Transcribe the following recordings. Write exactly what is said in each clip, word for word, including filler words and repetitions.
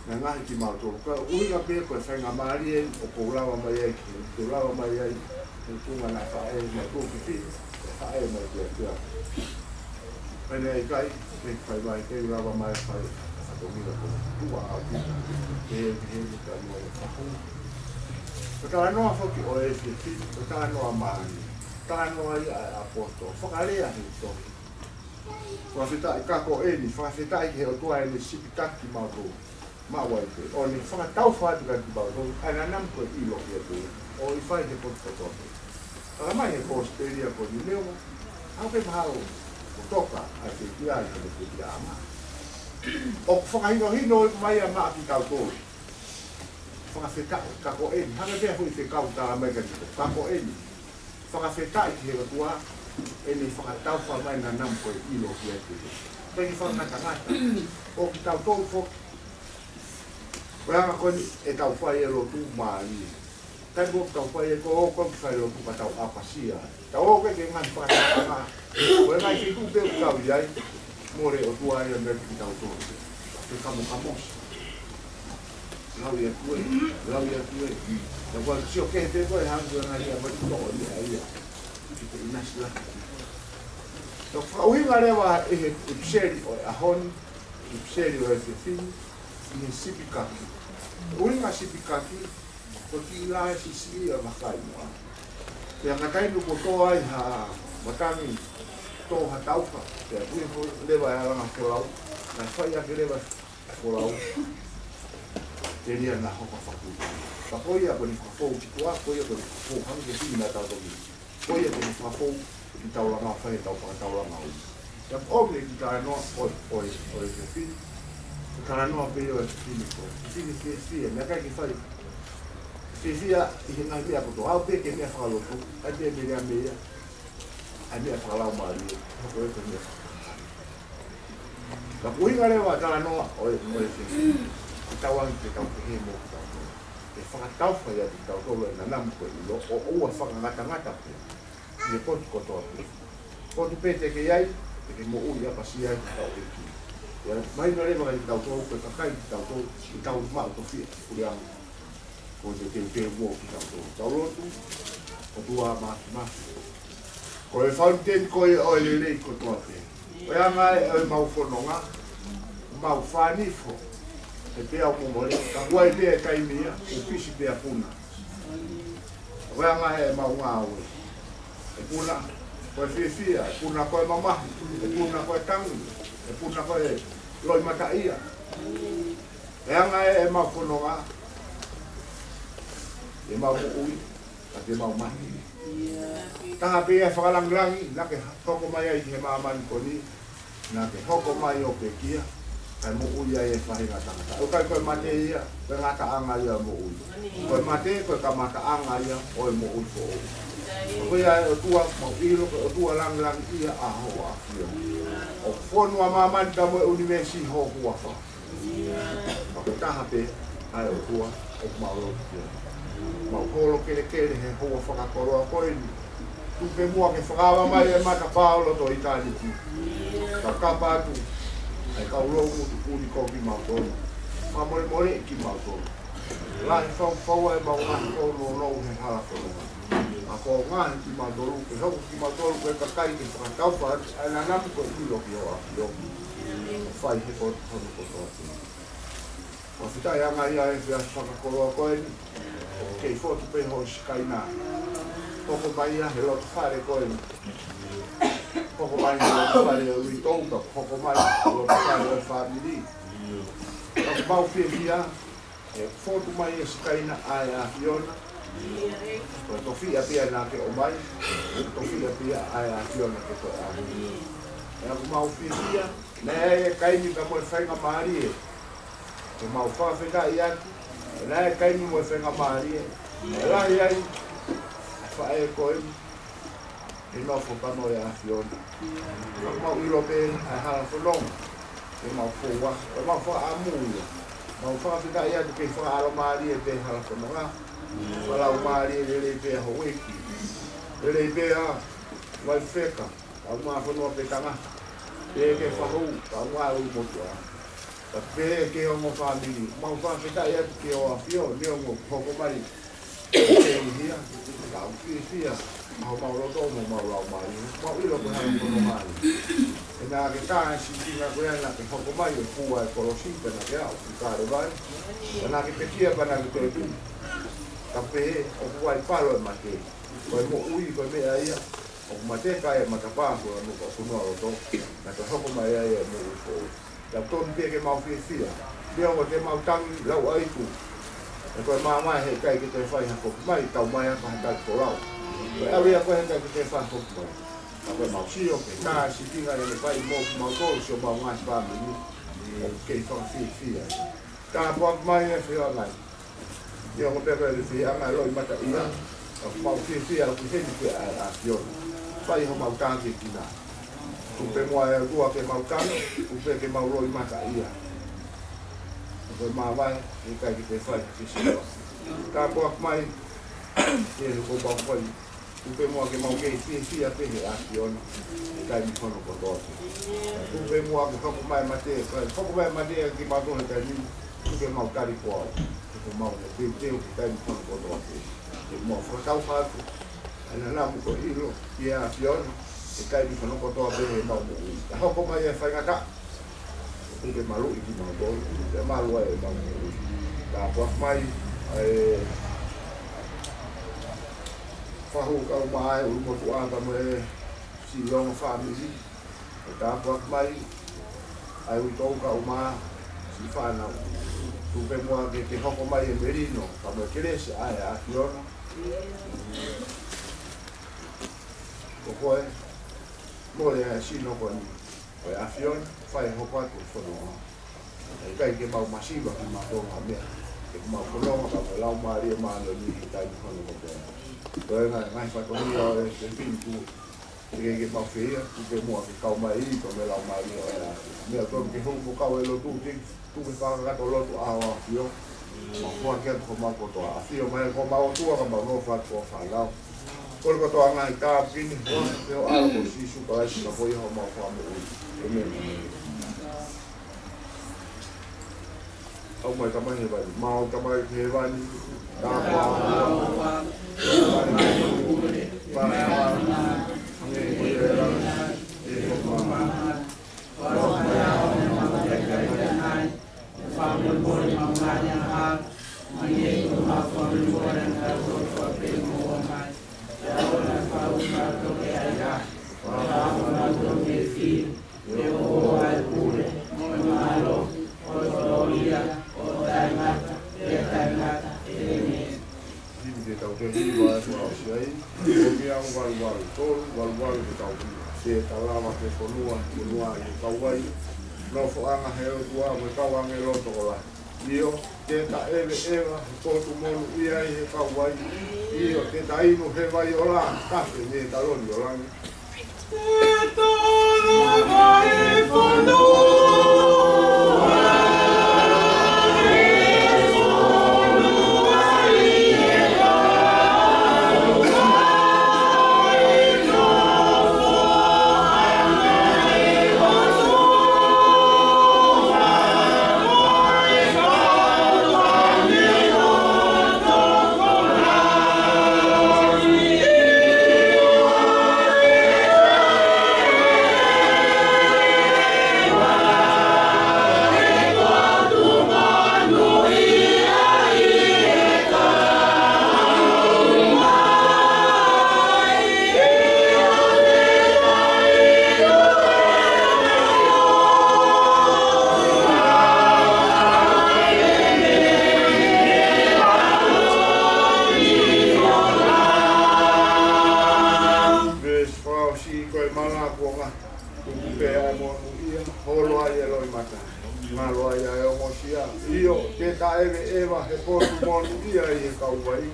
Naʻe ngaohi kimautolu. Ko e ʻuhinga pē ko e faingamālie ʻoku ou lava mai ai ki, ʻoku ou lava mai ai, he tuʻunga naʻe faʻē mai ko ki Fili, ʻe faʻē mai ki Atua. Pea naʻe ʻikai, ke fai mai, ke lava mai fai, fatongia ko tua au ki, ke, ke, ke, ka mo e fahu. Ko e talanoa foki ʻo e efiafi ni, ko e talanoa mālie. Talanoa ia ʻa e ʻaposetolo, fakalea he tohi. Fakafetaʻi ka ko eni, fakafetaʻi ki he ʻOtua ʻene sipikaki kimautolu. Maʻu ai pē, ʻo ne fakataufa atu kiate kimautolu ʻa e nanamu ko e ʻilo kiate ia, ʻo ʻi fai he potu kotoa pē. Tala mai he kosipeli ʻa Konilio, aʻu pē mahalo ʻo toka ʻa e pekia ʻi he pekia ʻa ma. ʻOku fakahinohino mai ʻa ma kiate kitautolu. Fakafetaʻi ka ko eni, hangē pē foʻi fekau tala mai kiate kitautolu, ka ko eni. Fakafetaʻi ki he ʻOtua, ʻene fakataufa mai nanamu ko e ʻilo kiate ia. Pea ke fakangatangata, ʻo kitautolu foki. Ko e anga ko eni ʻetau fai e lotu mālie. Kai mo tau fai e ko, ko e fai lotu ka tau ʻapasia. Tau ō ke ke ngaahi fakatauʻanga. Ko e ngaahi feituʻu pē ʻoku tau ʻi ai. Mole ʻOtua ia mei kitautolu. Ke kamokamosi. Lau ia kue, lau ia kue. Tau kua sio ke he pē ko e hangē ko e ngaahi ia mati toʻo ni ai ia. Ki te inasi la. Tau fakaʻuhinga leva ʻe he ʻipiseli ʻo e ʻaho ni, ʻipiseli ʻo e efiafi ni, ʻi he sipikaki. ʻUhinga sipikaki, ko e kiʻi laʻi siʻisiʻi ʻa e vakai muʻa. Pea ka taimi ko ē ʻoku tō ai ha matangi, tō ha taufa, pea ui ko leva e alanga folau, naʻe fai ake leva e folau, telia naʻa hoko faku. Ka ko ia ko eni ko e fou ki tuʻa, ko ia ko eni ko e fou hangē ko e fili naʻa tau toki. Ko ia ko e fakafou ki taulanga fai tau fakataulanga ui. Ia ʻomi e kiʻi talanoa ʻo, ʻo, ʻo e efiafi ni. Ko e talanoa pē ʻo e efiafi ni ko e fili fiefia, meʻa kai ke fai. Fiefia ʻi he ngaahi meʻa kotoa, aʻu pē ki he meʻa fakalotu, ʻai pē meʻa meʻa, ʻai meʻa fakalaumālie, hoko e pē meʻa fakalaumālie. Ka ko e ʻuhinga leva talanoa ʻo e, ʻo e efiafi ni. Ke tau angi ke tau pehē mo kitautolu. ʻE fakataufa ia kitautolu e nanamu ko e ʻilo ʻo ʻoua fakangatangata pē. ʻI he potu kotoa pē. Potu pē te ke ʻi ai, te ke moʻui ʻapasia ai ki he ʻEiki. Ia, mahino leva kiate kitautolu, ko e kakai kitautolu, ke tau maʻu tofiʻa ki he puleʻanga. Ko e teuteu mo kitautolu. Tau lotu, ʻOtua Māfimafi. Ko e fountain ko ia ʻo e lelei kotoa pē. Ko e anga ē ʻo ʻemau fononga, mau fānifo, he peau momole, ka ʻoku ʻi ai pē e taimi ia, ʻoku pisi pē ʻa puna. Ko e anga ē ʻemau ngāue. ʻE puna ko e fiefia, ʻe puna ko e mamahi, ʻe puna ko e tangi, ʻe puna ko e loʻimataʻia. Ko e anga ē ʻemau fononga, ʻemau moʻui, ka te mau mate. Taha pē ia e fakalangilangi, naʻa ke hoko mai ai he māmani ko eni, naʻa ke hoko mai ʻo pekia, kae moʻui ai e faʻahinga tangata. ʻOku ʻikai ko e mate ia, ko e ngataʻanga ia ʻo e moʻui. Ko e mate, ko e kamataʻanga ia ʻo e moʻui foʻou. Ko ia ʻe ʻOtua, mau ʻilo, ko e ʻOtua langilangiʻia ʻa hoʻo ʻAfio. ʻOku fonu ʻa māmani pea mo e ʻunivēsi ʻi ho huafa. Ka ko e taha pē ʻa e ʻOtua ʻoku mau lotu ki ai. Mau holo kelekele he houa fakakoloa ko eni. Tuku ke muʻa ke fakaava mai e matapā ʻo loto ʻitāniti. Ka kapa atu ʻa e kau loungutu ʻuli ko kimautolu. Fakamolemoleʻi kimautolu. Lahi fau fau ʻa ʻemau ngaahi ʻonoʻono he hala fononga. Ka ko e ngaohi kimautolu, ke hoko kimautolu ko e kakai ke fakataufa atu ʻa e nanamu ko e ʻilo ki hoʻo ʻAfio. Fai he potu hono kotoa pē. Ko e fita ia ngaahi ʻa e efiafi fakakoloa ko eni. ʻOku kei fotu pē hoʻo Sikaina. Hoko mai ia he loto fale ko eni. Hoko mai he loto fale ʻo e uitou, ka hoko mai he loto fale ʻo e fāmili. Ka mau fiefia, ʻe fotu mai e Sikaina ʻa e ʻAfiona. Ko e tofiʻa pē ia naʻa ke ʻomai, tofiʻa pē ia ʻa e ʻAfiona ke toe ʻalu. ʻE ʻoku mau fiefia, naʻe ʻi ai e kaimi pea mo e faingamālie ke mau fakafetaʻi atu, naʻe ʻi ai e kaimi mo e faingamālie, ʻe lahi ai ʻa e faʻē ko eni, ʻe nofo pea mo e ʻAfiona. Ka mau ʻilo pē ʻa e hala fononga, ke mau foua, ke mau fakaʻamu ia. Mau fakafetaʻi atu ke fakaʻalomālie pē hala fononga, fakalaumālie lelei pē ʻa houʻeiki, lelei pē ʻa Vaifeka, ʻa Mafonua pē tangata, pea ke fahu, ʻa Ngāue Motuʻa. Kae pehē ki he ongo fāmili, mau fakafetaʻi atu ki he ʻAfio, neongo ʻoku hoko mai ʻa e hia, ka ʻoku fiefia ʻa homau loto mo homau laumālie. Mau ʻilo ko e hā e fononga ni. He naʻa ke tā e sitinga ko ia naʻa ke hoko mai ʻo fua e kolosi pea naʻa ke aʻu ki Kalevale. Pea naʻa ke pekia pea naʻa ke toetuʻu. Kae pehē ʻoku ʻi ai palo e mate. Ko e moʻui ko e meʻa ia ʻoku mate ai e matapā ko e nuka ʻoku noa loto. Naʻa ke hoko mai ai e moʻui foʻou. Pea tonu pē ke mau fiefia. Neongo te mau tangi lauʻi ʻa e ipu. He ko e māmā he ʻikai ke toe fai ha foki mai, tau mai ʻa e kahakai folau. Ko e ʻalu ia ko e he ʻikai ke toe fai ha foki mai. Ka ko e mau sio, ke tā e sitinga ʻene fai mo kimautolu, siʻomau ngaahi fāmili. ʻOku kei fakafiefia. Tāpuaki mai e feohi mai. Neongo pē ko e feohi ʻanga loʻimata ia, ka ʻoku mau fiefia ʻoku ʻi heni pē ʻa e ʻAfiona. Fai homau tākiekina. Tuku pē muʻa e ʻOtua ke mau tangi, tuku pē ke mau loʻimataʻia. Ko e māmā he ʻikai ke toe fai ha kisi. Tāpuaki mai, ʻe he ko mau fai. Tuku pē muʻa ke mau kei fiefia pē he ʻAfiona he taimi hono kotoa pē. Tuku pē muʻa ke hoko mai mate, ka hoko mai mate ʻa kimautolu he taimi ni, tuku ke mau tali koau. Tuku mau ke teuteu he taimi hono kotoa pē. Ke mau fakatau atu ʻa e namu ko e ʻilo ki he ʻAfiona he taimi hono kotoa pē he mau moʻui. Ka hoko mai e faingataʻa, ʻoku ke maluʻi kimautolu, ke malu ai e mau moʻui. Tāpuaki mai ʻa e fahu kae ʻumaʻā e ʻulumotuʻa pea mo e siʻi ongo fāmili. Pea tāpuaki mai ʻa e uitou kae ʻumaʻā siʻi fānau. Tuku pē muʻa ke, ke hoko mai e melino pea mo e kelesi ʻa e ʻAfiona. Ko koe, mole ʻa e sino ko eni. Ko e ʻAfiona, fai hoko atu e fononga. ʻIkai ke mau masiva kimautolu ha meʻa. Ke mau fononga pea mo e Laumālie Māʻoniʻoni he taimi hono kotoa. Ko e ngaahi, ngaahi fatongia ʻo e, e Filipu. Ke, ke mau feia, tuku pē muʻa ke kau mai ʻi he toʻo mo e Laumālie ʻo e ʻAfiona. Meʻa tonu ke hū mo kau e lotu, ke tuku ke fakakakato lotu ʻa e ʻAfio. Mau foaki atu homau kotoa. ʻAfio mai ko homau ʻOtua ka mau nofo atu ko e fānau. Kole kotoa ngaahi tāpuaki ni, ʻofa pē ʻo e ʻAlo ko Sīsū Kalaisi ka ko ia homau Fakamoʻui. ʻĒmeni. ʻAumai Tamai Hēvani, mau Tamai Hēvani, tāpuaki. Himi te tau toe hiva ʻa e fakaʻosi ai, ko e meʻa ʻo valu valu, tolu valu valu te tau hiva. Te ta lava ke fonua, fonua ʻi he kauvai. Nofoʻanga he ʻOtua mo e kau ʻāngelo tokolahi. ʻIo, te ta ʻeveʻeva he potu monūʻia ʻi he kauvai. ʻIo, te ta inu he vai ola, tafe mei he taloni ʻo langi. Veesi fakaʻosi ko e mala kuonga. Tuku pē ʻa e monūʻia, holo ai e loʻimata. Ngalo ai ʻa e ongosia. ʻIo, te ta ʻeveʻeva he potu monūʻia ʻi he kauvai.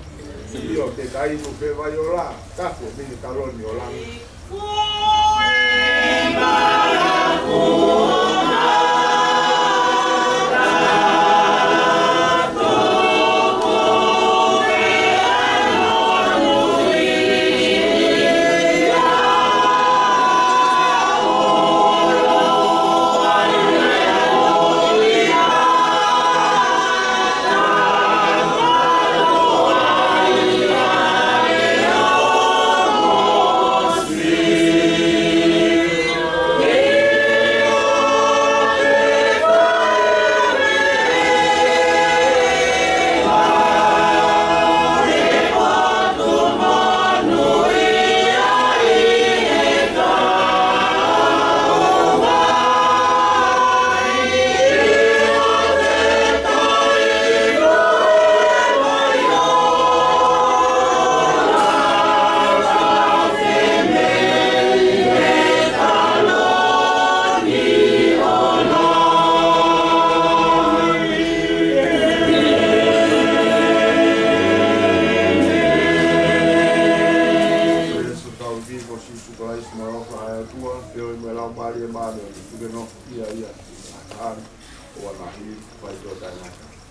ʻIo, te ta inu he vai ola, tafe mei he taloni ʻo langi.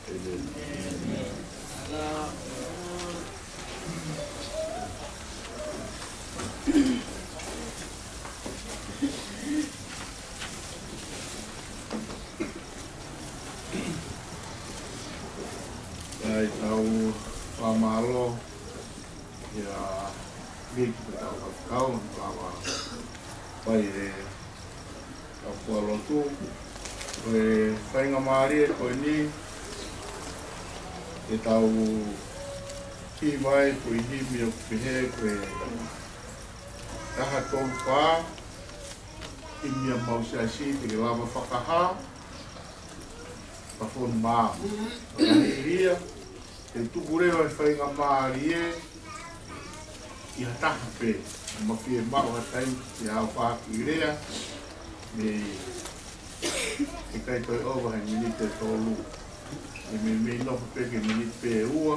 ʻAi, tau fakamālō kia Miki, ko ʻetau faifekau, ʻoku lava ʻo fai e tau fuolotu. Ko e faingamālie ko eni ke tau hiva ai ko e himi ʻoku pehē ko e taha tolu fā, himi ʻa homau siasi, Te Ke Lava Fakahā, Pafonu Mā. Ka hili ia, ʻe tuku leva e faingamālie ki ha taha pē, ʻo ma fiemaʻu ha taimi ke u ʻoatu ha kiʻi lea, mei he ʻikai toe ʻova he miniti ʻe tolu. ʻE meimei nofo pē ki he miniti pē ʻe ua,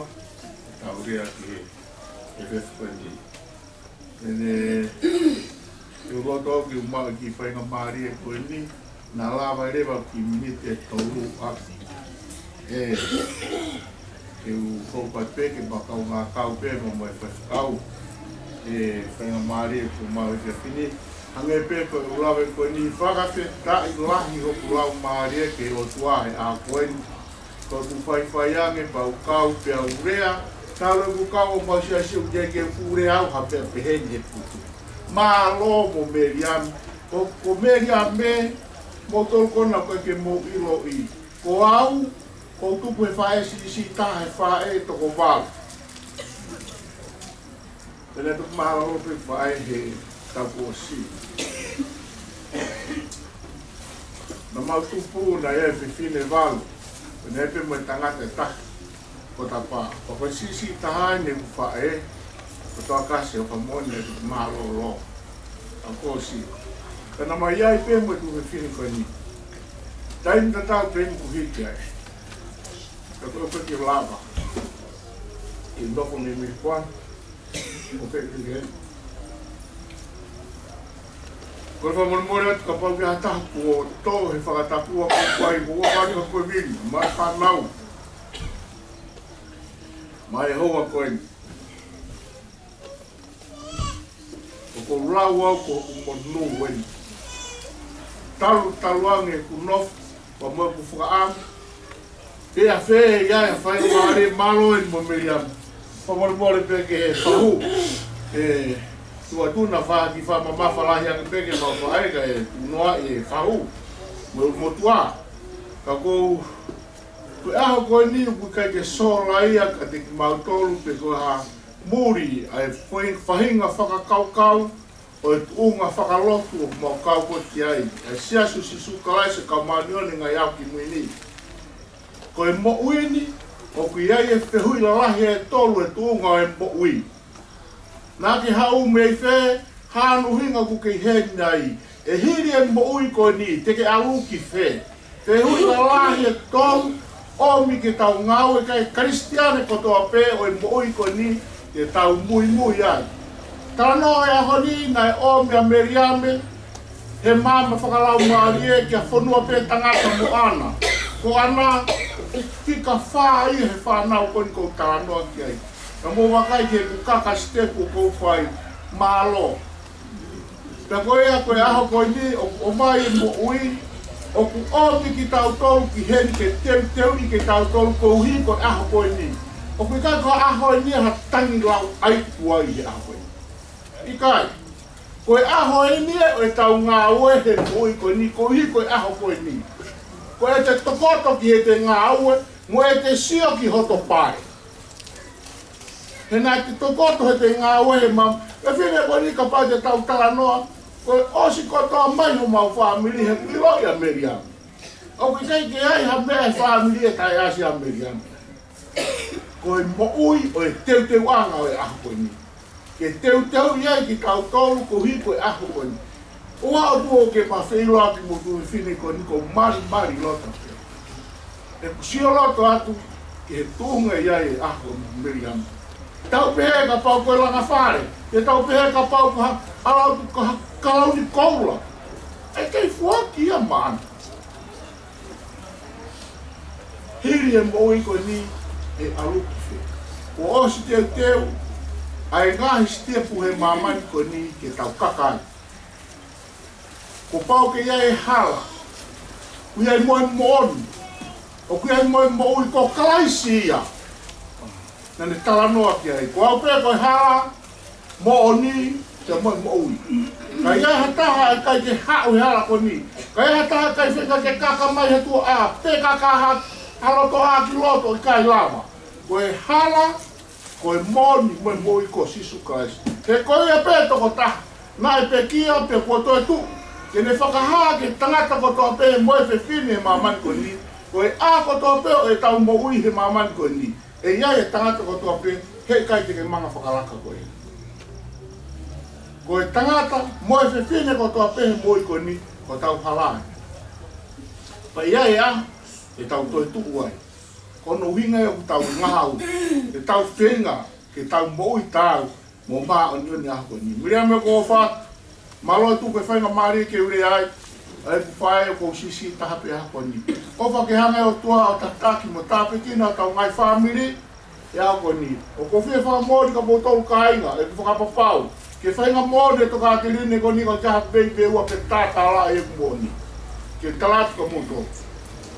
tau lea ki he, he efiafi ko eni. Pea ne, ʻoku ou loto ke u maʻu e kiʻi faingamālie ko eni, naʻa lava leva ki he miniti ʻe tolu ʻaki. ʻE, ke u hoko atu pē ke ma kaungā kau pē mo e faifekau. ʻE, faingamālie kuo maʻu he efiafi ni. Hangē pē ko ʻeku lave ko eni, fakafetaʻi lahi hoku laumālie ki he ʻOtua he ʻaho ko eni. Ko ʻeku faifai ange pea u kau pea u lea, talu ʻeku kau ʻo mau siasi ʻoku teʻeki ke u lea au ha pea pehē ni he putu. Mālō mo Meliame, ko, ko Meliame, moutolu ko ena ʻoku ʻikai ke mou ʻiloʻi. Ko au, ʻoku ou tupu he faʻē siʻisiʻi taha he faʻē toko valu. Pea naʻe toki mālōlō pē faʻē he taʻu kuo ʻosi. Naʻa mau tupu naʻe ʻi ai e fefine ʻe valu. Pea naʻe ʻi ai pē mo e tangata ʻe taha. Ko Tapa. Pea ko e siʻisiʻi taha eni ʻeku faʻē. Ko Toakasi, ʻofa moʻoni naʻe toki mālōlō. Taʻu kuo ʻosi. Pea naʻa mau ʻi ai pē mo e tuofefine ko eni. Taimi tatau pē eni kuo hiki ai. Ka ko e ʻoku ʻikai ke lava ke nofo mei Melipoane. Ko e pehē ni. Ko e fakamolemole atu kapau ko ha taha kuo tō he fakatapu ʻoku fai, kuo ʻofa atu ko e vini, mo e fānau. Mo e houa ko eni. ʻOku ou lau au ko hoku monū eni. Talu, talu ange ʻeku nofo, pea mo ʻeku fakaʻamu. Pea fēfē ia e faingamālie, mālō eni mo Meliame. Fakamolemole pē ki he fahu. ʻE, tuʻu atu naʻa faʻa kiʻi fakamamafa lahi ange pē ke mau faʻē kae tuʻu noa e fahu. Mo e motuʻa. Ka ko e, ko e ʻaho ko eni ʻoku ʻikai ke sola ia kiate kimautolu pe ko ha muli ʻa e fai-, faʻahinga fakakaukau ʻo e tuʻunga fakalotu ʻoku mau kau ko ē ki ai, ʻa e Siasi ʻo Sīsū Kalaisi ʻo e Kau Māʻoniʻoni ʻi he Ngaahi ʻAho Kimui Ni. Ko e moʻui ni, ʻoku ʻi ai e fehuʻi lalahi ʻe tolu e tuʻunga ʻo e moʻui. Naʻa ke haʻu mei fē, hā hono ʻuhinga ʻoku ke ʻi heni ai. ʻE hili e moʻui ko eni, te ke ʻalu ki fē? Fehuʻi lalahi ʻe tolu, ʻomi ke tau ngāue, kae Kalisitiane kotoa pē ʻo e moʻui ko eni, ke tau muimui ai. Talanoa ʻo e ʻaho ni naʻe ʻomi ʻa Meliame, he maama fakalaumālie ki ha fonua pē tangata mo ʻAna. Ko ʻAna, fika fā ia he fānau ko eni ʻoku ou talanoa ki ai. Ka mou vakai ki heʻeku kaka sitepu ʻoku ou fai, mālō. Pea ko ia ko e ʻaho ko eni, ʻoku ʻomai e moʻui, ʻoku ʻomi kitautolu ki heni ke teuteuʻi kitautolu koeʻuhi ko e ʻaho ko eni. ʻOku ʻikai ko e ʻaho eni ha tangi lau ʻai tuai he ʻaho ko eni. ʻIkai. Ko e ʻaho eni ʻo ʻetau ngāue he moʻui ko eni, koeʻuhi ko e ʻaho ko eni. Ko ʻete tokoto ki heʻete ngāue, mo ʻete sio ki hoto pale. He naʻa te tokoto heʻete ngāue he ma-, e fefine ko eni kapau te tau talanoa, kuo ʻosi kotoa mai homau fāmili he ʻiloʻi ʻa Meliame. ʻOku ʻikai ke ʻi ai ha meʻa he fāmili ʻe taʻeʻasi ai ʻa Meliame. Ko e moʻui ʻo e teuteuʻanga ʻo e ʻaho ko eni. Ke teuteuʻi ai kitautolu koeʻuhi ko e ʻaho ko eni. ʻOua ʻe tuku ke ma feʻiloaki mo e tuofefine ko eni, ʻoku ou malimali loto pē. ʻE, ʻoku ou sio loto atu ki he tuʻunga ʻi ai e ʻaho ko Meliame. Tau pehē kapau ko e langa fale, ke tau pehē kapau ko ha, ʻalu atu ko ha kalauni koula. ʻE kei foaki ia maʻana. Hili e moʻui ko eni ʻe ʻalu ki fē? Kuo ʻosi teuteu ʻa e ngaahi sitepu he māmani ko eni ke tau kaka ai. Kuo pau ke ʻi ai e hala. ʻOku ʻi ai mo e moʻoni. ʻOku ʻi ai mo e moʻui, ko Kalaisi ia naʻa ne talanoa ki ai. Ko au pē ko e hala, moʻoni, pea mo e moʻui. Ka ʻi ai ha taha ʻe ʻikai ke haʻu he hala ko eni, ka ʻi ai ha taha ʻe ʻikai feinga ke kaka mai ha tuʻa, pe kaka ha, ha loto hā ki loto, ʻikai lava. Ko e hala, ko e moʻoni, mo e moʻui ko Sīsū Kalaisi. He ko ia pē tokotaha naʻe pekia pea kuo toetuʻu ke ne fakahā ki he tangata kotoa pē mo e fefine he māmani ko eni, ko e ʻā kotoa pē ʻo ʻetau moʻui he māmani ko eni, ʻe ʻi ai e tangata kotoa pē, heʻikai te ke manga fakalaka koe. Ko e tangata mo e fefine kotoa pē he moʻui ko eni, ko hotau hala ē. Pea ʻi ai e ʻaho te tau toetuʻu ai. Ko hono ʻuhinga ia ʻoku tau ngāue, ke tau feinga ke tau moʻui taau mo māʻoniʻoni he ʻaho ko eni. Miriame, ʻoku ou ʻofa atu. Mālō ʻetau faingamālie ke u lea ai. ʻA ʻeku faʻē, ʻoku ou siʻisiʻi taha pē he ʻaho ko eni. ʻOfa ke hanga ʻe he ʻOtua ʻo tataki mo tāpuekina hotau ngaahi fāmili he ʻaho ko eni. ʻOku ou fie fakamoʻoni kia moutolu kāinga, ʻeku fakapapau ki he faingamālie ʻo e tokāteline ko eni, ko e taha pē pe ua pē, tatala ʻeku moʻoni. Ke tala atu kia moutolu,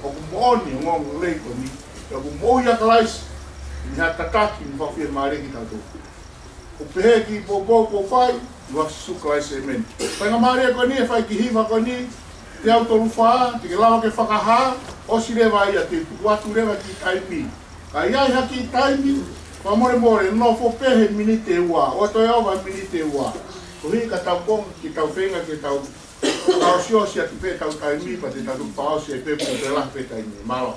ʻoku moʻoni e ongoongolelei ko eni. ʻOku moʻui ʻa Kalaisi, ʻi he tataki mo fakafiemālieʻi kitautolu. ʻOku pehē e kiʻi poupou kuo fai, ʻi he huafa ʻo Sīsū Kalaisi, ʻēmeni. Faingamālie ko eni ʻe fai ki he hiva ko eni, teau tolu fā, te ke lava ke fakahā. ʻOsi leva ia, te u tuku atu leva e kiʻi taimi. Ka ʻi ai ha kiʻi taimi, fakamolemole, nofo pē he miniti ʻe ua, ʻo toe ʻova he miniti ʻe ua. Koeʻuhi ka tau konga ke tau feinga ke tau fakaʻosiʻosi atu pē ʻetau taimi, pea te tau fakaʻosi ai pē, pea toe lahi pē taimi. Mālō.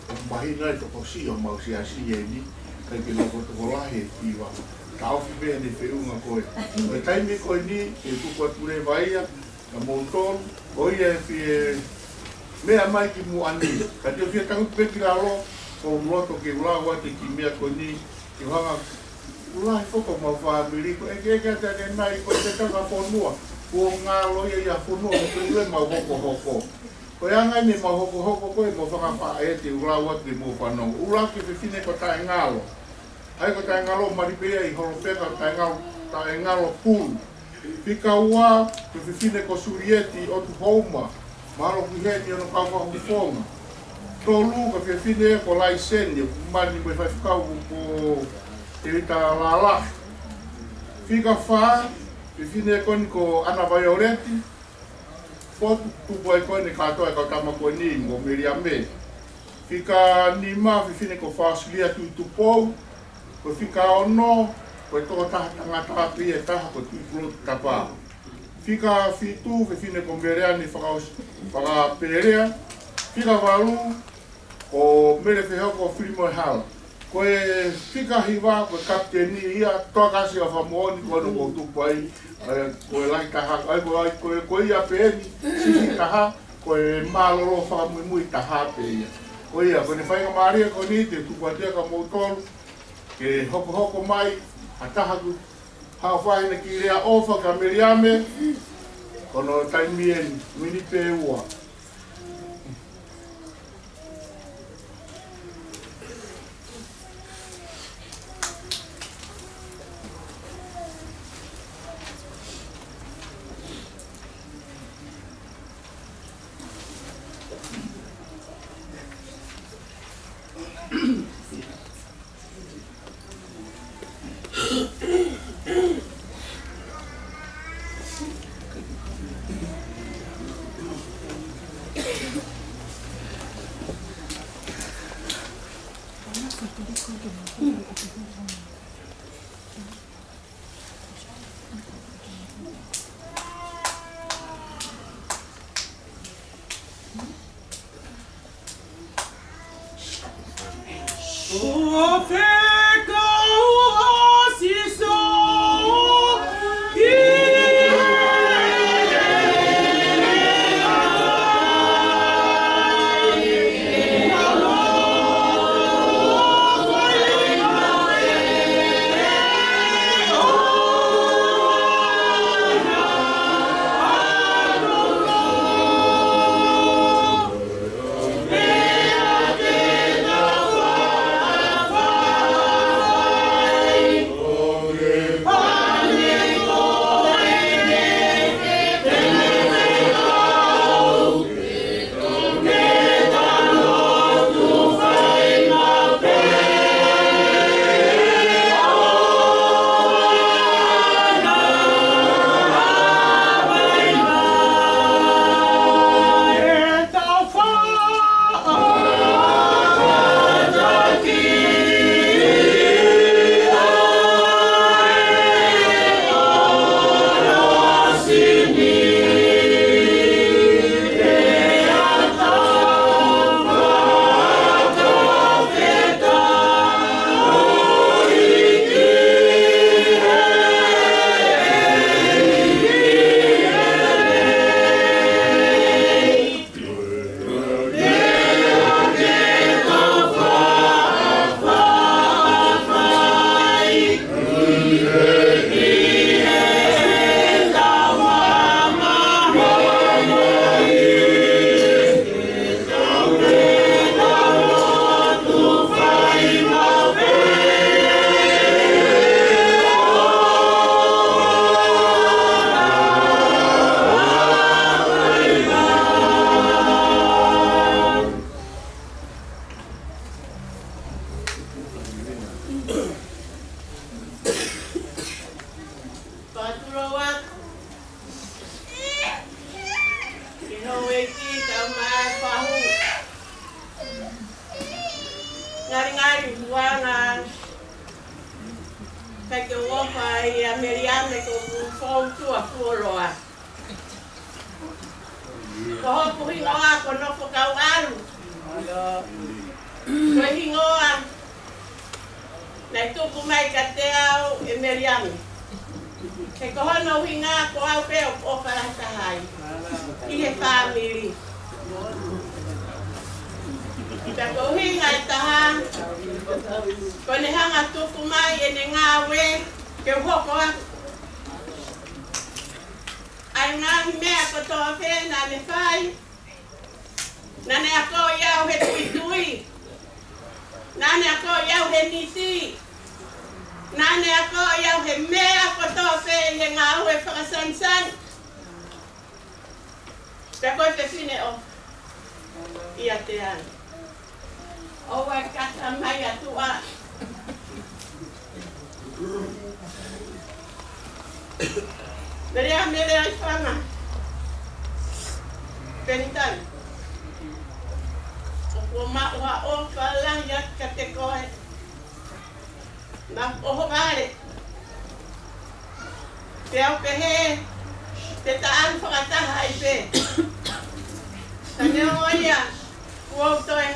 ʻOku mahino e tokosiʻi ʻo homau siasi eni, ʻikai ke nofo tokolahi e hiva. Taʻofi pē ʻene feʻunga ko ē. Ko e taimi ko eni, ke tuku atu leva ia kia moutolu, ko ia ʻe fie meʻa mai ki muʻa ni. Ka te u fie tangutu pē ki lalo, ʻoku ou loto ke u lau atu e kiʻi meʻa ko eni, ke u hanga ʻo lau foki ki homau fāmili, ko e ʻekeʻeke atu ʻanenai, ko e te tanga fonua, kuo ngalo ia ʻi ha fonua, ko e pehē ʻemau hokohoko. Ko e anga eni ʻemau hokohoko ko ē, mo fakapaʻete, ʻoku ou lau atu ke mou fanongo. ʻUluaki, fefine ko Taʻengalo. ʻA ia ko Taʻengalo, mali pē ia ʻi Holopeka, Taʻengalo, Taʻengalo Pulu. Fika ua, ko e fefine ko Sulieti ʻOtuhouma, mahalo ʻoku ʻi heni hono kau fakafofonga. Tolu, ko e fefine ko Laiseni, ʻoku mali mo e faifekau ko Tēvita Lālahi. Fika fā, fefine ko eni ko ʻAna Vaioleti, fotu tupu ai ko eni kātoa e kau tama ko eni mo Meliame. Fika nima, fefine ko Fasilia Tuʻitupou. Ko e fika ono, ko e tokotaha tangata pē ia ʻe taha, ko Tuʻipulotu Tapa. Fika fitu, fefine ko Meleane Fakaos-, Fakapelea. Fika valu, ko Mele Fehoko Filimoehala. Ko e fika hiva, ko e kapiteni ia, Toakasi ʻa Fakamoʻoni, ko hono ʻoku tupu ai, ē, ko e lahi taha, ʻa ia ko, ʻa ia ko, ko ia pē eni, siʻisiʻi taha, Ko e mālōlō fakamuimui taha pē ia. Ko ia, ko ʻene faingamālie ko eni te u tuku atu ia kia moutolu ke hokohoko mai ha taha kuo haʻu ʻo fai ʻene kiʻi lea ʻofa kia Meliame. Ko hono taimi eni, miniti pē ua. Fakatulou atu ki he houʻeiki, kae ʻumaʻā e fahu. Ngalingali huanga, kae ke u ʻofa ʻia Meliame ko hoku foutua fuoloa. Ko hoku hingoa ko Nofo Kauʻalu. Ko e hingoa naʻe tuku mai kiate au ʻe Meliame. He ko hono ʻuhinga ko au pē ʻoku ʻofa lahi taha ai ʻi he fāmili. Pea ko e ʻuhinga ʻe taha, ko ʻene hanga tuku mai ʻene ngāue ke u hoko atu. ʻA e ngaahi meʻa kotoa pē naʻa ne fai, naʻa ne akoʻi au he tuitui. Naʻa ne akoʻi au he niti. Naʻa ne akoʻi au he meʻa kotoa pē ʻi he ngāue fakasanisani. Pea ko e fefine ʻofa ʻiate au. ʻOua ʻe kata mai atu ā. Mele ā, mele ai fanga. Penitani. ʻOku ou maʻu ha ʻofa lahi atu kiate koe. Naʻa ku ʻohovale. Pea u pehē, te ta ʻalu fakataha ai pē. Ka neongo ia, kuo u toe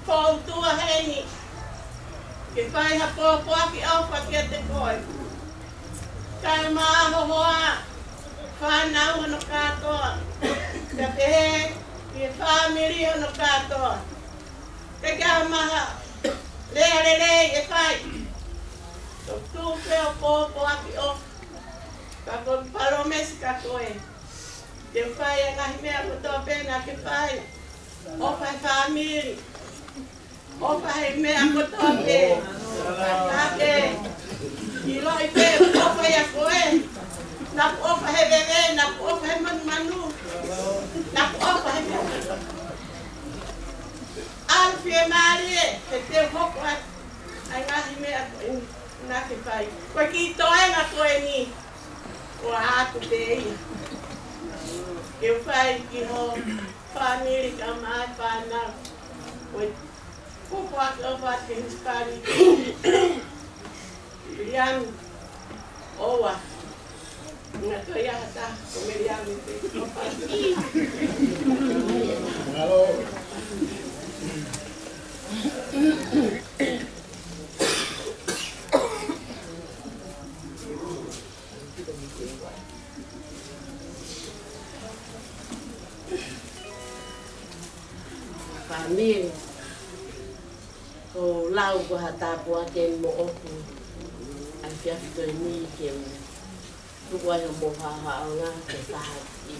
foutua heni ke fai ha pōpoaki ʻofa kiate koe. Kae ʻumaʻā ho hoa, fānau hono kātoa. Pea pehē, ki he fāmili hono kātoa. Ke ke maha lea lelei ʻe fai. Tau tuʻu pē ʻo pōpoaki ʻo ka ko e palōmesi kia koe. Ke fai e ngaahi meʻa kotoa pē naʻa ke fai. ʻOfa he fāmili. ʻOfa he meʻa kotoa pē. Ka ke ʻiloʻi pē ʻofa ia koe. Naʻa ku ʻofa he veve, naʻa ku ʻofa he manumanu. Naʻa ku ʻofa he meʻa kotoa. ʻAlu fiemālie, he te u hoko atu. ʻAi ngaahi meʻa ko eni, naʻa ke fai. Ko e kiʻi toenga ko eni. Ko ʻaku pē ia. Ke fai ki ho fāmili kae ʻumaʻā e fānau. Ko e pōpoaki ʻofa ki he munisipaliti. Meliami. ʻOua. Ngata ia hata. Ko Meliami. Fāmili, ko e lau ko ha tāpuaki eni moʻoku ʻafiafi ko eni ke u tuku ai hoʻomou haʻohaʻonga ke taha ʻi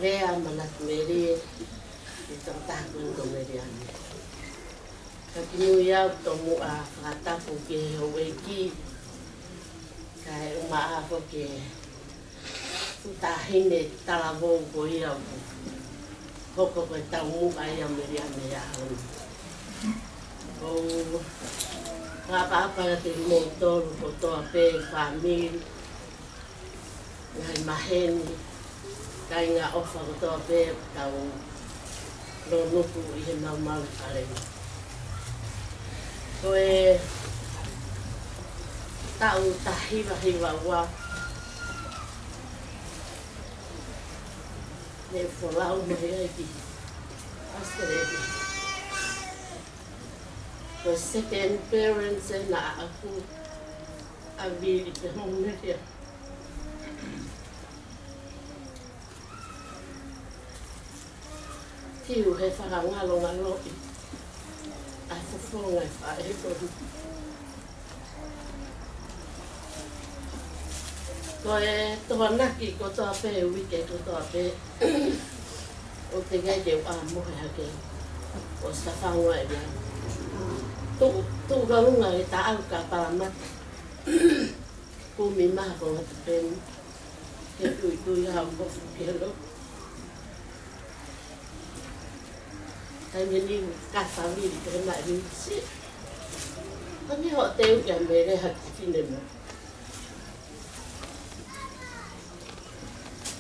lea manatu melie ʻi he tokotaha ko eni ko Meliami. Ka kimuʻa ʻoku tomuʻa fakatapu ki he houʻeiki, kae ʻumaʻā foki e fuʻu taʻahine talavou ko ia ʻoku hoko ko e taumuʻa ia ʻo Meliami he ʻaho ni. ʻOku ou fakaʻapaʻapa kiate kimoutolu kotoa pē fāmili, ngaahi maheni, kāinga ʻofa kotoa pē tau lōnuku ʻi he maumau fale ni. Ko e taʻu taha hiva hiva ua, ne folau mai ai ki ʻAositelēlia. Ko e second parents ena ʻaʻaku, ʻa Vili pea mo Melia. Fiu he fakangalongaloʻi ʻa e fofonga e faʻē ko eni. Ko e tokonaki kotoa pē, uike kotoa pē, ʻoku teʻeki ke u ʻā mohe hake ʻo safangua e mea. Tuʻu, tuʻu kalunga e taʻau ka palamata. Kumi maha ko ngata pē ni. Ke tuitui ha ʻoku fuke lo. Taimi ni ka fāmili ke maʻi ni si. Ka ni hoʻo teu kia Mele ha kiʻi fine mo.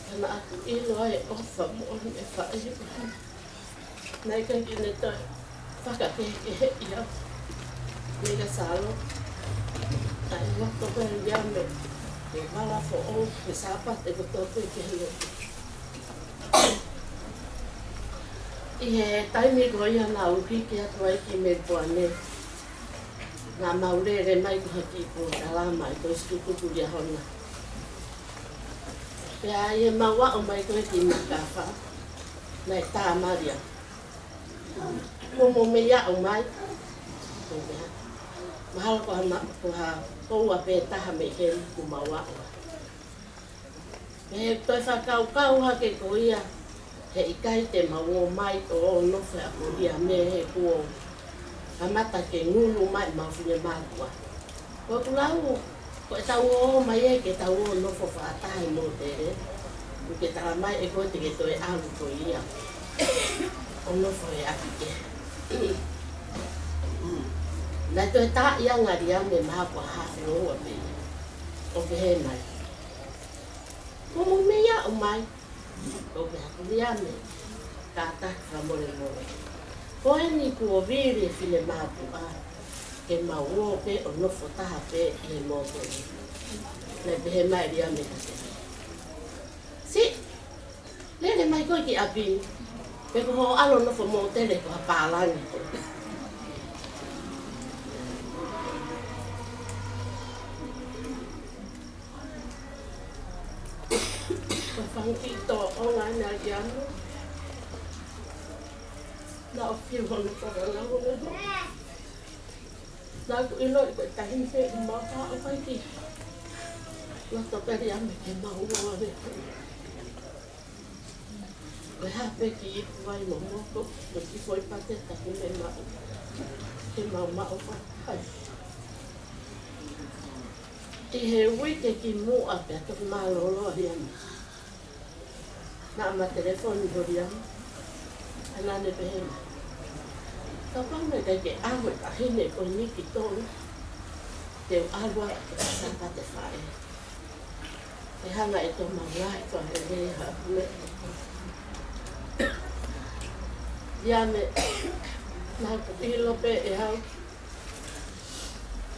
Ka naʻa ku ʻilo ai ʻofa moʻoni e faʻē. Naʻe ʻikai ke ne toe fakakehekeheʻi au. Mega Salo. Naʻe loto pē ia mei he vala foʻou, he Sāpate kotoa pē ke helo. ʻI he taimi ko ia naʻa ku hiki atu ai ki Melipoane, naʻa mau lele mai ko ha kiʻi polokalama ʻi he Sikutuku Liahona. Pea ʻi heʻemau aʻu mai ko ē ki Makafa, naʻe tā Malia. Ko hoʻomou mei aʻu mai? Ko e meʻa. Mahalo ko ha ma-, ko ha koua pē taha mei heni kuo mau aʻu. Mei he toe fakakaukau hake ko ia, he ʻikai te mau ō mai ʻo nofo ʻi ʻapi ia mei he kuo kamata ke ngulu mai ʻemau finemātuʻa. Ko ʻeku lau, ko ʻetau ō mai ē ke tau ō nofo fakataha he mōtele, ʻoku ke tala mai ʻe koe te ke toe ʻalu ko ia ʻo nofo he ʻapi kehe. Naʻe toe tā ia ngali ane mahalo ko ha afe ua pē. ʻO pehē mai. Ko hoʻomou mei aʻu mai? Ko e pehē atu Liame, kātaki fakamolemole. Ko eni kuo vili e finemātuʻa, ke mau ō pē ʻo nofo taha pē ʻi he mōtele. Naʻe pehē mai Liame kiate au, siʻi, lele mai koe ki ʻapi, pe ko hoʻo ʻalu ʻo nofo mōtele ko ha pālangi koe. Ko e fanga kiʻi tōʻonga ena ia mo. Naʻa ku fiu hono fakalau. Naʻa ku ʻiloʻi ko e taimi pē ʻoku mau haʻu ai ki loto pē Liame ke mau ō ai. Ko e hā pē ki ipu ai mo moko, ko e kiʻi foʻi pate taku me maʻu. Ke mau maʻu fakahai. ʻI he uike kimuʻa pea toki mālōlō Liame. Naʻa ma telefoni ho Liame. ʻA ia naʻa ne pehē mai, kapau naʻe ʻikai ke ʻalu e taʻahine ko eni ki Tonga, te u ʻalu atu ki Sāpate Faʻē. ʻE hanga ʻe Toma Lahi ko e lelei ha meʻa. Liame, naʻa ku ʻilo pē ʻe au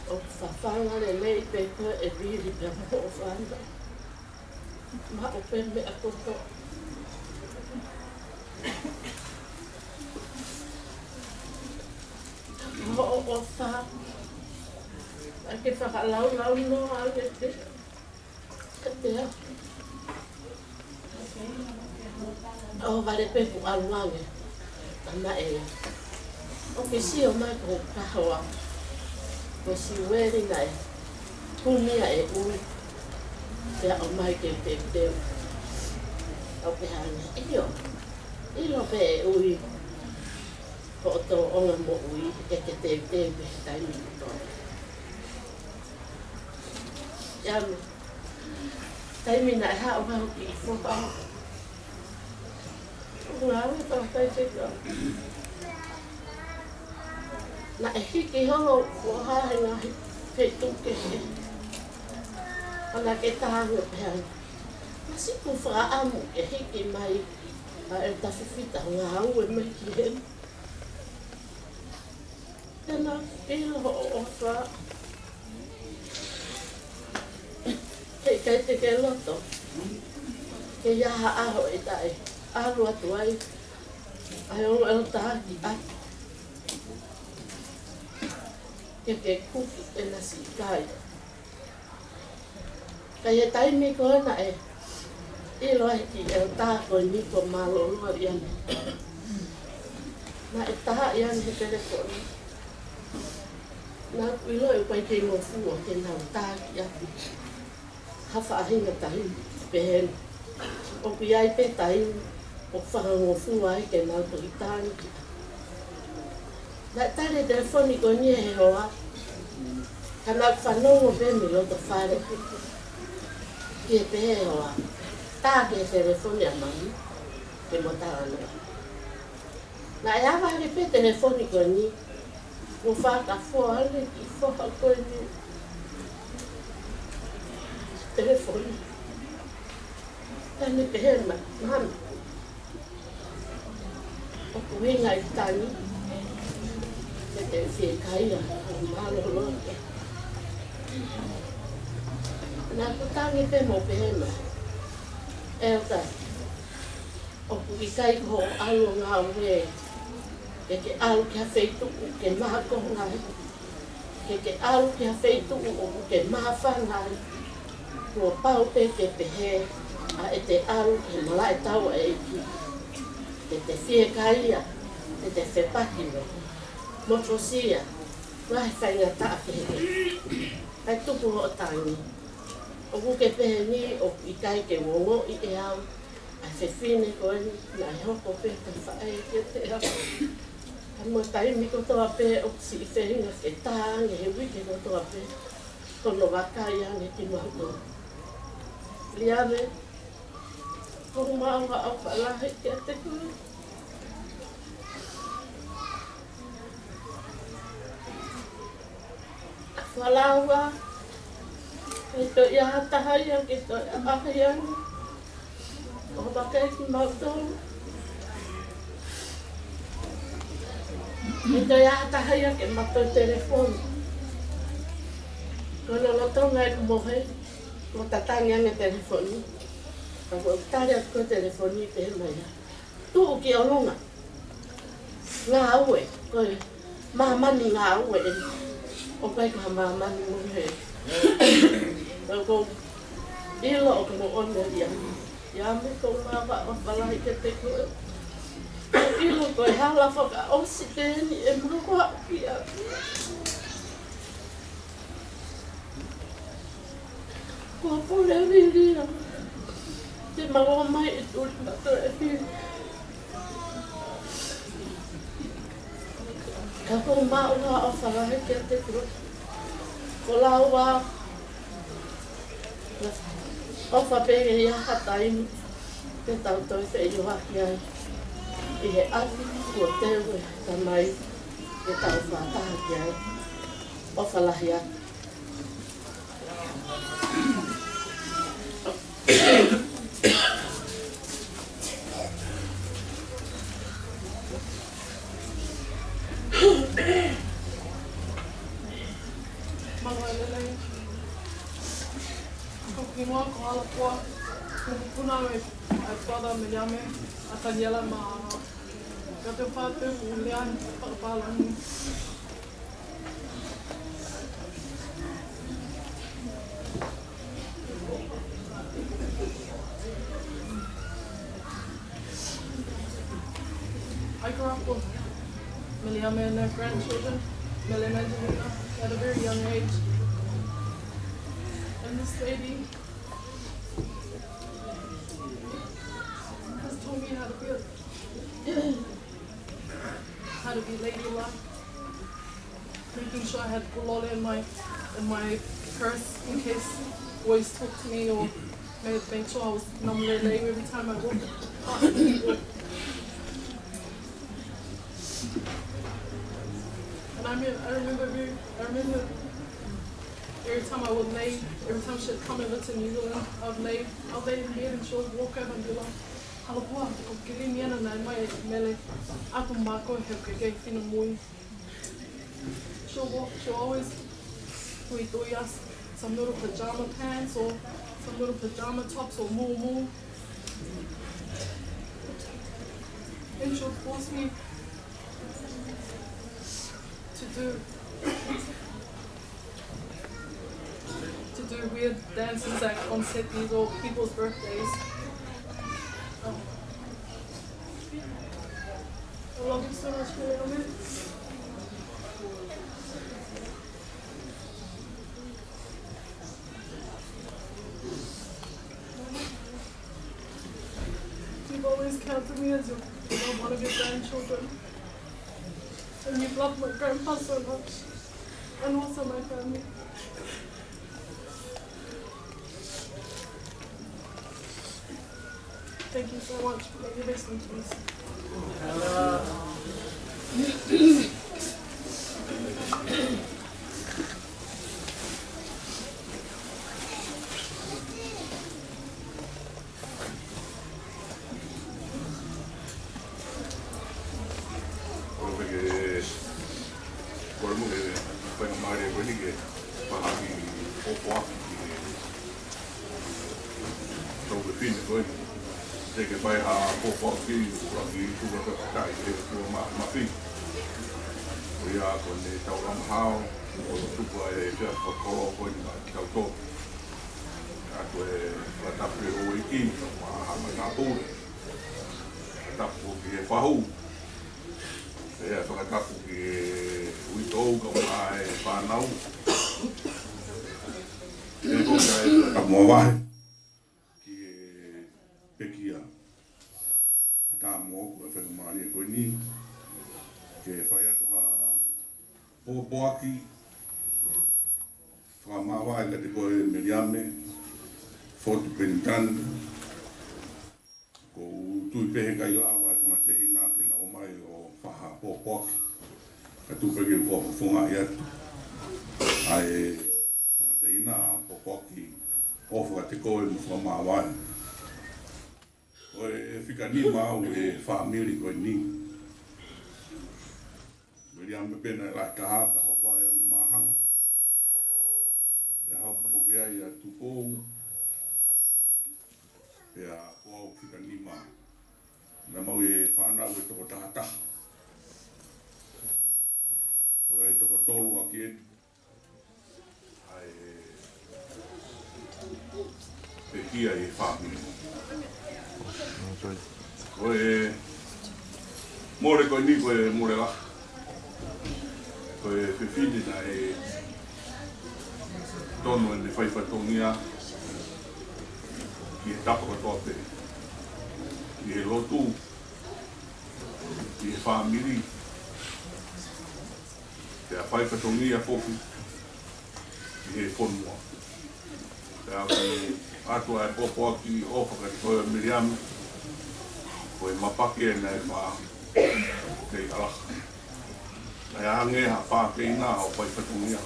ʻoku fafanga lelei pē koe ʻe Vili pea mo hoʻo fānau. Maʻu pē meʻa kotoa. Hoʻo ʻofa. ʻA ke fakalaulaunoa ange pē. Ka te a. ʻO vale pē kuo ʻalu ange. Ka naʻe, ʻoku ke sio mai ko ho kahoa. Ko Siueli naʻe kumi ia ʻe ui. Pea ʻomai ke teuteu. ʻOku ke hanga. ʻIo. ʻIlo pē ʻe ui. Ko hoʻo tōʻonga moʻui ke ke teuteu pē he taimi kotoa. Ia me. Taimi naʻe haʻu ai hoku kiʻi foha. Ngāue fakafaifekau. Naʻe hiki holo foha he ngaahi feituʻu kehe. Ana ke tānga pehē. Masiʻi ʻoku fakaʻamu ke hiki mai ʻa e tafifita ngāue mai ki heni. Tena pila hoʻo ʻofa. He ʻikai te ke loto ke ʻi ai ha ʻaho ʻe taʻe ʻalu atu ai ʻa e ongo ʻeletaha ki ʻapi ke ke kuki ʻena siʻi kai. Ka ʻi he taimi ko ē naʻe ʻilo ai ki he ʻeletaha ko eni kuo mālōlō Liame. Naʻe tā Liame he telefoni. Naʻa ku ʻiloʻi ʻoku ʻikai ke ngofua ke nau tā ki ʻapi ha faʻahinga taimi pehē ni. ʻOku ʻi ai pē taimi ʻoku fakangofua ai ke nau toki tā ni ki ʻapi. Naʻe tali e telefoni ko eni ʻe he hoa. Ka naʻa ku fanongo pē mei loto fale. Ke pehē ʻe he hoa, tā ki he telefoni ʻa mami, ke mo talanoa. Naʻe ava hake pē telefoni ko eni, mo fakafoa ʻa e kiʻi foha ko eni telefoni. Naʻa ne pehē mai, mami, ʻoku ʻi ai e tangi, ke te fiekaia, ʻo mālōlō. Naʻa ku tangi pē mo pehē mai, ʻEletā, ʻoku ʻikai ko hoʻo ʻalu ʻo ngāue ke ke ʻalu ki ha feituʻu ke mākoho ai. Ke ke ʻalu ki ha feituʻu ʻoku ke māfana ai. Kuo pau pē ke pehē ʻa ʻete ʻalu ki he malaʻe tau ʻa e ʻEiki. Ke te fiekaia, ke te fepaki mo, mo fosia, ngaahi faingataʻa kehekehe. Kae tuku hoʻo tangi. ʻOku ke pehē ni ʻoku ʻikai ke u ongoʻi ʻe au ʻa e fefine ko eni naʻe hoko pē ko e faʻē kiate au. Ka mo e taimi kotoa pē ʻoku siʻi feinga ke tā ange he uike kotoa pē hono vakai ange kimautolu. Liame, ʻoku mau ʻofa lahi kiate koe. Falaua, ʻe toe ʻi ai ha taha ia ke toe ʻaʻahi ange ʻo vakai kimautolu. ʻE toe ʻi ai ha taha ia ke ma toe telefoni. Ko e lolotonga ʻeku mohe, kuo tatangi ange telefoni. Ka kuo tali atu ko e telefoni pehē mai ia, tuʻu ki ʻolunga. Ngāue, ko e māmani ngāue eni. ʻOku ʻikai ko ha māmani mohe. Ka ʻoku ou ʻilo ʻoku moʻoni ia. Liame, ʻoku mau ʻofa lahi kiate koe. ʻOku ʻilo ko e hala fakaʻosi eni ʻe maʻu ʻaki ia. Kuo pule liliu. Te mau ō mai ʻi tuli mato e pili. Ka ko e maʻu ʻa e ʻofa lahi kiate koe. Ko e lau ʻa e ʻofa pē ke ʻi ai ha taimi ke tau toe feʻiloaki ai ʻi he ʻapi kuo teu ʻe he Tamai ke tau fakataha ki ai. ʻOfa lahi atu. Mālō e lelei. Ko hoku hingoa ko Halapoa. Ko hoku mokopuna ʻa e brother Meliame, ʻa Taniela mo Kateofatu, ko Leanne Fakapalani. I grew up with Meliame and her grandchildren, Mele and Angelina, at a very young age. And this lady has taught me how to be a, how to be ladylike. Making sure I had pulole in my, in my purse in case boys talk to me or made, make sure I was nonchalant every time I walked past people. And I mean, I remember very, I remember every time I would lay, every time she'd come over to New Zealand, I'd lay, I'd lay in bed and she would walk over and be like, "Halapoa, ko e kilimi ena naʻe ʻomai ʻe Mele atu maʻa koe he ʻoku ke kei finemui." She'll walk, she'll always tuitui us some little pajama pants or some little pajama tops or mumu. And she'll force me to do, to do weird dances at concerts or people's birthdays. Um, I love you so much, Mele. You've always counted me as your, you know, one of your grandchildren. And you've loved my grandpa so much. And also my family. Thank you so much. May you rest in peace. Ko e ke, ko e mo ke, faingamālie ko eni ke fakahā ʻa e ʻofa ki he tau fefine ko eni. Te ke fai ha ʻofa ki he ʻuluaki tuʻa ka kai he tuʻa ma, mafi. Ko ia ko ʻene taulama hao, ʻo tuku ʻa e fea fakakolo ko eni maʻa kitautolu. Ka ko e fakatapu ki he houʻeiki, mo e haʻa matāpule. Fakatapu ki he fahu. Pea fakatapu ki he uitou kae ʻumaʻā e fānau. Pea ko e fakatapu mo e vahe ki he pekia. Ka tā mo ʻoku ʻi he faingamālie ko eni ke fai atu ha pōpoaki fakamāvae kiate koe Meliame Fotu Penitani. ʻOku ou tui pē he ʻikai lava e fanga tehina ke na ō mai ʻo fai ha pōpoaki. Ka tuku pē ke u fakafofongaʻi atu ʻa e fanga tehina, pōpoaki ʻofa kiate koe mo fakamāvae. Ko e fika nima au he fāmili ko eni. Meliame pē naʻe lahi taha pea hoko ai ʻa e ongo māhanga. Pea haʻu pē ki ai ʻa Tupou. Pea ko au fika nima. Naʻa mau ʻi he fānau ʻe toko tahataha. Ko e toko tolu ʻaki eni ʻa e pekia ʻi he fāmili. Ko e Mole ko eni ko e mole lahi. Ko e fefine naʻe tonu ʻene fai fatongia ki he tapa kotoa pē, ki he lotu, ki he fāmili, pea fai fatongia foki ki he fonua. Pea ʻoku ʻoatu ʻa e pōpoaki ʻofa kiate koe Miriame, ko e mapaki ena ʻe fā kei ʻalaha. Naʻe hangē ha pākeina ʻo fai fatongia.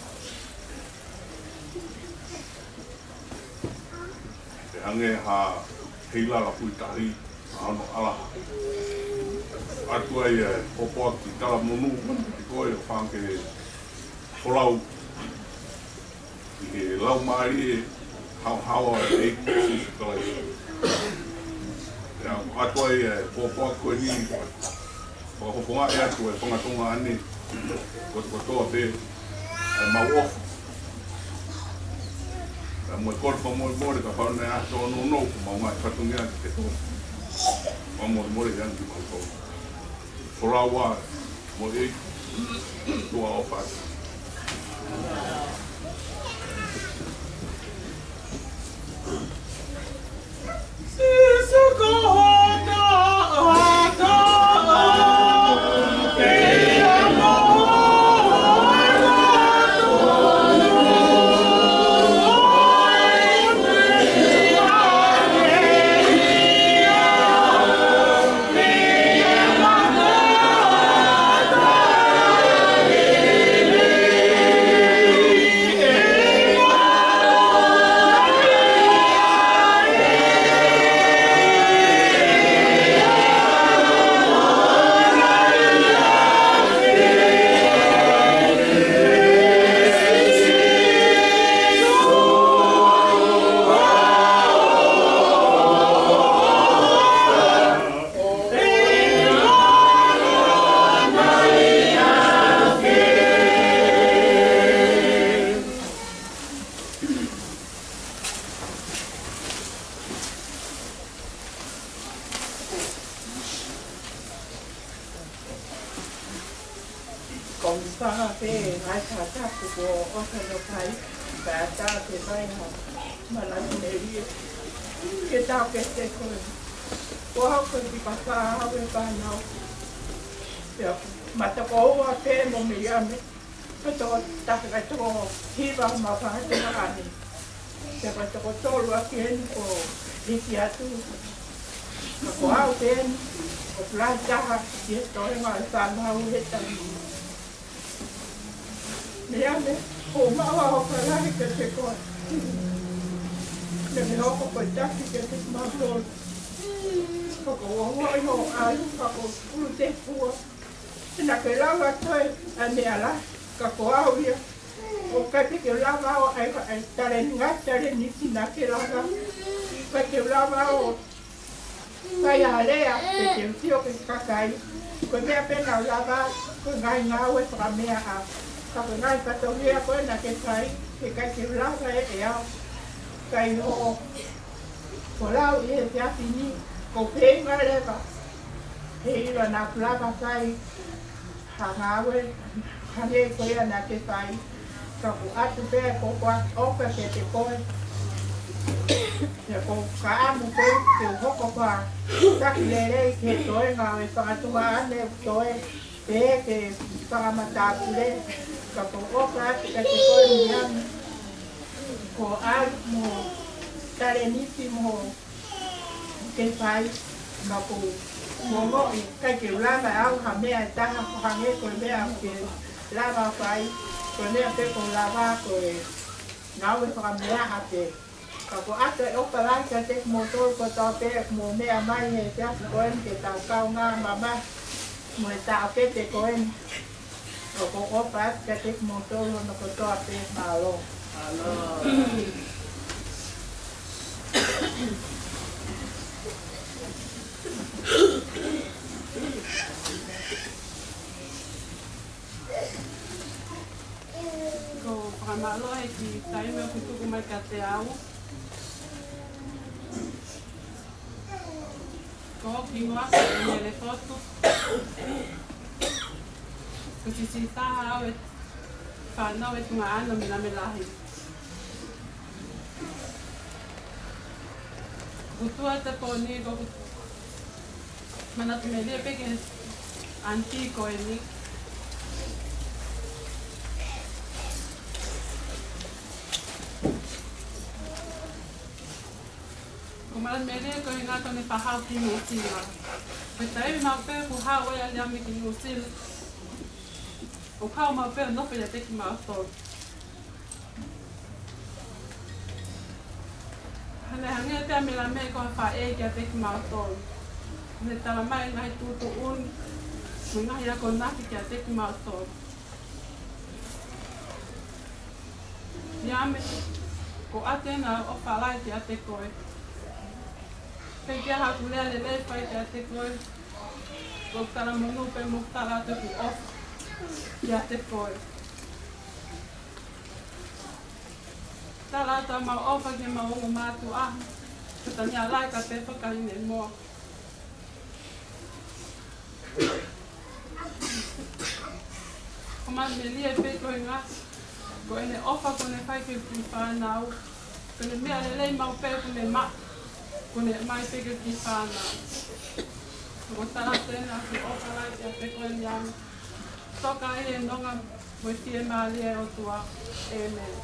ʻE hangē ha heilala kui tahi, ʻa hono ʻalaha. ʻOatu ai ʻa e pōpoaki talamonū kiate koe ʻo fai ke folau ʻi he laumālie haohaoa ʻo e ʻEiki ko Sīsū Kalaisi. Pea ʻoatu ai ʻa e pōpoaki ko eni, fakafofongaʻi atu e fanga tuongaʻane kotokotoa pē, ʻa e mau ʻofa. Pea mo e kole fakamolemole kapau naʻe ʻi ai ha tōnounou, ko ʻemau ngaahi fatongia kiate koe. Fakamolemole ange kimautolu. Folau ā mo e ʻEiki, tuʻa ʻofa atu. Ko e fanga pē ngaahi taha tapu kuo ʻosi hono fai, pea tā ke fai ha manatu melie ke tau ke te koe. Ko au ko Tipasa, au e fānau. Pea mata ko ua pē mo Miriame. Ko e toko taha, ko e toko hiva homau fanga tuongaʻane. Pea ko e toko tolu ʻaki eni kuo hiki atu. Ka ko au pē eni ʻoku lahi taha ʻi he toenga ʻo e fānau he taimi. Miriame, ʻoku ou maʻu ʻa e ʻofa lahi kiate koe. Naʻa ke hoko ko e taki kiate kimautolu. Ka ʻoku ou ongoʻi hoʻo ʻalu, ka ʻoku ou ʻulu tefua. Naʻa ke lava ʻo toe ʻa e meʻa lahi, ka ko au ia, ʻoku ʻikai pē ke u lava ʻo ʻai, ʻai taleni, ngaahi taleni naʻa ke lava. ʻIkai ke u lava ʻo fai ha lea, pe te u sio ki he kakai. Ko e meʻa pē naʻa ku lava, ko e ngaahi ngāue fakameaʻa. Ka ko e ngaahi fatongia ko ē naʻa ke fai, ʻikai ke u lava ʻe au. Ka ʻi hoʻo folau ʻi he efiafi ni, ʻoku ou feinga leva, heiʻilo naʻa ku lava fai ha ngāue hangē ko ia naʻa ke fai, ka ʻoku ʻoatu pē ʻa e pōpoaki ʻofa kiate koe. Pea ʻoku ou fakaʻamu pē ke u hoko ko ha taki lelei ki he toenga ʻo e fanga tuongaʻane ʻoku toe, pehē ki he fanga matāpule, ka ʻoku ou ʻofa atu kiate koe Miriame, ko e ʻalu mo e taleni mo e ke fai, ka ʻoku ou ongoʻi ʻikai ke u lava ʻe au ha meʻa ʻe taha ʻo hangē ko e meʻa ʻoku ke lava ʻo fai, ko e meʻa pē ʻoku ou lava ko e ngāue fakameaʻa pē. Ka ʻoku ʻoatu e ʻofa lahi kiate kimoutolu kotoa pē ʻoku mou meʻa mai he efiafi ko eni ke tau kaungā mamahi mo e taʻokete ko eni. ʻOku ou ʻofa atu kiate kimoutolu hono kotoa pē, mālō. ʻOku ou fakamālō he kiʻi taimi ʻoku ke tuku mai kiate au. ʻOku Ko au hingoa ko Mele Fotu. Ko e sisitā au ʻo e fānau ʻe Tungaʻana Melame Lahi. Kuo tuʻu atu pē ʻeni, ko ʻeku manatu melie pē ki he ʻanitī ko eni. Ko e manatu melie ko e ngaahi taʻu ne fakahā ki Nuʻusila. Ko e taimi maʻu pē kuo haʻu ai ʻa Liame ki Nuʻusila, ʻoku haʻu maʻu pē ʻo nofo ʻiate kimautolu. Naʻe hangē pē ʻa Melame ko ha faʻē kiate kimautolu. Ne talamai e ngaahi tuʻutuʻuni mo e ngaahi akonaki kiate kimautolu. Liame, ko e ʻofa ʻeni ʻoku ou fai kiate koe. Pea ʻikai haʻaku lea lelei fai kiate koe. Ko e talamonū pē mo e tala atu ʻeku ʻofa kiate koe. Tala atu ʻemau ʻofa ki heʻemau ongo mātuʻa, ko Taniela Laika pea mo Kaine Moa. Ko e manatu melie pē ko e ngaahi, ko ʻene ʻofa kuo ne fai ki he kiʻi fānau, ko ʻene meʻa lelei maʻu pē kuo ne maʻu, kuo ne ʻomai pē ki he kiʻi fānau. Ko e tala atu ʻeni ʻeku ʻofa lahi kiate koe Liame. Toka ʻi he nonga mo e fiemālie ʻo e ʻOtua. ʻĒmeni.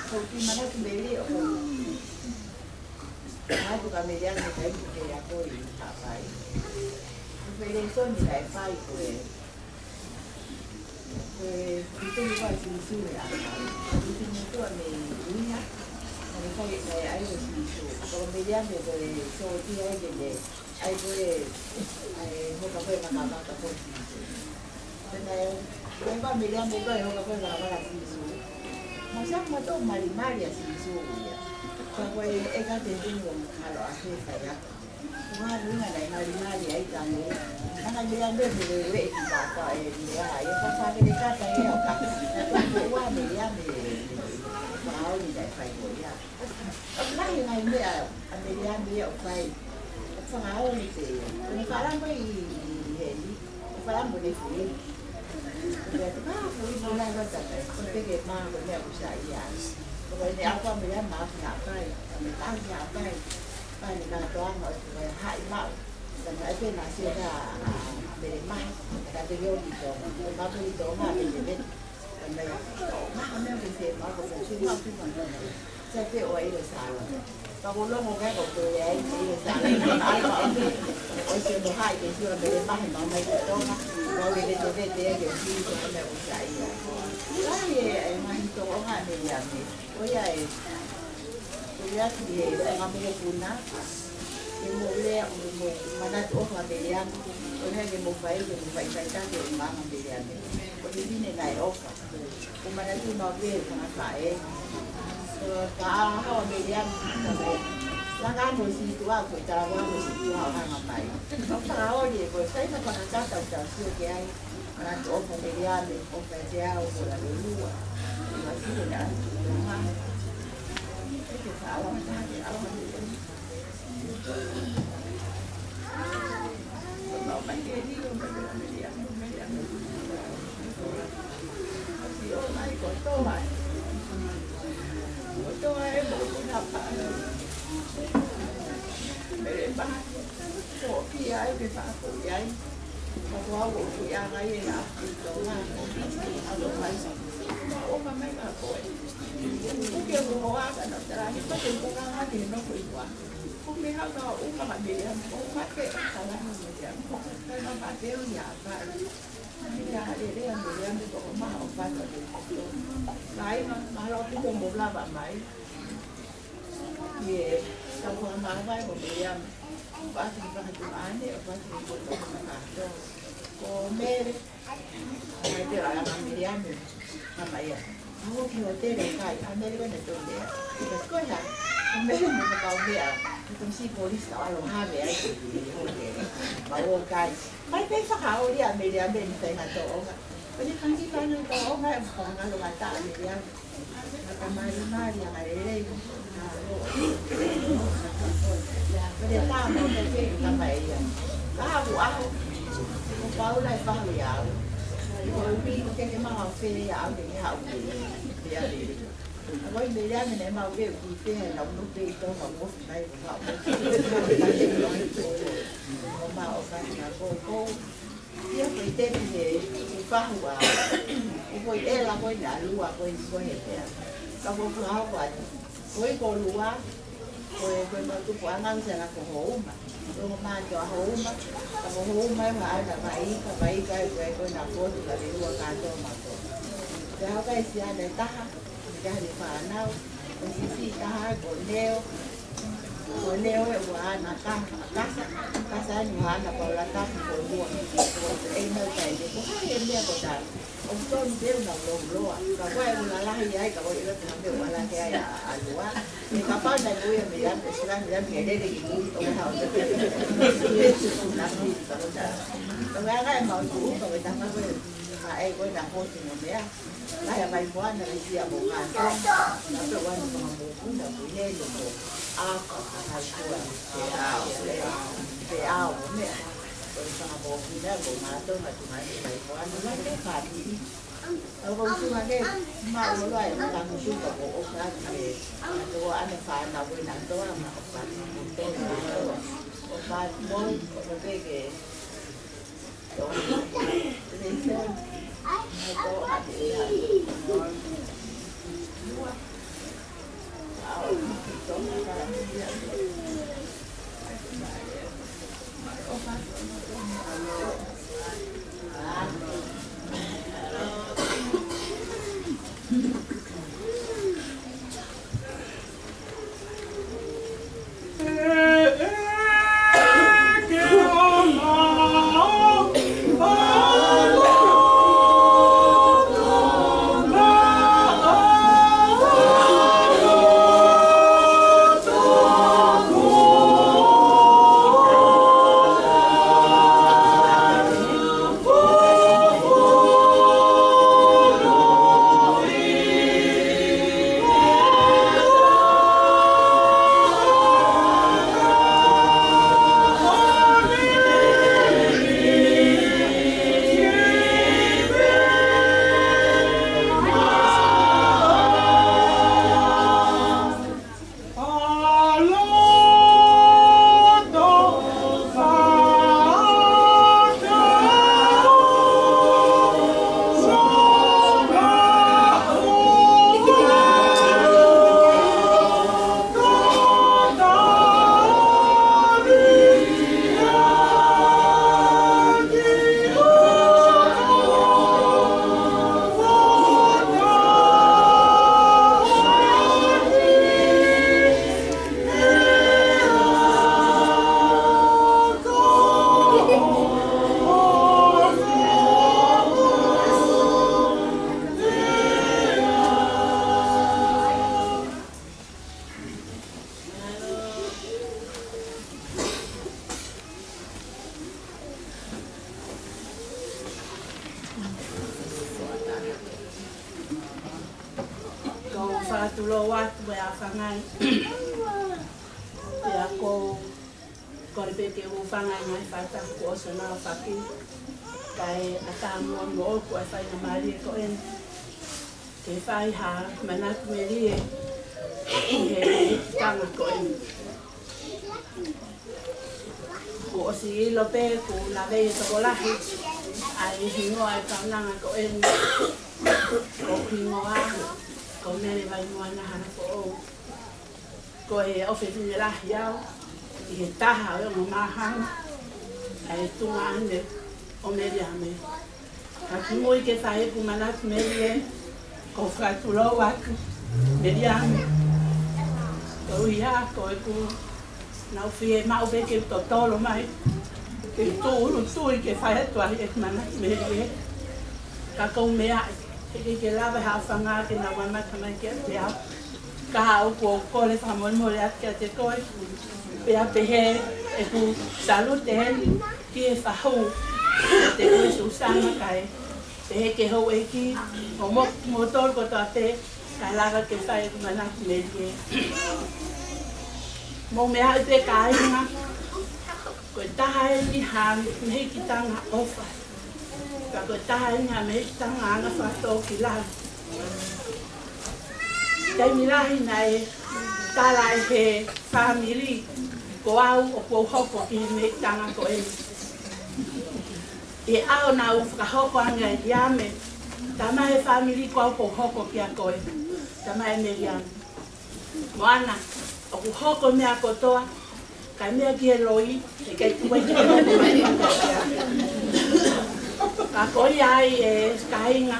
Ko e kiʻi manatu melie ʻoku ou manatu kia Meliame he taimi naʻe ako ʻi Haʻapai. Ko e lēsoni naʻe fai ko e, ko e tui ko ē ʻa Sīsū he ʻaho. Ko e tui motuʻa mei ʻUiha, naʻe fai, naʻe ʻai ʻe Sīsū. Ko Meliame ko e sōtia ia ke ne ʻai ko ē, ʻai hoka ko ē makamaka ko Sīsū. Pea naʻe, ko e ʻai ʻe Meliame ko ē hoka ko ē makamaka Sīsū. Mou sio ʻoku malimali ʻa Sīsū ia. Ka ko e ʻikai ke tonu ʻo halo ʻa e fai atu. Ko e ʻuhinga naʻe malimali ai ka ne. Hanga ʻe Meliame ʻo lele ki he kata ʻe lea ai. Ko e fāmili kata ia ʻo ka. Ko e ʻuhinga Meliame fakaoli naʻe fai ko ia. ʻOku lahi e ngaahi meʻa ʻa Meliame ia ʻoku fai. ʻOku fakaoli pē ia. Ko e fānau mai ʻi, ʻi heni. ʻOku Pea mo e fuli. Pea te mā fuli mo nai lo takai. Ko te ke mā ko ne aku sa ia. Ko ne aku a me ia mā fina pai. A me tau fina pai. Pea ne ka toa ma o te kai hai mau. Ka mai pe na se ka a me le mā. Ka te yo ki to. Ko ma pe to ma pe te pe. Ka mai to ma me ke se ma ko se ma fina. Sa te o ai le sala. Ka ko longo ka ko te ai le sala. Ai ko ake. O se mo hai ke sio me le mahe ma mai ko Tonga. Ko le te te te ke ki ko me o sa ia. Ai e, e mahi Tonga ne ia me. Ko ia e. Ko ia ki e sanga mo ko puna. Ke mo lea, mo, mo manatu ʻofa mele ame. Ko ia ke mo fai, ke mo fai fai ka ke o mama mele ame. Ko te vine nai ʻofa. Ko manatu mau pē fanga faʻē. Ko ka ʻaho mele ame ka mai. Langa mo si tua ko i tala mo si tua o hanga mai. Ko fakaoli e ko sai na fakakata o tau sio ke ai. Manatu ʻofa mele ame, ʻofa te au, ko la lelua. Ua sio na. Ua. Eke ka ʻaho na, ke ʻaho na. Ko me hau na uma ma mele ame, ko ma ke ʻo kala na mele ame, ko ka na ma te u ia pa. Ia lele a mele ame ko ma o pa na te ko. Mai ma, ma lo pi ko mo lava mai. Ia, ka ko ma vai mo mele ame. Pa te pa tu ane, pa te ko to ma to. Ko mele. Ai, te ala ma mele ame. Ama ia. Au ki hotele kai, a mele wena tō mea. Ia, ko ia. Ko mele mo ka mea. Ko si polisi ka alo ha mea ai ki hotele. Ma o kai. Mai pe fakaoli a mele ame ni tai na tō onga. Ko ni kangi kai na tō onga e fanga lo mata a mele ame. Mata mali mali a mele. Ko te tā mo te ke ka mai ia. Ka au au. Ko Paula e fahu ia au. Ko ui ko ke ke maha fele ia au ke ke hau. Ia lele. Ko i mele ame ne mau ke ui te he lau no pe i tō mau mo fina i ko mau. Ko mau o ka na ko ko. Ia ko i te ki he fahu a. Ko i ela ko i na lua ko i ko he pea. Ka ko ko hau ko atu. Ko i ko lua. Ko e, ko e mau tupu anga usi ana ko Houma. Ko e mau mātua Houma. Ka ko Houma e maa ana Vaika, Vaika e ko e, ko e na fotu ka le lua ka tō mako. Te hau kai si ana e taha, ka le fānau. Ko sisi taha, ko Neo. Ko Neo e ua ana taha, kasa, kasa ni ua ana Paula taha, ko lua. Ko e mau kai le, ko hai e mea ko tala. ʻOku tonu te u na ulo uloa. Ka ko e ʻoku lalahi ai, ka ko e ʻilo te na me uala ke ai a, a lua. Ni ka pau na ko ia me ia, me sila me ia, me lele ki mui, ʻo hau te. Na mui, ka ko ta. Ka ko e anga e mau tu, ka ko e tama ko e, ka e ko e na fotu no mea. Ka ia mai moana, ka ia mo ka. Na pe ua ni mo mo kuna, ko ia ni ko. A ka, ka hai kua. Pe ao, pe ao, pe ao, mea. Ko e fanga mo kuna, ko ma to, ma tu mai, mai moana, mai te ka ni. Au ko utu ake, ma o loa e ka mutu ka ko o ka ke, ko ana fānau ko na toa ma o ka ko toa ma toa. O ka mo, o ka ke ke, o ka ke, ma toa ake ia. Au, o ka ke ia. ʻOku ou fakatulou atu mo e ʻaofangaʻi. Pea ʻoku ou kole pē ke u hūfanga he ngaahi faʻahinga kuo ʻosi ʻo nau faki. Kae ʻatā muʻa moʻoku ʻa e faingamālie ko eni ke fai ha manatu melie ʻi he tanga ko eni. Kuo ʻosi ʻilo pē, kuo lave ʻe he tokolahi ʻa e hingoa ʻo e kaunanga ko eni. Ko e hingoa ko Mele Vaimoana Halafoʻou. Ko e ʻofefine lahi au ʻi he taha ʻo e ongo māhanga ʻa e tuongaʻane ʻo Meliame. Ka kimuʻa ke fai ʻeku manatu melie, ʻoku ou fakatulou atu, Meliame. Koeʻuhi ko ʻeku nau fiemaʻu pē ke u totolo mai ke u tūʻulutui ke fai atu ai ʻeku manatu melie. Ka ʻoku ou meaʻi, heʻikai ke lava ha ʻaofangaʻi ke nau mamata mai kiate au. Ka ʻoku ou kole fakamolemole atu kiate koe, pea pehē ʻeku salute eni ki he fahu, kiate koe Susana kae pehē ki he houʻeiki, ʻo mo, mo tolu kotoa pē, kae lava ke fai ʻeku manatu melie. Mou meaʻi pē kāinga, ko e taha eni ha mehikitanga ʻofa. Ka ko e taha eni ha mehikitanga anga fakatōkilalo. Taimi lahi naʻe tala ʻe he fāmili ko au ʻoku ou hoko ki he mehikitanga ko eni. ʻI he ʻaho naʻa ku fakahoko ange ai Liame, talamai ʻe he fāmili ko au ʻoku ou hoko kia koe. Talamai ʻe Meliame, Moana, ʻoku hoko e meʻa kotoa, kae meʻa ki he loi, heʻikai tuku ai ki he loi. Ka ko ia ai ʻe kāinga,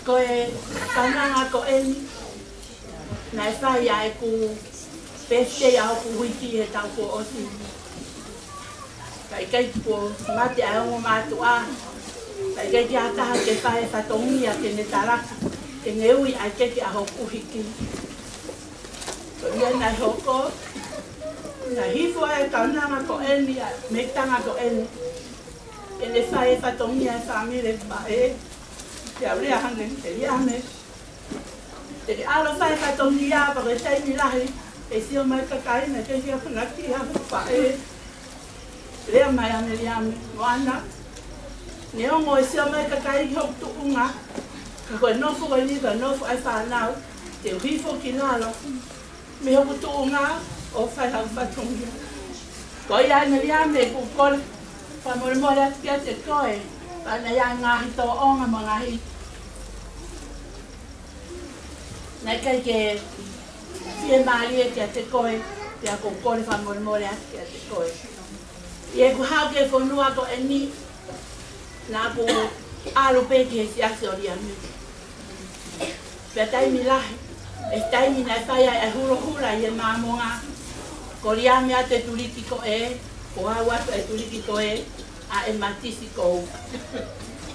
ko e kaunanga ko eni, naʻe fai ai ʻeku birthday ʻa hoku uike he taʻu kuo ʻosi. Kae ʻikai ke mate ʻa e ongo mātuʻa. Kae ʻikai ke ʻi ai ha taha ke fai e fatongia ke ne talaki, ke ne ui ʻa e keke ʻa hoku uike. Ko ia naʻe hoko, naʻe hifo ai e kaunanga ko eni, ʻa e mehikitanga ko eni, ke ne fai e fatongia ʻa e fāmili ʻe faʻē. Pea u lea ange kia Liame, te ke ʻalu ʻo fai e fatongia, pea ko e taimi lahi ʻe sio mai e kakai naʻe ʻikai ke fai ha fatongia ʻa e faʻē. Lea mai ʻa Meliame, Moana, neongo ʻe sio mai e kakai ki hoku tuʻunga, ka ko e nofo ko eni ko e nofo ʻa e fānau, te u hifo ki lalo mei hoku tuʻunga ʻo fai haʻaku fatongia. Ko ia ai Meliame, ʻoku ou kole fakamolemole atu kiate koe, pea naʻe ʻi ai e ngaahi tōʻonga mo e ngaahi naʻe ʻikai ke fiemālie kiate koe, pea ʻoku ou kole fakamolemole atu kiate koe. ʻI heʻeku haʻu ki he fonua ko eni, naʻa ku ʻalu pē ki he siasi ʻo Liame. Pea taimi lahi, ʻi he taimi naʻe fai ai e hulohula ʻi he Māmonga, ko Liame atu e tuliki ko ē, ko au atu e tuliki ko ē, ʻa e matisi kou.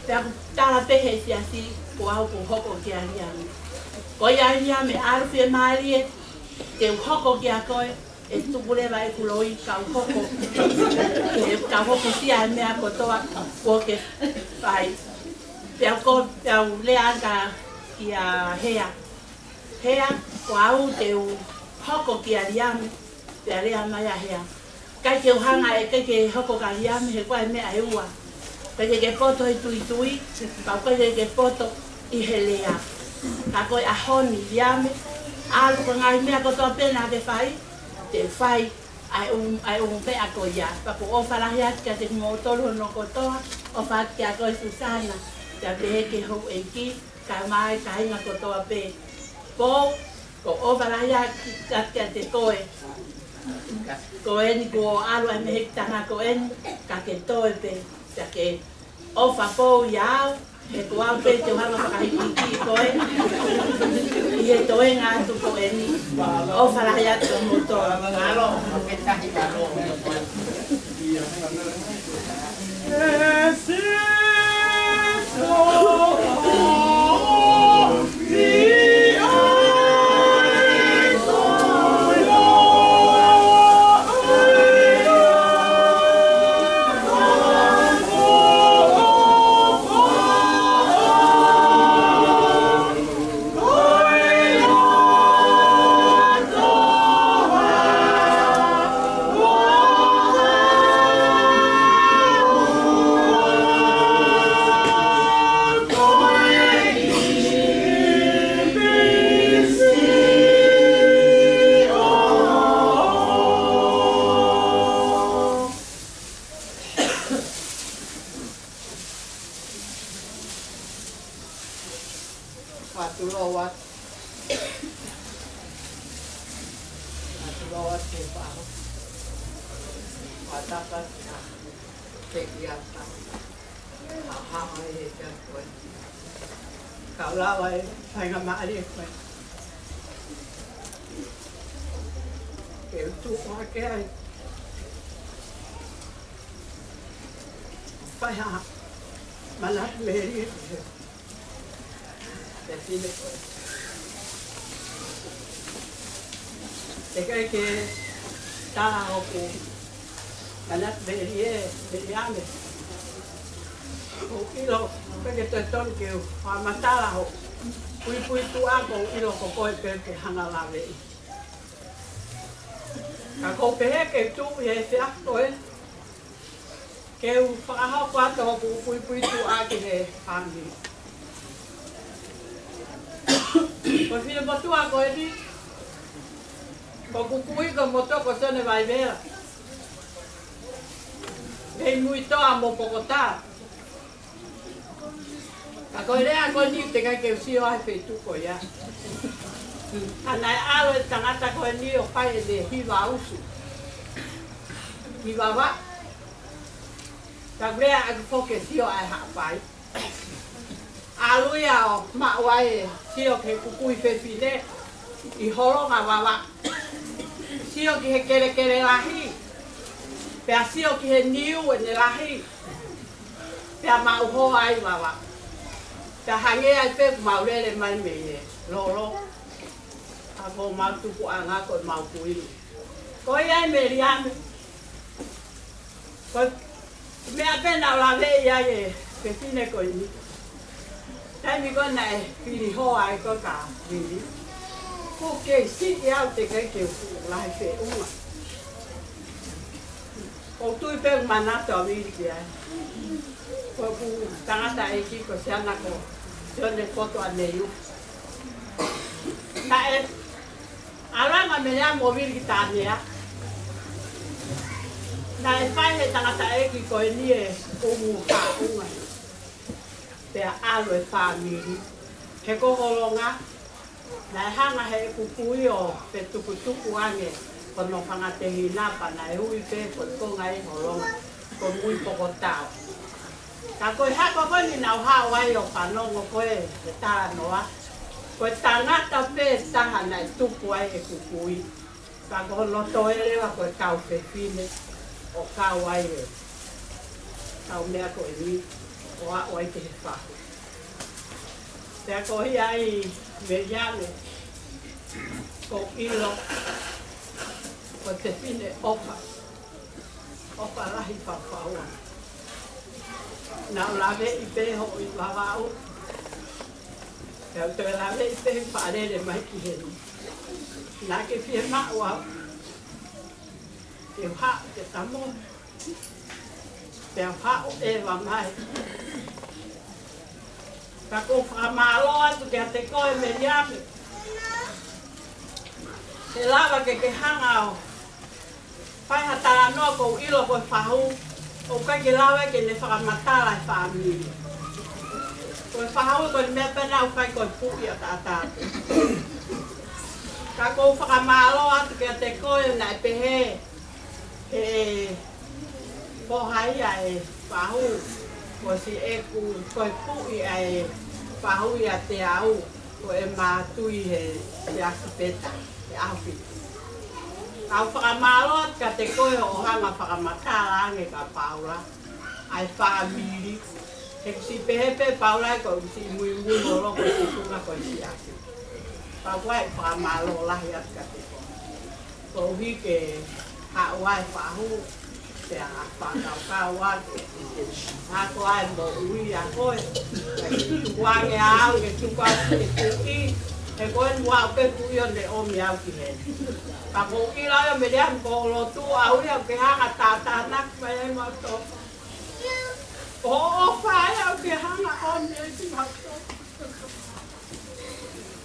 Pea ʻoku tala pē ʻe he siasi, ko au ʻoku hoko kia Liame. Ko ia ai Liame, ʻalu fiemālie, te u hoko kia koe, ʻe tuku leva ʻeku loi kau hoko. Ke kau hokosia e meʻa kotoa kuo ke fai. Pea ko, pea u lea ange kia Hea. Hea, ko au te u hoko kia Liame. Pea lea mai ʻa Hea, ʻikai ke u hanga ʻe ʻikai ke hoko kia Liame he ko e meʻa ʻe ua. ʻIkai ke ke poto he tuitui, pea ʻikai ke ke poto ʻi he lea. Ka ko e ʻaho ni Liame, ʻalu ko e ngaahi meʻa kotoa pē naʻa ke fai, te u fai ʻa e ʻū, ʻa e ʻū meʻa ko ia. Pea ʻoku ou ʻofa lahi atu kiate kimoutolu hono kotoa, ʻofa atu kia koe Susana, pea pehē ki he houʻeiki, kae ʻumaʻā e kāinga kotoa pē. Pou, ʻoku ou ʻofa lahi atu kiate koe. Ko eni kuo ʻalu ʻa e mehikitanga ko eni, ka ke toe pē, pea ke ʻofa pou ia au, he ko au pē te u hanga ʻo fakahikihiki koe ʻi he toenga atu ko eni. ʻOfa lahi atu kimoutolu. Mālō, mālō. Fakatulou atu. Fakatulou atu ki he fahu. Fakatapa ki ha tekiata. Ha ha mai he kia koe. Kau lava e faingamālie ko ē ke u tuʻu hake ai. Fai ha manatu melie. Te tine koe. Teʻeki ke tala hoku manatu melie, melie ane. ʻOku ou ʻilo, ʻoku ʻikai ke totonu ke u fakamatala hoku puipuituʻa, ʻoku ou ʻilo ko koe pē ke hanga lave. Ka ʻoku ou pehē ke u tuʻu he efiafi ko ē ke u fakahoko atu hoku puipuituʻa ki he fāmili. Ko e finemotuʻa ko eni, ko hoku kui ko e motuʻa ko Sione Vaivela. Mei Muitoa mo Pokotā. Ka ko e lea ko eni teʻeki ke u sio ai he feituʻu ko ia. Ka naʻe ʻalu e tangata ko eni ʻo fai ʻene hiva usu. Hiva vaʻa. Ka ko e lea ʻaku foki ke sio ai Haʻapai. ʻAlu ia ʻo maʻu ai e sio ki he kui fefine ʻi Holonga Vavaʻu. Sio ki he kelekele lahi. Pea sio ki he niu ʻene lahi. Pea maʻu hoa ai Vavaʻu. Pea hangē ai pē kuo mau lele mai mei he lolo. Ka ko homau tupuʻanga ko homau kui. Ko ia ai Meliame. Ko e meʻa pē naʻa ku laveʻi ai e fefine ko eni. Taimi ko ē naʻe fili hoa ai ko ē kia Vili. Ko e kei siʻi au teʻeki ke u lahi feʻunga. ʻOku ou tui pē ʻoku manatu ʻa Vili ki ai. Ko hoku tangataʻeiki ko Siana ko Sione Fotu ʻAneiu. Naʻe ʻalu ange ʻa Meliame mo Vili ki Tānea. Naʻe fai he tangataʻeiki ko eni e umu haʻunga. Pea ʻalu e fāmili. He ko Holonga, naʻe hanga heʻeku kui ʻo fetukutuku ange ko hono fanga tehina pea naʻe ui pē ko e konga ʻi Holonga, ko Mui Pokotā. Ka ko e hako ko eni naʻa ku haʻu ai ʻo fanongo ko ē he talanoa, ko e tangata pē taha naʻe tupu ai ʻeku kui. Ka ko hono toe leva ko e kau fefine ʻo kau ai e kau meʻa ko eni ʻo aʻu ai ki he fahu. Pea ko ia ai Meliame, ʻoku ou ʻilo ko e fefine ʻofa. ʻOfa lahi fakafaua. Naʻa ku laveʻi pē hoʻo ʻi Vavaʻu. Pea u toe laveʻi pē fakalele mai ki heni. Naʻa ke fiemaʻu au ke u haʻu ke tamo. Pea u haʻu ʻeva mai. Ka ʻoku ou fakamālō atu kiate koe Meliame. Ke lava ke ke hanga ʻo fai ha talanoa ʻoku ou ʻilo ko e fahu, ʻoku ʻikai ke lava ke ne fakamatala e fāmili. Ko e fahu ko e meʻa pē naʻa ku fai ko e puʻi ʻataʻatā pē. Ka ʻoku ou fakamālō atu kiate koe naʻe pehē he foha ia e fahu, ko siʻeku, ko e puʻi ʻa e fahu ʻiate au, ko e mātui he, he ʻasi peta, he ʻaho fitu. Kau fakamālō atu kiate koe hoʻo hanga fakamatala ange kia Paula ʻa e fāmili. He ʻoku siʻi pehē pē Paula ʻe ko e ʻoku siʻi muimui holo ko e tuʻunga ko e siasi. Pea ʻoku ou fakamālō lahi atu kiate koe. Koeʻuhi ke haʻu ai e fahu, pea fakakaukau atu. Ako ai moʻui ʻa koe. Tuku ange au ke tuku au ke tuʻi. He ko e muʻa pē tuʻi ʻo ne ʻomi au ki heni. Ka ʻoku ou ʻilo ʻio Meliame ko e lotu au ia ke hanga tātānaki mai ai mautolu. ʻO, ʻofa ai au ke hanga ʻomi ai kimautolu.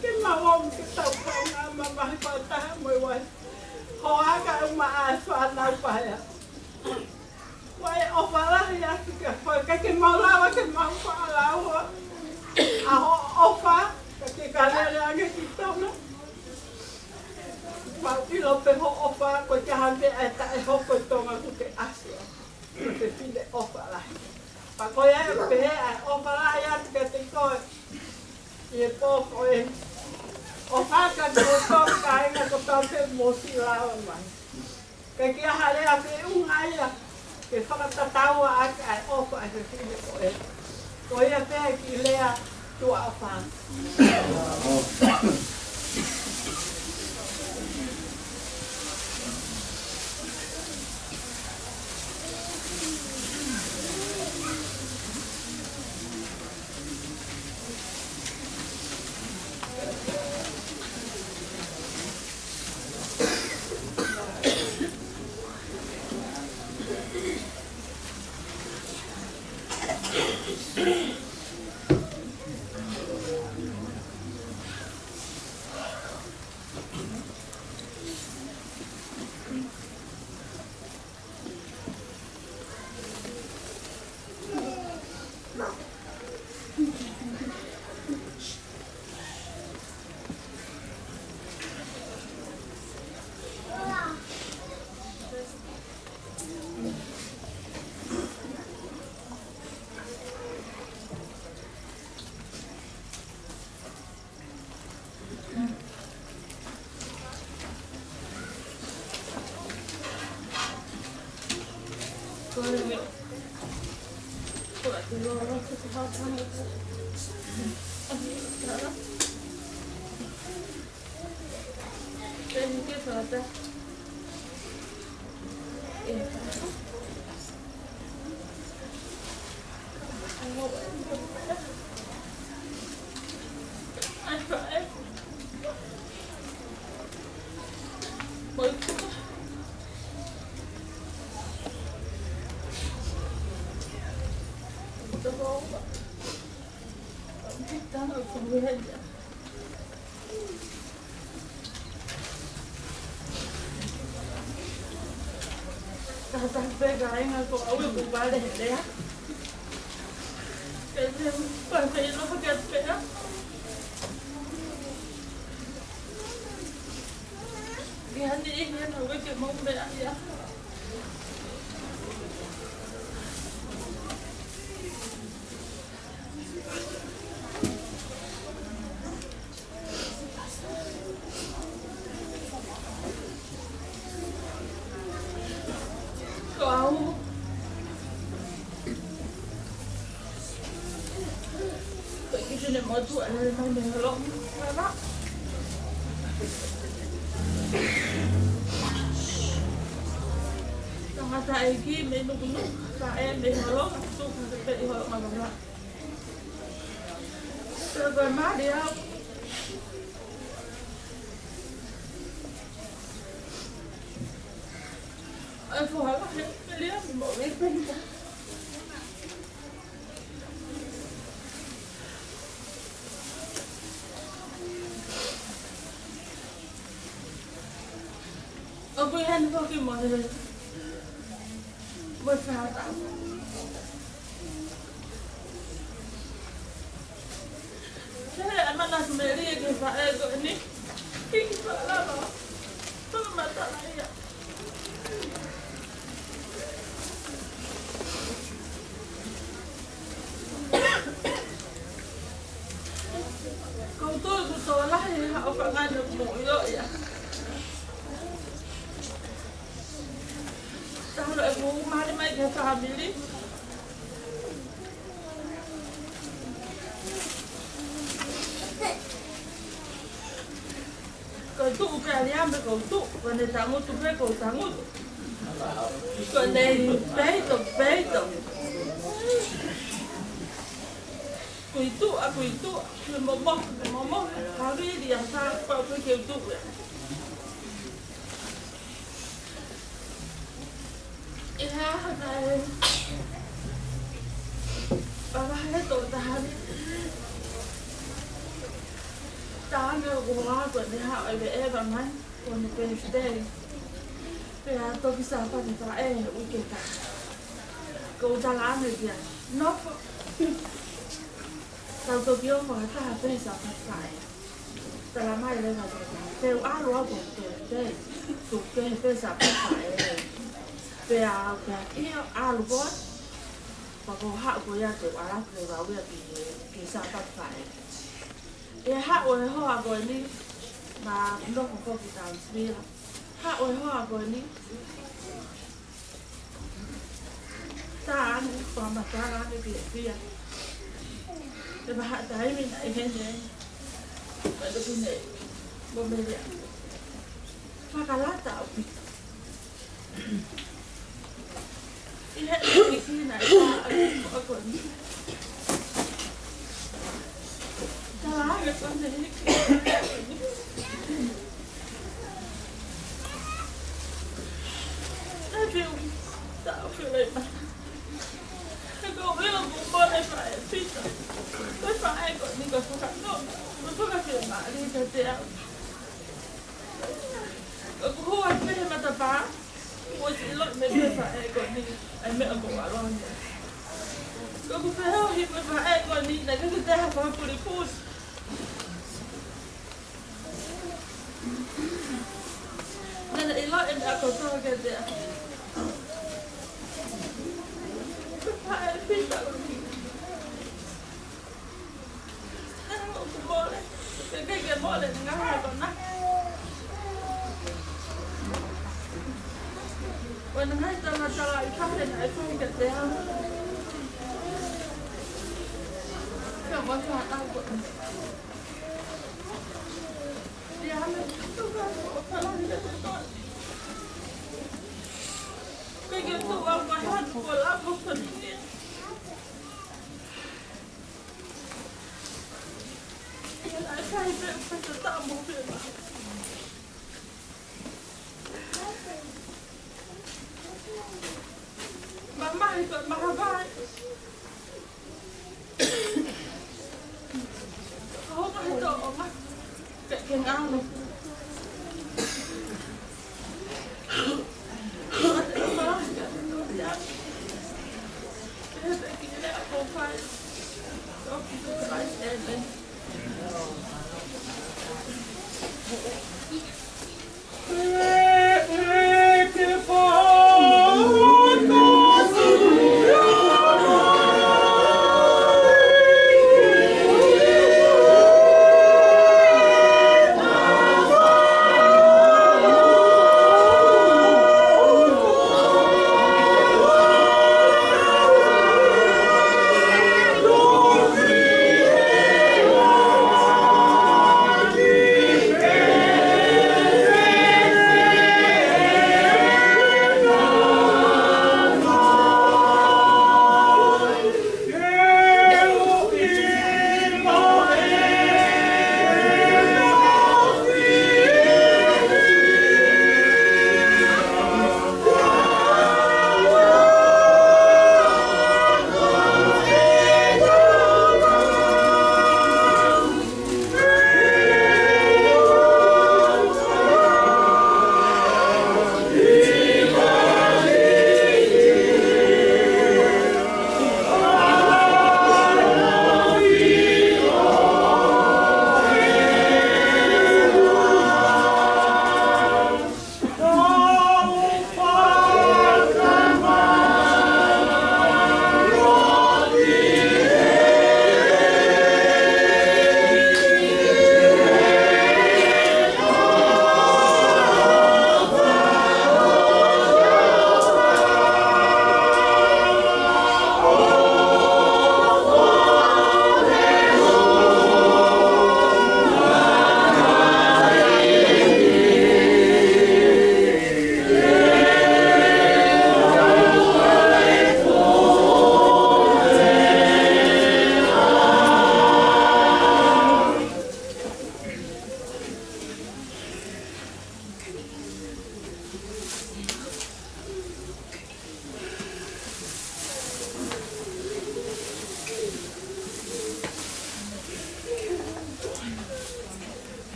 Ke mau ō ke tau kaungā mamahi fakataha mo e uaifi. Ko aka uma ʻa e fānau paea. Ko e ʻofa lahi atu kia koe, ʻikai ke mau lava ke mau faʻa lau ʻa hoʻo ʻofa, ka ke Pea ʻe taʻe hoko ʻi Tonga kuo ke ʻasi ʻo fefine ʻofa lahi. Pea ko ia ʻe pehē ʻa e ʻofa lahi atu kiate koe ʻi he pō ko ē. ʻOfa atu ki he toʻu kāinga ko tau te mosi lao mai. Ke kia ha lea feʻunga ia ke fakatatau ʻaki ʻa e ʻofa ʻa e fefine ko ē. Ko ia pē ki lea tuʻa ʻofa. Tata pē kāinga ko au ʻoku vale he lea. Ke te pā pē ʻilo hake atu pē ā. Ke ani ʻi hena ue ke mau mea ia. Ko au. Ko e kisi ne motu ʻa e mai mei holo. Tangataʻeiki mei Nukunuku, ka e mei holo, tuku ke pē ʻi holo mavara. Pea ko e mali au. ʻAi fohala he, he lea mo e penta. ʻOku ʻi heni foki mo e, mo e fata. He ʻe mana melie ke faʻē ko eni. Hiki fakalava. Fakamatala ia. Koutou kuo tō lahi ha ʻofa ngāue mo ʻio ia. Taha lo e kuo mali mai ke fāmili. Ko e tuʻu pē ʻa Liame ko e tuʻu, ko ʻene tangutu pē ko e tangutu. Ko ʻene peito, peito. Kui tuʻa, kui tuʻa, kui momo, kui momo, havili a sa pau pē ke tuʻu. ʻI he ʻaho naʻe, ʻa e vahe tolu taha ni. Taha ni ʻoku ʻalu ko eni ha ʻai veʻeva mai, ko ʻene birthday. Pea toki Sāpate taʻe uike ka. Ko u tala ange kia. Nofo. Tau toki ʻofa ha taha pē Sāpate taʻe. Tala mai leva kia. Te u ʻalu au ko e birthday. Tuku pē he pē Sāpate Faʻē. Pea u pehē ki he ʻalu ko ē. Pea ko e haʻu ko ia ke u ʻalu atu ke u lau ia ki he, ki he Sāpate Faʻē. ʻE haʻu e hoa ko eni, ma nofo ko ē ki Townsville. Haʻu e hoa ko eni. Tā ane, fakamatala ane ki he fia. ʻE maha taimi naʻe ʻi heni. Ka te pune. Mo mele. Fakalata ʻaupito. ʻI he ʻEiki naʻe tā ʻaki ko eni. Talaange ko eni ʻEiki. Naʻe fiu, tā ʻo fiu lei mata. He ko e ʻilo ko e mole faʻē Pita. Ko e faʻē ko eni ko e fakano. Ko e fakafiemālie kiate au. ʻOku hua pē he matapā, kuo ʻosi ʻiloʻi mei he faʻē ko eni ʻa e meʻa ko ʻaloni. ʻOku feohi mo e faʻē ko eni, naʻe ʻikai ke toe ha fakapulipusi. Naʻá ne ʻiloʻi e meʻa kotoa kiate au. Ko e faʻē Pita ko eni. Naʻe ʻikai ke mole, ke ʻikai ke mole, ngaahi ʻaho ko ena. Ko e ngaahi talatalaifale naʻe fai kiate au. Ka ʻoku ou fakaʻau ko ē. Ia, me tuka, ʻo fala ni te to. Ke ke tuʻu au mai hatu ko la mo ko ni.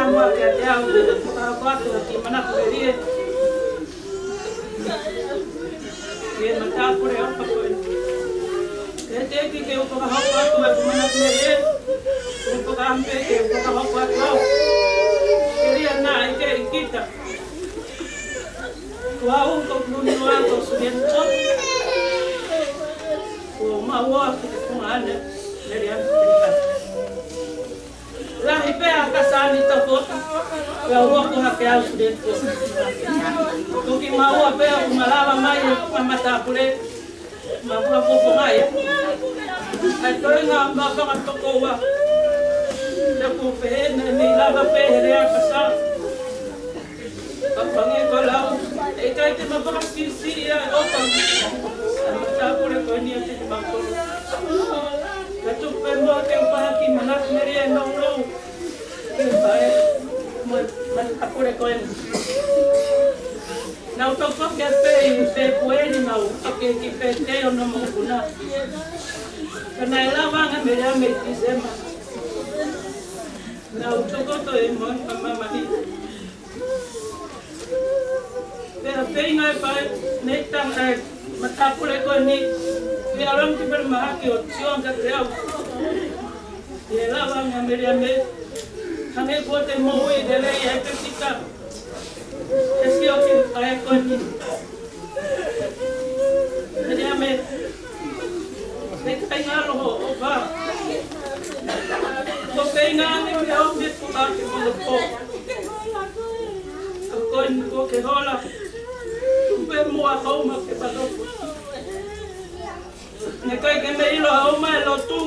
Ua kiate au, ke u fakahoko atu ha kiʻi manatu melie ki he matāpule ʻofa ko eni. Ke teʻeki ke u fakahoko atu ha kiʻi manatu melie, ʻoku ou fakaʻamu pē ke u fakahoko atu au. Ke ʻikai naʻa ʻi ai kita. Ko au ko Luniloa ko Suliani Toko. Ko Maua ki he Funga ʻAne, Meliana Telipa. Lahi pē ʻa Kasani Toko, pea u hoko hake au Suliani Toko. Toki maua pē ʻoku malava mai ʻa e matāpule, ma fakafofonga ia. ʻA e toenga ma fakatokoua. Pea ko u pehē naʻe mei lava pē he lea ʻa Kasa. Ka pange ko lau, ʻe ʻikai te ma fakakisi ia ʻo ka. ʻA e matāpule ko eni ʻa te ma kolo. Ka tuku pē mo ke u fakahoko ha kiʻi manatu melie nounou. Ke fai mo e matāpule ko eni. Naʻa ku toki hake pē ʻi Fēpueli, naʻa ku hake ki he pētei ʻo hono mokopuna. Ka naʻe lava ange ʻa Meliame ʻi Tīsema. Naʻa ku tokoto ʻi he moʻoni mamahi. Pea feinga e fai, ne tangai matāpule ko eni, pea ʻalu ange ki Falemahaki ʻo sio ange kiate au. ʻE lava ange ʻa Meliame, hangē kuo te moʻui lelei ai pē kita. ʻE sio ki he fai ko eni. Meliame, ʻe ʻikai ngalo hoʻo ʻofa. Ko e feinga ange ke ʻomi e fuʻu ʻake mo e pō. Ka ko eni kuo ke hola. Tupe muʻa hou ma ke palopo. Naʻe ʻikai ke me ʻilo hou ma e lotu.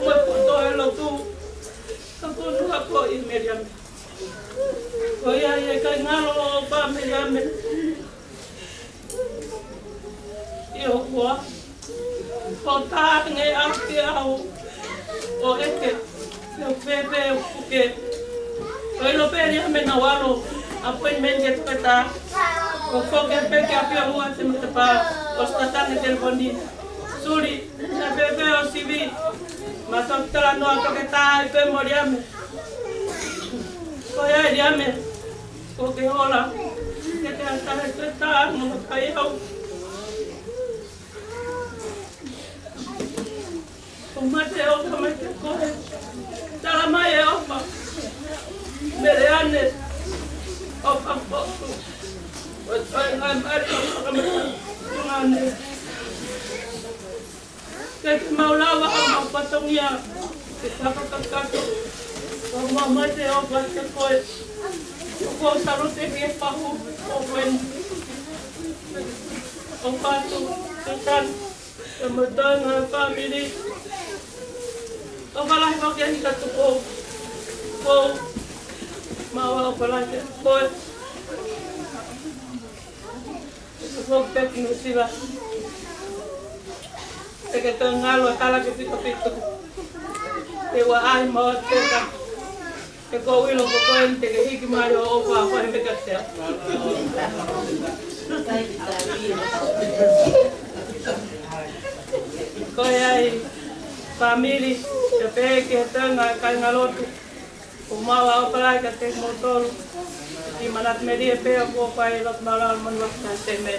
Mo e poto e lotu. Ka ko e nuʻa ko ē Meliame. Ko ia ʻe ʻikai ngalo hoʻo ʻofa Meliame. ʻI hoku hoa. ʻO tā ange au ke au ʻo ʻeke. Ke u fēfē ʻo puke. Ko e ʻilo pē Meliame naʻa ku ʻalu appointment ki he toketā. ʻO foki pē ki ʻapi ʻo ʻoatu e matapā. ʻO start ange telefoni. Suli, naʻe fēfē hoʻo sivi? Ma toki talanoa toketā ai pē mo Meliame. Ko ia Meliame. Kuo ke hola. Ke te ata he toketā mo kai au. Kuo mate ʻofa mai kiate koe. Tala mai e ʻofa. Meliane. ʻOfa fotu. ʻO toe ngai mai ʻofa mai kiate koe. Ke te mau lava ʻo mau fatongia. Ke fakakakato. Kuo mau mate ʻofa kiate koe. ʻOku ou salute ki he pahu. ʻO koe. ʻOfa atu. Ke tanu. Ke mo e toenga e fāmili. ʻOfa lahi mo ke hika tuku. Ko. Mau ʻofa lahi ke koe. Ko peki Nuʻusila. Te ke toe ngalo tala ke pito pito. Te ua ai mo te ka. He ko e ʻilo ko koe te ke hiki mai ʻo ʻofa fai me ka te. Ko ia ai fāmili, te pehē ki he toenga e kāingalotu. Ko mau ʻofa lahi kiate kimoutolu. Kiʻi manatu melie pē ʻoku fai ʻi loto maʻulalo mo ni wakita te me.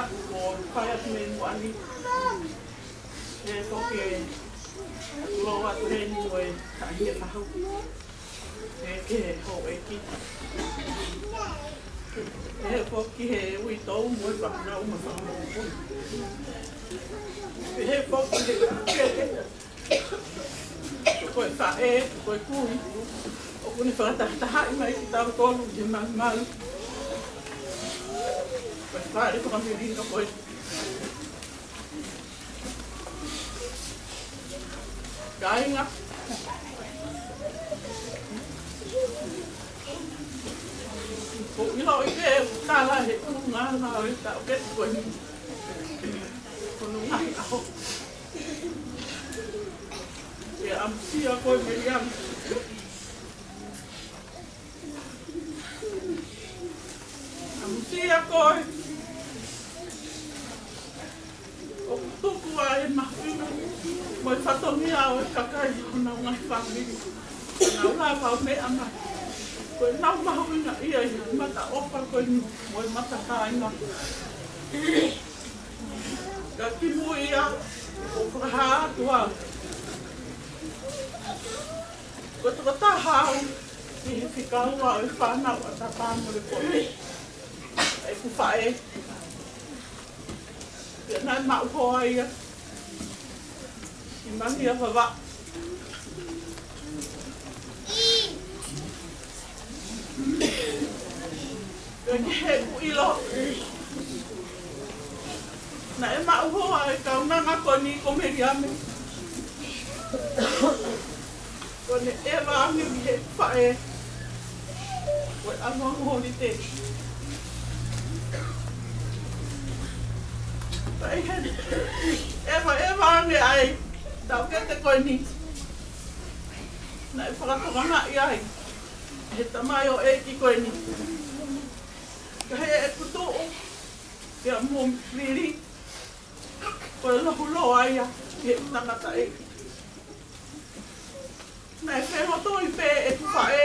Ko e fai atu mei muʻa ni, ʻe foki e lōua atu heni mo e taʻahine fahu. ʻE ke houʻeiki. ʻE foki he uitou mo e fānau mo e fānau. ʻE foki he kete. Ko e faʻē, ko e kui, ʻoku ne fakatahatahaʻi mai kitautolu he malumalu. Ko e fale fakamelino ko e kāinga. ʻOku ou ʻiloʻi pē ʻoku tala he ʻulungaanga ʻo e taʻokete ko eni. Ko hono ngaahi ʻaho. ʻE ʻamusia koe Meliame. ʻAmusia koe. ʻOku tuku ai e mahuʻinga mo e fatongia ʻo e kakai ʻi honau ngaahi fāmili. Nau lava ʻo meʻa mai. Ko ʻenau mahuʻingaʻia ʻi he mataʻofa ko eni mo e matakāinga. Ka kimui ia, ʻoku fakahā atu au. Ko e tokotaha au ʻi he fika ua ʻo e fānau ʻa Tapa mo Lekoa. ʻEku faʻē. Pea naʻe maʻu hoa ia ʻi Mangia Vavaʻu. Pea ki heʻeku ʻilo, naʻe maʻu hoa e kaunanga ko eni ko Meliame. Ko ʻene ʻeva ange ki he faʻē ko e ʻanuʻanuʻa holite. Pea ʻi he ʻevaʻeva ange ʻa e taʻokete ko eni, naʻe fakatokangaʻi ai he tamaioʻeiki ko eni. Ka heʻeku tuʻu pea mo Vili, ko e lohuloa ia ki he tangataʻeiki. Naʻe felotoi pē ʻeku faʻē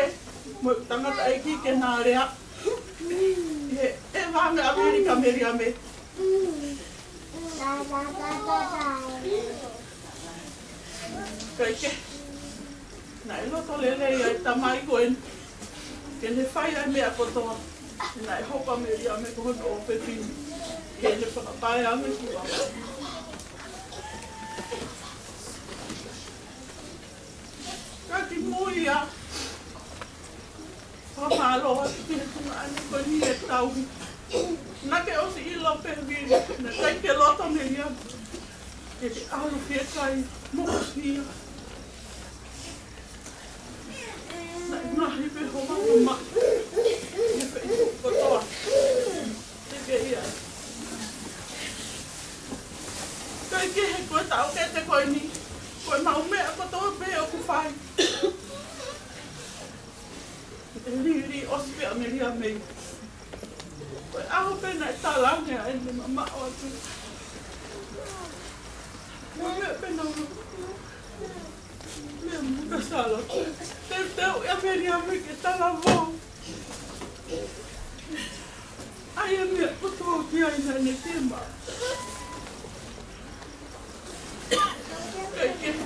mo e tangataʻeiki ke na lea. He ʻeva ange ʻa Vili kia Meliame. Kae kehe, naʻe loto lelei ʻa e tamai ko eni ke ne fai ʻa e meʻa kotoa. Naʻe hoko ʻa Meliame ko hono ʻofefine ke ne fakapae ange ki ai. Ka kimui ia, fakamālō atu ki he tuongaʻane ko eni he tauhi. Naʻá ke ʻosi ʻilo pē Vili, naʻe ʻikai ke loto Meliame ke ke ʻalu ki he kai mo ʻosi ia. Naʻe ngaahi pē hoʻo mamaʻo he feituʻu kotoa. Te ke ia. Kae kehe ko e taʻokete ko eni, ko ʻemau meʻa kotoa pē ʻoku fai, ʻe lī, lī ʻosi pē ʻa Meliame. Ko e ʻaho pē naʻe tala ange ai ʻene mamaʻo atu, ko e meʻa pē naʻa nau meʻa mo Kasala. Teuteu ʻa Meliame ke talavou ʻa e meʻa kotoa ki ai naʻá ne ke maʻu. Kae kehe,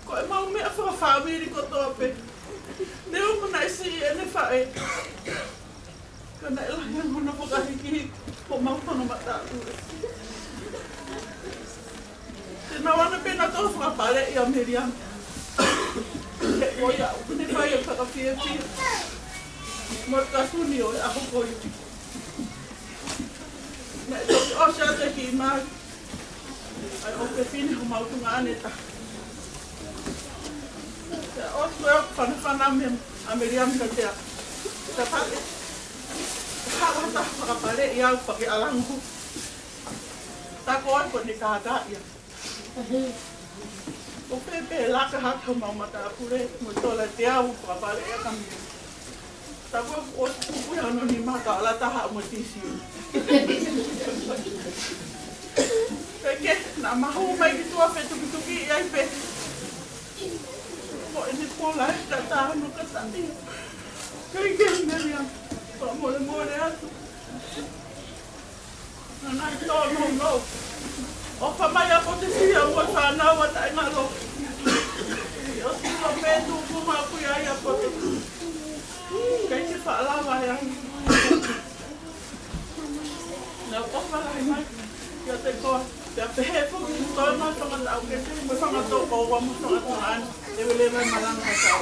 ko ʻemau meʻa fakafāmili kotoa pē, neongo naʻe siʻi ʻene faʻē, ka naʻe lahi ange hono fakahikihiki homau tono mataʻu. Te nau ʻalu pē nautolu ʻo fakapaleʻi ʻa Meliame. He ko ia ʻokú ne fai e fakafiefia mo e katuni ʻo e ʻaho ko ia. Naʻe toki ʻosi atu e kiʻi mali ʻa e ʻofefine homau tuongaʻane taha. Pea ʻosi ko ē ʻeku fanafana mo ʻa Meliame ka te a, ka pale, ka ʻalu atu ʻo fakapaleʻi au pea ke ʻalu ange. Tā ko ē ko ʻene kākā ia. Ko pē pē laka hake homau matāpule mo e tola ʻe teau fakapaleʻi ʻa Meliame. Tā ko ē kuo ʻosi pupuʻi hono nima ka ʻalu atu ʻo haʻu mo e tisi. Pea ke na mahu mai ki tuʻa fetukituki ai pē. Ko ʻene pola e kata ano kata ia. Kae kehe Meliame, fakamolemole atu. Nai tō no no. ʻOfa mai ʻa Potefia mo e fānau ʻa Taʻengalo. ʻOsi ʻilo pē tuʻunga ʻoku ʻi ai ʻa Potefia. ʻIkai ke faʻa lava ʻe ai. Naʻa ku ʻofa lahi mai kiate koe. Pea pehē foki ki he toe mai fanga taʻokete mo e fanga tokoua mo e fanga tuongaʻane. Leveleva e malanga ʻa e tau.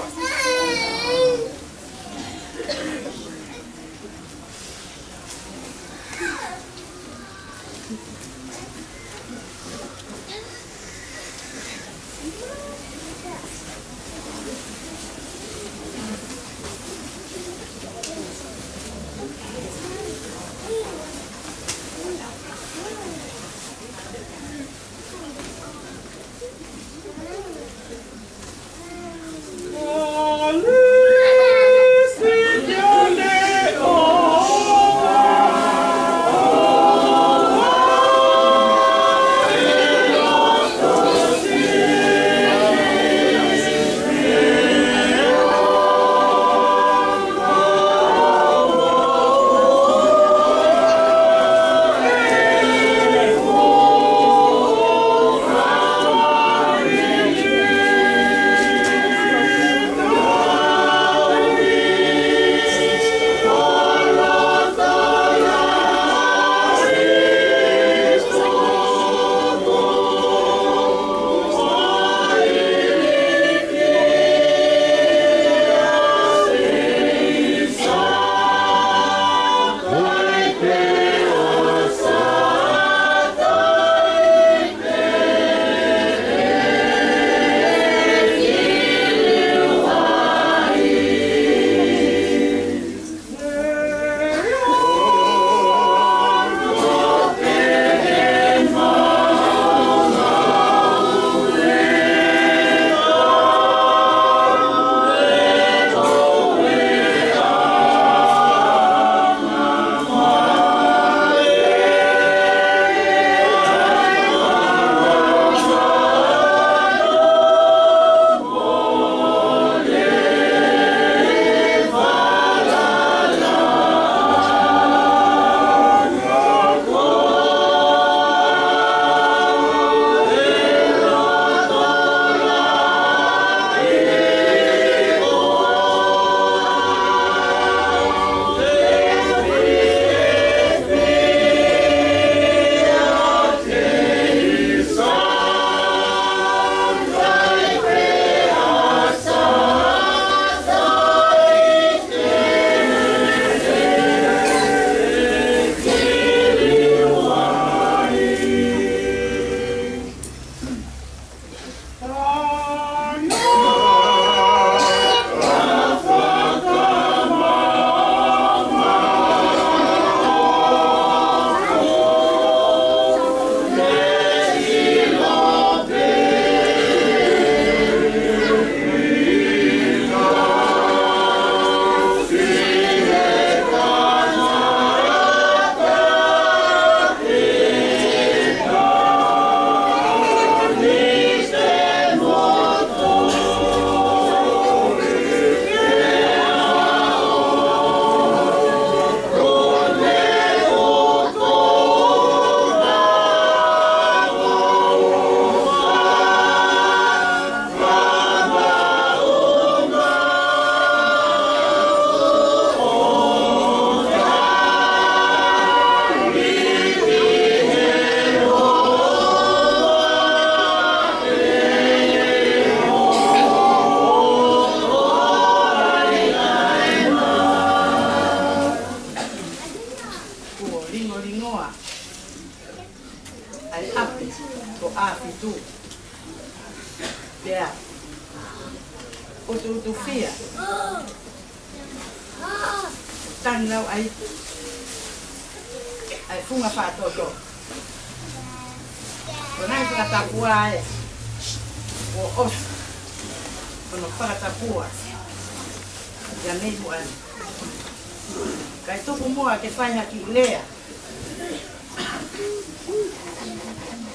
Kuo lingolingoa ʻa e ʻapi ʻo ʻAfitu. Pea ʻutuʻutufia ʻo Tangilauʻaitu ʻa e funga fakatoto. Ko e ngaahi fakatapua ē kuo ʻosi hono fakatapua ia mei muʻa ni. Kae tuku muʻa ke fai ha kiʻi lea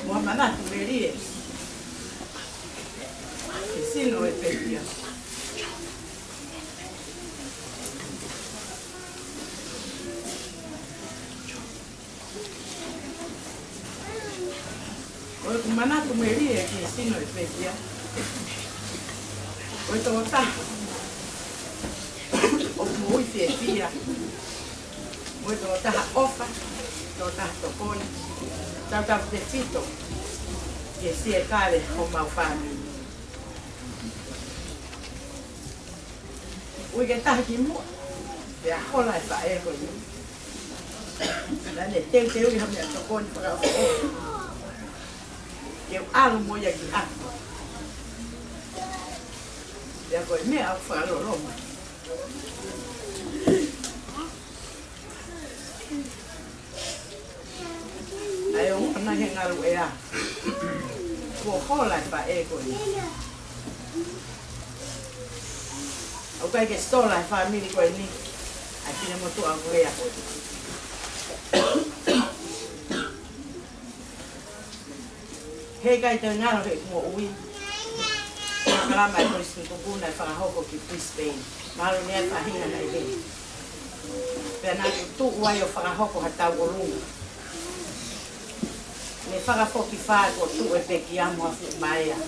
mo ha manatu melie ki he sino ʻo e pekia. ʻOku ou manatu melie ki he sino ʻo e pekia. Ko e tokotaha ʻoku moʻui fiefia. Ko e tokotaha ʻofa, tokotaha tokoni. Tautautefito ki he siekale ʻo homau fāmili. Uike taha kimuʻa, pea hola e faʻē ko eni. Naʻá ne teuteuʻi ha meʻatokoni fakaʻofoʻofa ke u ʻalu mo ia ki ʻapi. Pea ko e meʻa ʻoku fakaloloma ai ʻo ngana he ngalu ʻea. Kuo hola e faʻē ko eni. ʻOku ʻikai ke sola e fāmili ko eni ʻa e finemotuʻa ʻoku lea ko eni. Heʻikai toe ngalo he moʻui. Kalama e koisi kuku naʻe fakahoko ki Brisbane. Mahalo naʻe faʻahinga naʻe hē. Pea naʻá ku tuʻu ai ʻo fakahoko ha tauʻolunga. Ne fakafokifā kuo tuʻu e pekia mo ha fuʻu maea.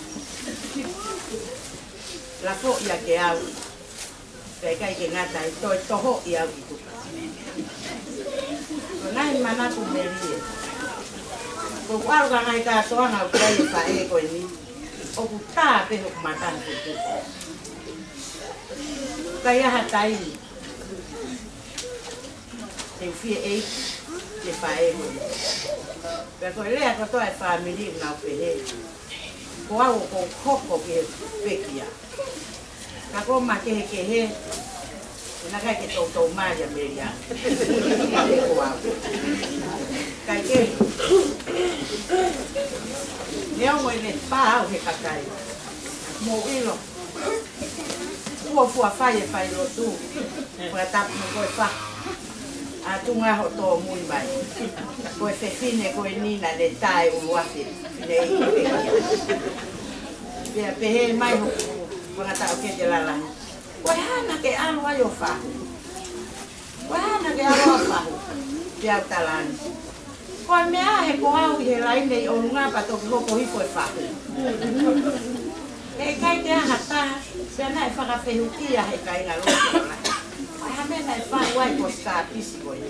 Lafoʻi ʻa e au. Pea ʻikai ke ngata ai, toe tohoʻi au ki tuʻa. Ko e ngaahi manatu melie. Ko e ʻalu ka ngaahi kātoanga ʻoku ʻi ai e faʻē ko eni. ʻOku tā pē hoku mata he tuʻu. Kai ʻi ha taimi te u fie ʻeiki ki he faʻē ko eni. Pea ko e lea kotoa e fāmili ʻoku nau pehē, ko au ʻoku ou hoko ki he pekia. Ka ko e makehekehe, ʻe naʻe ʻikai ke toutou mali ʻa Melia. Ko au. Kaikehe, neongo ʻene pā au he kakai, mou ʻilo, kuo fuofua fai e failotu. Ko e tapu mo ko e fahu. ʻA e tuʻunga hoʻo tōmui mai. Ko e fefine ko eni naʻá ne tā e ʻuluafe. Fefine ʻi he pekia. Pea pehē mai hoku fanga taʻokete lalahi, ko e hā naʻá ke ʻalu ai ʻo fahu? Ko e hā naʻá ke ʻalu ai ʻo fahu? Pea u talaange, ko e meʻa he ko au ʻi he laine ʻi ʻolunga pea toki hoko hifo e fahu. Heʻikai ke ʻi ai ha taha, pea naʻe fakafehuʻia he kāinga lotu ko ē. Ko e hā e meʻa naʻe fahu ai ko Stāpisi ko ē?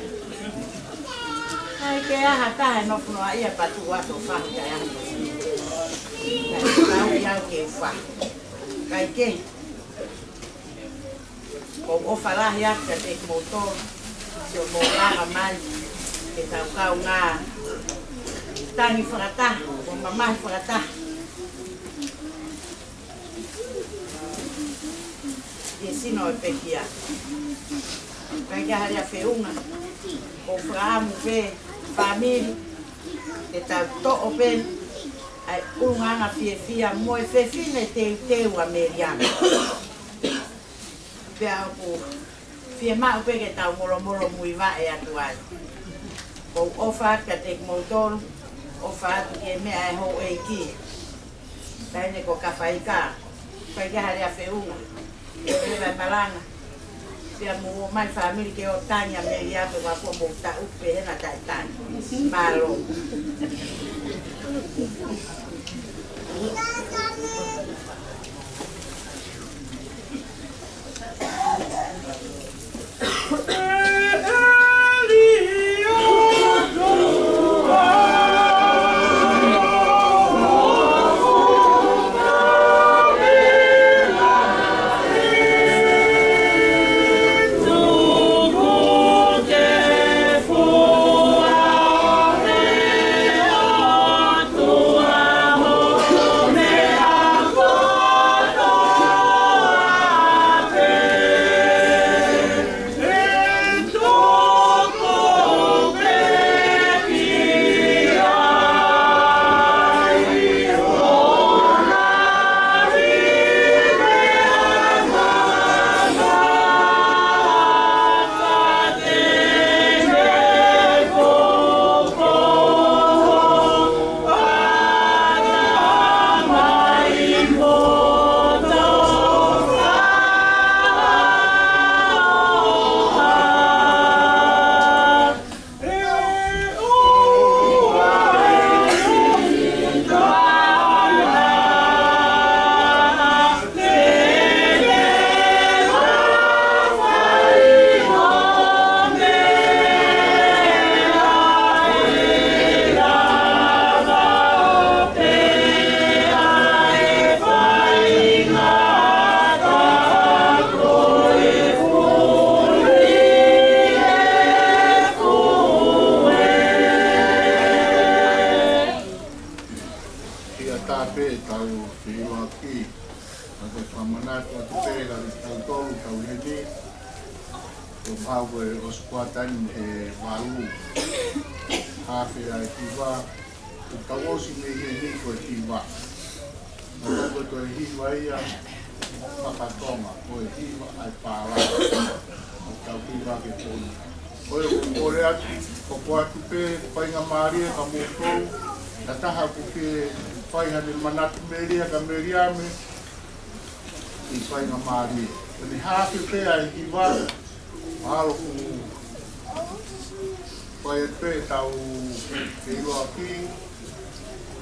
Heʻikai ke ʻi ai ha taha ʻe nofo noaʻia pea tuʻu atu ʻo fahu ki ai. Naʻe fahu ʻi au ke u fahu. Kaikehe, ʻoku ou ʻofa lahi atu kiate kimoutolu, siʻomou lava mai ke tau kaungā tangi fakataha, ʻo mamahi fakataha ʻi he sino ʻo e pekia. Kaikehe, ʻa e lea feʻunga, ʻoku ou fakaʻamu pē, fāmili, ke tau toʻo pē ʻa e ʻulungaanga fiefia mo e fefine teuteu ʻa Meliama. Pea ʻoku fiemaʻu pē ke tau molomolo muivaʻe atu ai. ʻOku ou ʻofa atu kiate kimoutolu, ʻofa atu ki he meʻa ʻa e houʻeiki, taʻahine ko Kafaika. Kaikehe, ʻa e lea feʻunga, ʻe leva e malanga. Pea mou ō mai fāmili ke ō tangi ʻa Meliama pea kuo mou taʻu pē he naʻa taʻe tangi. Mālō. Pea tau feʻiloaki, ʻa e fakamanatu atu pē kiate kitautolu ʻoku tau ʻi heni, ʻo pau ko e ʻosi kuata ni ʻe valu hafe ʻa e hiva, ʻoku tau ʻosi mei heni ko e hiva. Naʻa ko e toe hiva ia faka-Tonga, ko e hiva ʻa e pālangi. ʻOku tau hiva ke poni. Ko e ʻoku ou kole atu, ʻoku ʻoatu pē faingamālie kia moutolu, ha taha ʻoku ke fai haʻane manatu melie kia Meliame, ʻi faingamālie. Ko ʻene hafe pē ʻa e hiva, mahalo ʻoku fai atu pē ʻetau feʻiloaki,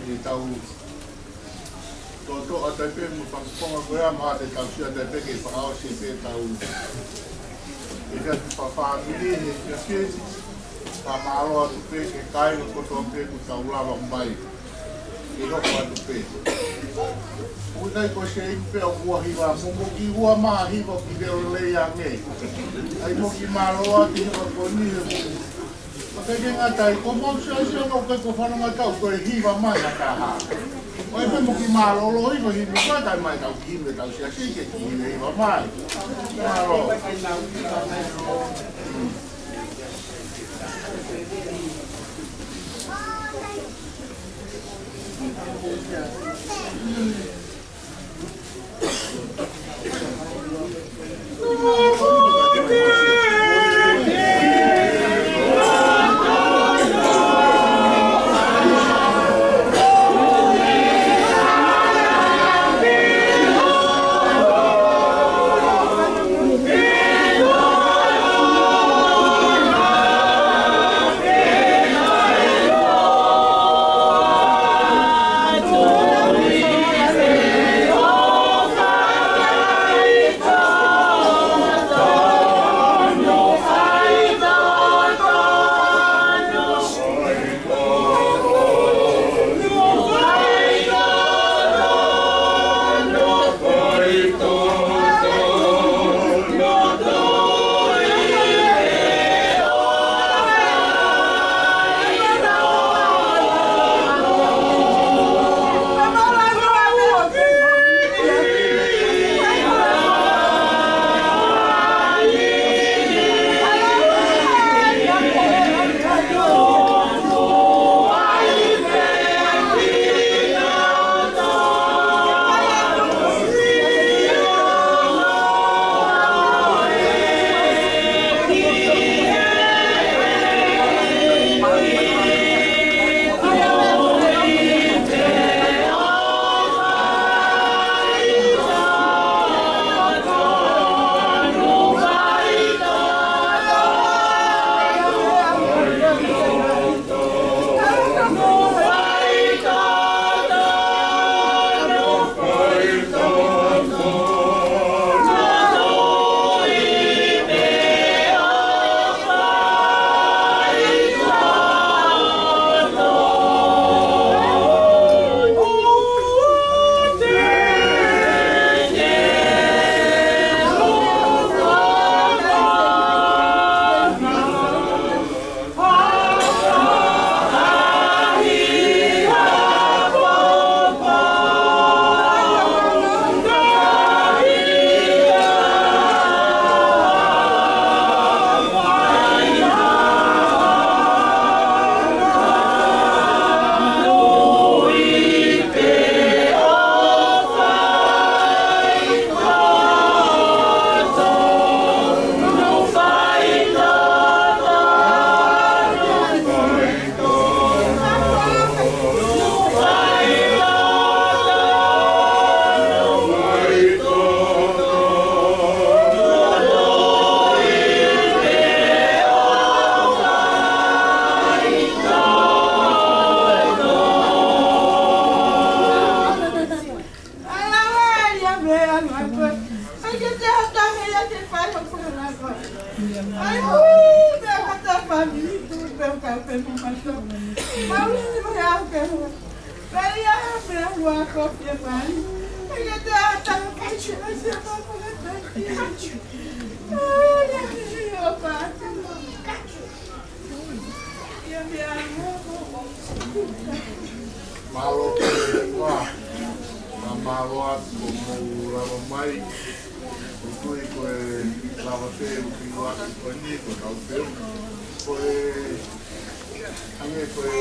ʻetau toʻotoʻo atu ai pē mo e fakafofonga ko ia, mahalo te tau sio atu ai pē ke fakaʻosi pē ʻetau, ʻetau fakafāmili he efiafi ni. Fakamālō atu pē ki he kāinga kotoa pē kuo tau lava mai. ʻI hoʻo atu pē. ʻOku ʻikai ko e sēini pē ʻoku ua hiva, mo mo ki ua mā hiva ki leo lelei ange. ʻAi mo ki mālō atu hiva ko eni he mo. Ka ke ke ngata ai, ko mau siasi ʻoku ʻikai ko e fānau ngata ʻoku ko e hiva mai ha taha. ʻAi pē mo ki mālōlō hiva hiva, ka taʻe mai tau ki hiva tau siasi ke ki hiva hiva mai. Mālō. Mālō pē ua. Mālō atu hoʻomou lava mai. ʻOku ou tui ko e lava pē ʻoku ʻi ai ko eni ko e tau pē. Ko e hangē ko e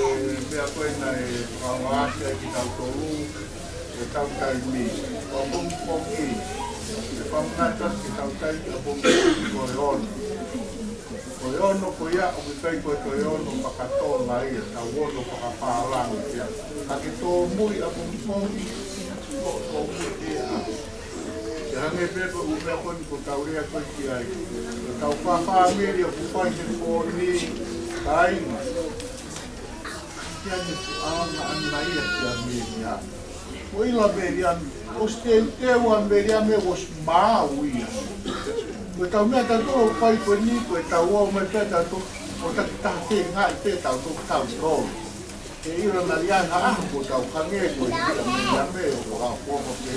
meʻa ko ē naʻe fakahā ʻaki ai kitautolu, ʻetau taimi ʻapongipongi. ʻE fakamanatu atu ke tau taimi ʻapongipongi ko e ono. Ko e ono ko ia, ʻoku ʻikai ko e toe ono faka-Tonga ia, tau ono fakapālangi ia. Ka ke tōmui ʻapongipongi, ko, tōmui ia. ʻE hangē pē ko e ʻū meʻa ko eni ʻoku tau lea ko ē ki ai. Ko ʻetau fāmili ʻoku fai he fōni, kāinga. Kia ne fuʻanga ana ia kia Meliame. Ko ila Meliame, ʻosi teuteu ʻa Meliame, ʻosi maau ia. Ko ʻetau meʻa tautolu ʻoku fai ko eni, ko ʻetau ō mai pē tautolu, ʻo takitaha feingaʻi pē tautolu, tautolu. He ila naʻe ʻi ai ha ʻaho kuo tau hangē ko e ila Meliame, ʻo ka fuofua pē.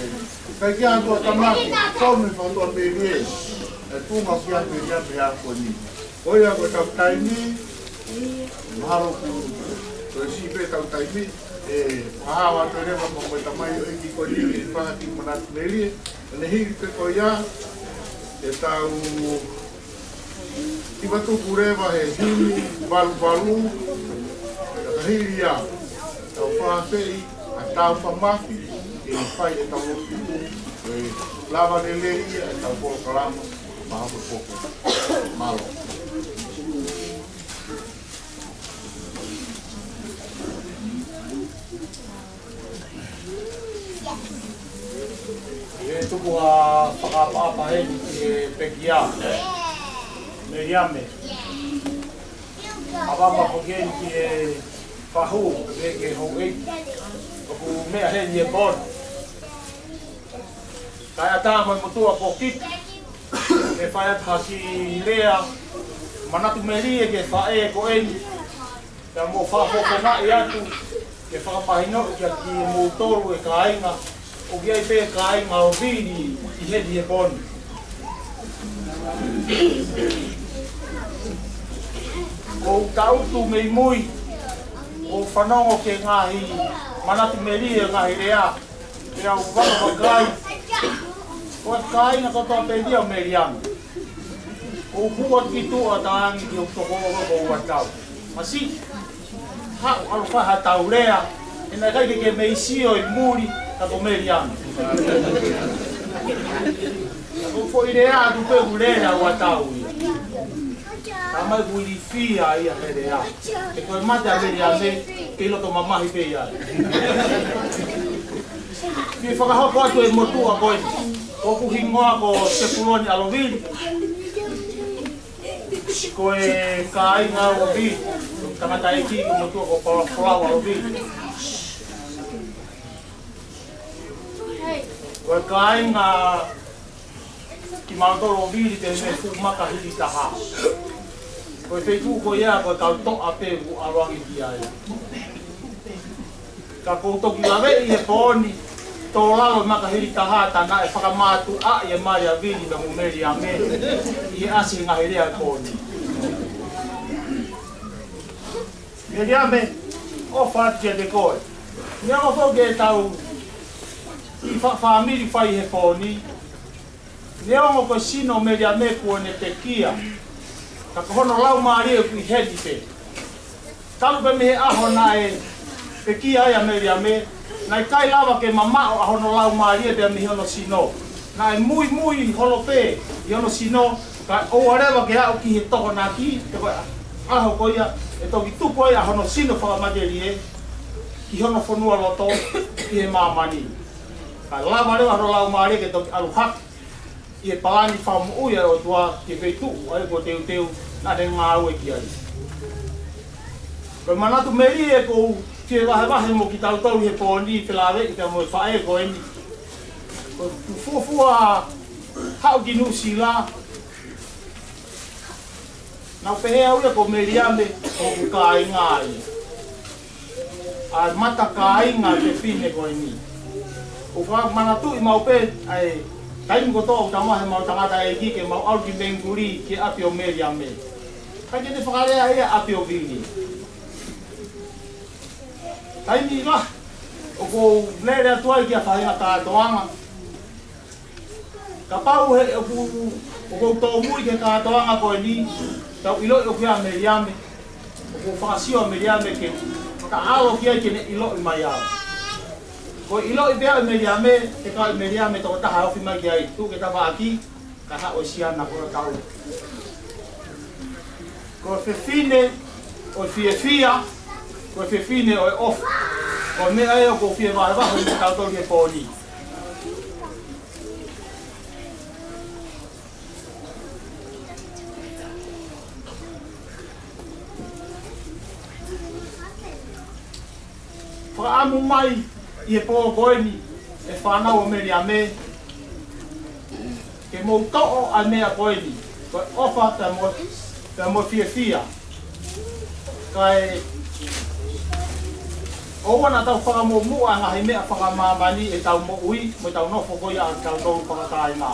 Kai kia ʻOtua Tamai, tonu e fānau Meliame, ʻe tuʻunga kia Meliame he ʻaho ko eni. Ko ia ko ʻetau taimi, mahalo kuo toe siʻi pē ʻetau taimi, ʻe, ʻa, ʻa, ʻa, toe leva mo e tamai ʻeiki ko eni, ʻe fakamanatu melie, ʻene hili pē ko ia, ʻetau hiva tuku leva he himi, valu valu, ka hili ia, tau fāfeʻi, ʻa tau famafi, ke fai ʻetau lotu, ʻe lava lelei ia, ʻetau polokalama, Mālō. ʻE tuku ha fakaʻapaʻapa heni ki he pekia. Meliame. ʻApaʻapa foki heni ki he fahu, ke, ke houʻeiki. ʻOku meʻa heni he pooni. Kae ʻatā mo e motuʻa ko Kiki. Ke fai atu ha kiʻi lea, manatu melie ki he faʻē ko eni. Pea mo fakafofongaʻi atu, ke fakamahinoʻi kia kimoutolu e kāinga, ʻoku ʻi ai pē kāinga ʻo Vili ʻi heni he pooni. ʻOku ou tangutu mei mui, ʻo fanongo ki he ngaahi manatu melie, ngaahi lea, pea u vakavakai. Ko e kāinga kotoa pē ia ʻo Meliame. ʻOku ou hū atu ki tuʻa ʻo talaange ki hoku toko loloto ʻo ua tau. Masiʻi, haʻu ʻalu fai ha tau lea, he naʻe ʻikai ke ke mei sio ʻi muli, ka ko Meliame. Ko e foʻi lea atu pē ʻoku lea ua tau ia. Tamai ʻoku ilifia ia he lea. He ko e mate ʻa Meliame, kei loto mamahi pē ia. Ke fakahoko atu e motuʻa ko ē, ʻoku hingoa ko Sepuloni ʻAlovili. Ko e kāinga ʻo Vili, tangataʻeiki ko e motuʻa ko Palafolau ʻAlovili. Ko e kāinga kimautolu ʻo Vili te ne fuʻu maka hili taha. Ko e feituʻu ko ia ko e kau toʻa pē ʻoku ʻalu ange ki ai. Ka ʻoku ou toki laveʻi he pooni, tō lalo maka hili taha tā naʻe fakamātuʻaʻi e mali ʻa Vili pea mo Meliame, ʻi he ʻasi he ngaahi lea he pooni. Meliame, ʻofa atu kiate koe. Neongo foki ʻetau kiʻi fa-, fāmili fai he pooni. Neongo ko e sino ʻo Meliame kuo ne pekia. Ka ko hono laumālie ʻoku ʻi heni pē. Talu pē mei he ʻaho naʻe pekia ai ʻa Meliame, naʻe ʻikai lava ke mamaʻo ʻa hono laumālie pea mei hono sino. Naʻe muimui holo pē ʻi hono sino, kae ʻoua leva ke aʻu ki he tokonaki, he ko e ʻaho ko ia ʻe toki tupu ai ʻa hono sino fakamatelie ki hono fonualoto ʻi he māmani. Kae lava leva hono laumālie ke toki ʻalu hake ʻi he palani fakamoʻui ʻa e ʻOtua ki he feituʻu ʻa ia kuo teuteu naʻa ne ngāue ki ai. Ko e manatu melie ʻoku ou fie vahevahe mo kitautolu he pooni, felāveʻi pea mo e faʻē ko eni. Ko e fuofua haʻu ki Nuʻusila, naʻa ku pehē au ia ko Meliame, ko hoku kāinga ia. ʻA e mata kāinga ʻa e fefine ko eni. ʻOku ou manatuʻi maʻu pē ʻa e taimi kotoa ʻoku tamahi ʻemau tangataʻeiki ke mau ʻalu ki Mengikuli ki he ʻapi ʻo Meliame. Kae ke ne fakalea ia ʻapi ʻo Vili. Taimi lahi, ʻOku ou lele atu ai ki ha faʻahinga kātoanga. Kapau he ʻoku, ʻoku ou tōmui ki he kātoanga ko eni, tau ʻiloʻi ʻoku ʻi ai ʻa Meliame. ʻOku ou fakasio ʻa Meliame ke fakaʻalo ki ai ke ne ʻiloʻi mai au. Ko e ʻiloʻi pē ʻa Meliame, te kau ʻi Meliame tokotaha ofi mai ki ai, tuʻu ki he tafaʻaki, ka haʻu e siana ko e kau. Ko e fefine ʻo e fiefia, ko e fefine ʻo e ʻofa. Ko e meʻa ia ʻoku ou fie vahevahe mo kitautolu he pō ni. Fakaʻamu mai ʻi he pō ko eni, ʻe fānau ʻo Meliame, ke mou toʻo ʻa e meʻa ko eni, ko e ʻofa pea mo, pea mo e fiefia. Kae ʻoua naʻa tau fakamuʻomuʻa ʻa e ngaahi meʻa fakamāmani ʻetau moʻui, mo ʻetau nofo ko ia ʻa kitautolu fakakāinga.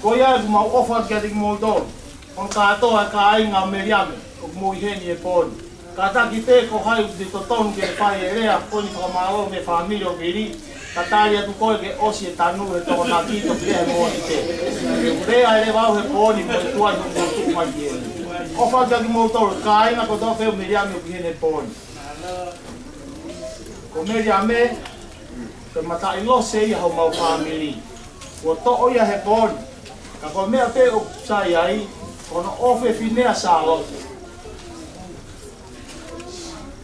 Ko ia ʻoku mau ʻofa kiate kimoutolu, hono kātoa e kāinga ʻo Meliame, ʻoku mou ʻi heni he pō ni. Kātaki pē ko hai ʻoku totonu ke fai e lea ko eni fakamālō mei he fāmili ʻo Vili, ka tali atu koe ke ʻosi e tanu he Tokonaki toki lea he moʻoni pē. Pea ʻe leva au he pō ni mo e tuai hoʻomou tuʻu mai ki heni. ʻOfa kiate kimoutolu, kāinga kotoa pē ʻo Meliame ʻoku ʻi heni he pō ni. Ko Meliame, ko e mataʻi lose ia homau fāmili. Kuo toʻo ia he pō ni. Ka ko e meʻa pē ʻoku sai ai, ko hono ʻofefine ʻa Sālote.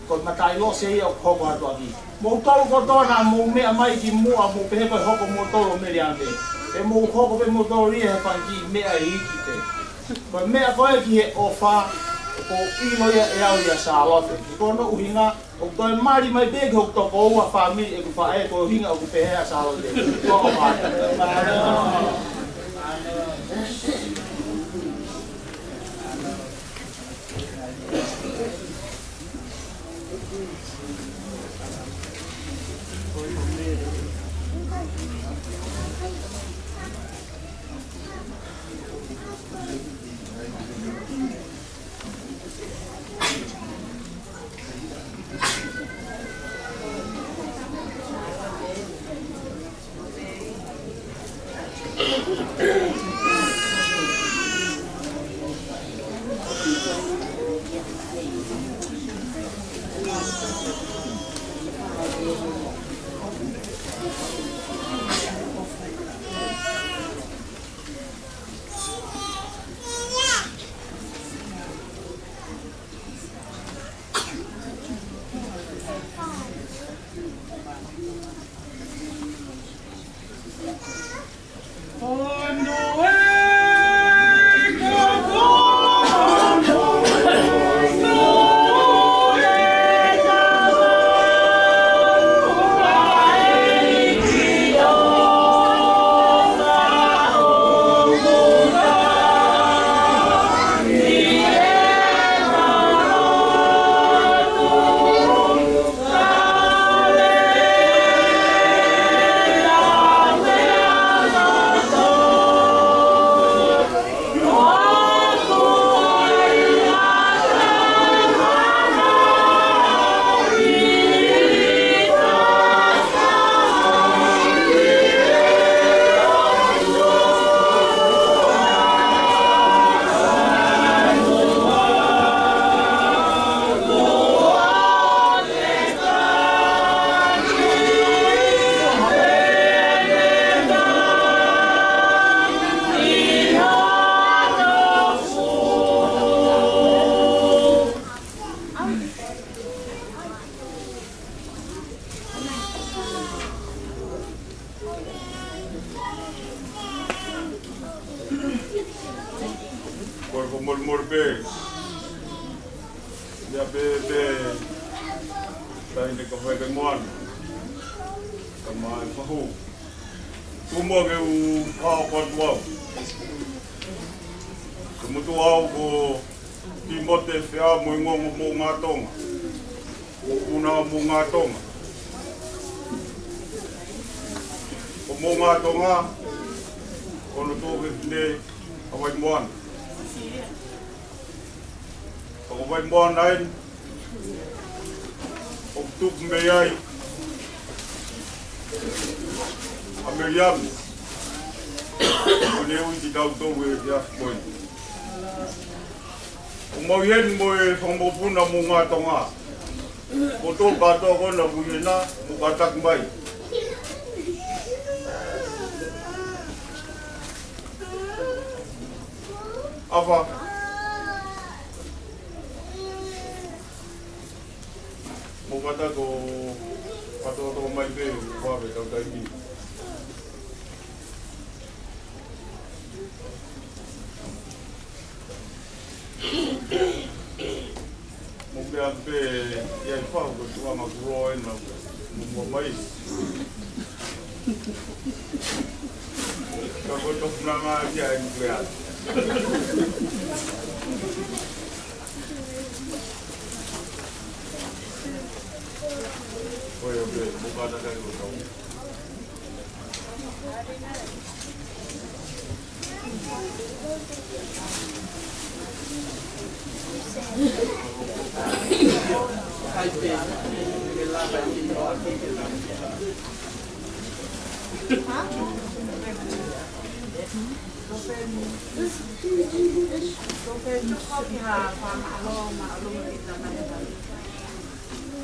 Ko e mataʻi lose ia ʻoku hoko atu ʻaki. Moutolu kotoa naʻa mou meʻa mai ki muʻa mou pehē ko e hoko moutolu ʻo Meliame. ʻE mou hoko pē moutolu ia he fanga kiʻi meʻa iiki pē. Ko e meʻa ko ē ki he ʻofa, ʻoku ou ʻilo ia ʻe au ʻia Sālote. Ko hono ʻuhinga, ʻoku toe mali mai pē ki hoku tokoua fāmili ʻeku faʻē ko e ʻuhinga ʻoku pehē ʻa Sālote. Ko e ʻofa. Kole ko molemole pē. Ia pē pē. Taʻahine Kafaikemoana. Ka mai fahu. Tuku muʻa ke u hao ko atu au. Ko e motuʻa au ko Timote Feamoʻingongo Moʻungātonga. Ko e ʻuhinga ʻo Moʻungātonga. Ko Moʻungātonga, ko hono tuofefine ʻa Vaimoana. Ka ko Vaimoana eni, ʻoku tupu mei ai, ʻa Meliamu, ʻoku ne ui kitautolu he efiafi ko eni. ʻOku mau ʻi heni mo e Fakamoʻupuná mo Ngaahi Tonga. Ko tō kātoa ko ena ʻoku ʻi hena, mo kātaki mai. ʻAfa. Mo kātaki ʻo kātoatoa mai pē, ʻo vave kau taimi. Mo meʻa pē, ʻi ai fau ko tuʻa ma kulo ena, mo mo mai. Ka ko toku nanga ia e nuku ea. Ko e o pē, mo kātaki ʻo tau.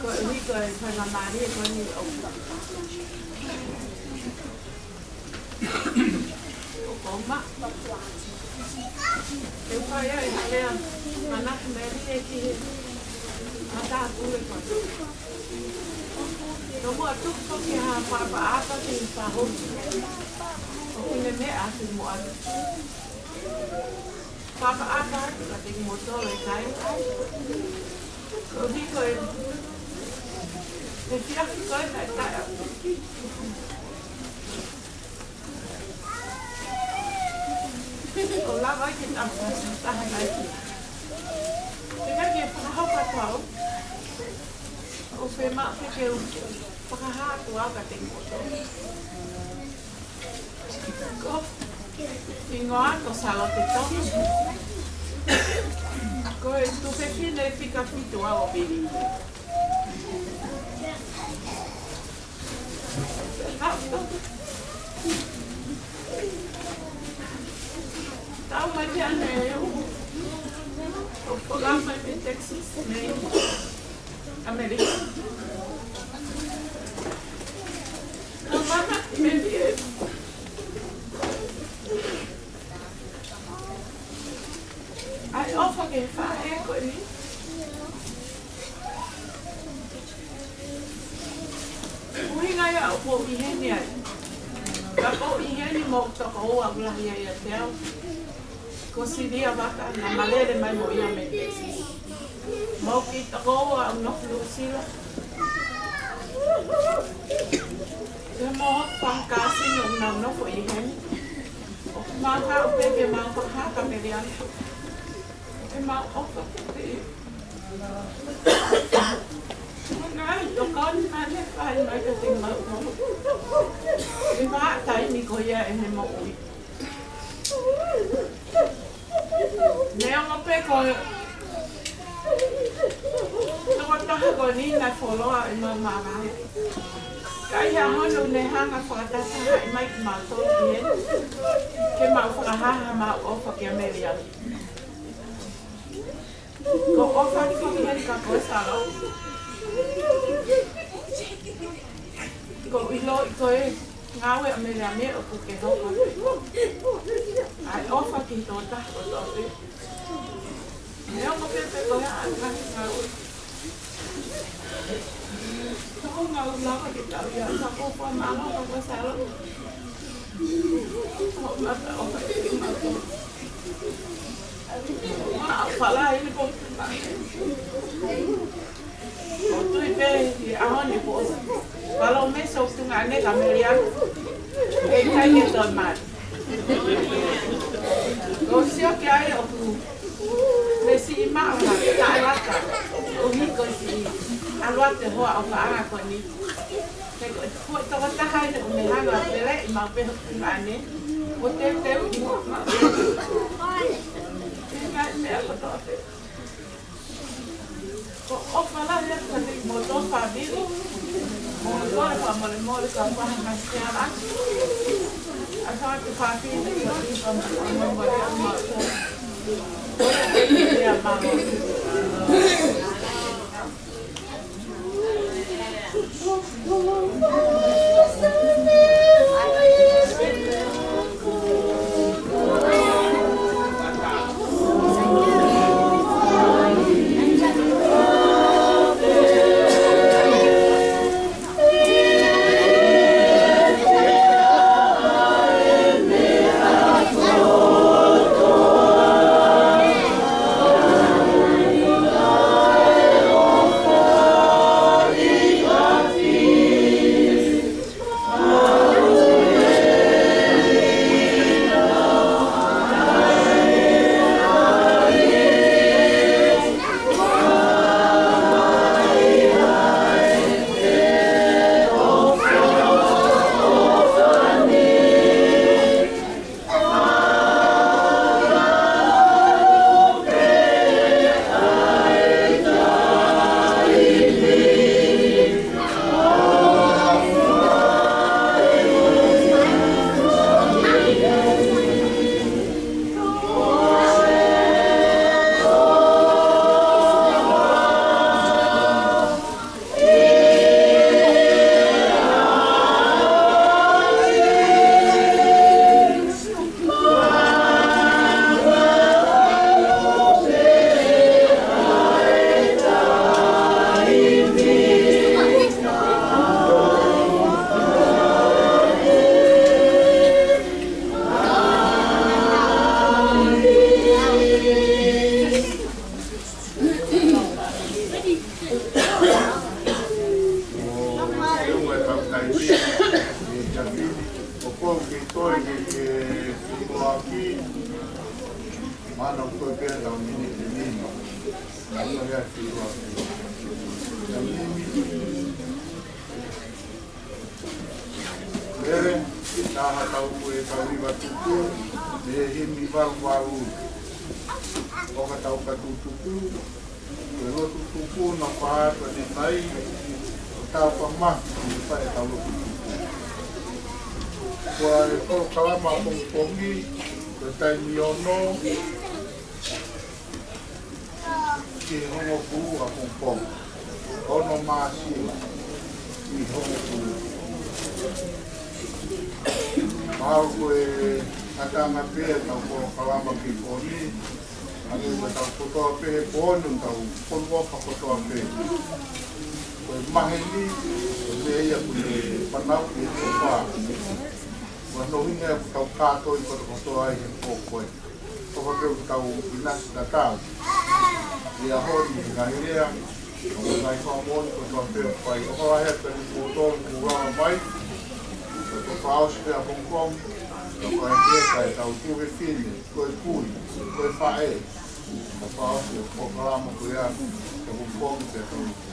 Ko e hiko e faingamālie ko eni ʻoku ʻOku ou maʻu. Te u fai ai ha lea manatu melie ki he matāpule ko eni. Tomuʻa tuku foki ha fakaʻapaʻapa ki he pahū. ʻOku ne meʻa atu mo atu. Fakaʻapaʻapa atu kiate kimoutolu e kakai. Ko e hiko e, he efiafi ko ē naʻe taʻe ʻalu. ʻO lava ai ke tau fakataha ai. Pea ke fakahoko atu au. ʻOku fiemaʻu pē ke u fakahā atu au kiate kimoutolu. Ko e hingoa ko Sālote Tonga. Ko e tuofefine fika fitu ʻo Vili. Tau mai pē ʻanenai, ʻo folau mai mei Texas, mei ʻAmelika. Ko mama, mei ʻAi ʻofa ki he faʻē ko eni. ʻUhinga ia ʻoku ou ʻi heni ai. Ka ʻoku ou ʻi heni mo e tokoua ʻoku lahi ai ʻiate au. Ko Silia Vaka, naʻá ma lele mai mo ia mei Texas. Mo e kiʻi tokoua ʻoku nofo Nuʻusila. Pea mo hoku fanga kāsini ʻoku nau nofo ʻi heni. ʻOku mau haʻu pē ke mau fakahā kia Meliamu ʻemau ʻofa kiate ia. Mo e ngaahi tokoni naʻá ne fai mai kiate kimautolu he vahaʻa taimi ko ia ʻene moʻui. Neongo pē ko e tokotaha ko eni naʻe fuoloa ʻemau mavahe, ka ʻi he ʻaho ni ne hanga ʻo fakatahatahaʻi mai kimautolu ki heni ke mau fakahā haʻamau ʻofa kia Meliamu. Ko e ʻofa ni ko eni ka ko e salo. Ko e ʻilo ko e ngāue ʻa Meliamu ʻoku ke hoko. ʻAi ʻofa ki he tokotaha kotoa pē. Neongo pē pe ko e hā e ngaahi ngāue. Ko e ngāue lava ke tau ia, ka ko e fakamālō ka ko e salo. Ko e mata ʻofa ki he mātuʻa. Maʻu fala ini ko. ʻOku ou tui pē he ʻaho ni ko e palōmesi ʻoku tuʻunga ʻanenai kia Meliamu. ʻE ʻikai ke toe mali. ʻOku ou sio ki ai ʻoku ne siʻi maʻu ha taʻelaka. ʻOku hiko siʻi ʻalu atu e hoa ʻofaʻanga ko eni. He ko e tokotaha eni ʻoku ne hanga ʻo peleʻi maʻu pē hoku tuʻunga ʻanenai. ʻO teuteuʻi maʻu. He ngaahi meʻa kotoa pē. Ko e ʻofa lahi atu kiate kimoutolu fāmili. Mana ko pea tau miniti nima. Ano ya ki wa. Lele, taha tau kue tau hiva tuku, ʻe himi valu valu. ʻOka tau ka tutuku, ko e lotu tuku na pā atu ʻanenai, ʻo tau ka ma, ʻi he pae tau lotu tuku. Ko e polokalama pongipongi, ko e taimi ono, ki he hongofulu ʻapongipongi. Ono māsiva ki he hongofulu. Mahalo ko e ngataʻanga pē ʻetau polokalama ki he pooni, hangē ko ʻetau kotoa pē he pooni, ʻetau polokalama kotoa pē. Ko e maheni, ko e meʻa ia ʻoku ne fanauʻi e tofa. Ko hono ʻuhinga ia ʻoku tau kātoi kotokotoa ai he pō ko ē. Ko ka pē ʻoku tau ʻinasi tatau. ʻI he ʻaho ni he ngaahi lea, ʻo e ngaahi fakamoʻoni kotoa pē ʻoku fai. ʻOku lahi atu kiate kimoutolu ʻoku mou lava mai. Ko e fakaʻosi pē ʻapongipongi, ko e fakaʻosi pē ʻetau tuofefine, ko e kui, ko e faʻē. Ko e fakaʻosi ʻo e polokalama ko ia, ko e ʻapongipongi pē ʻapongipongi.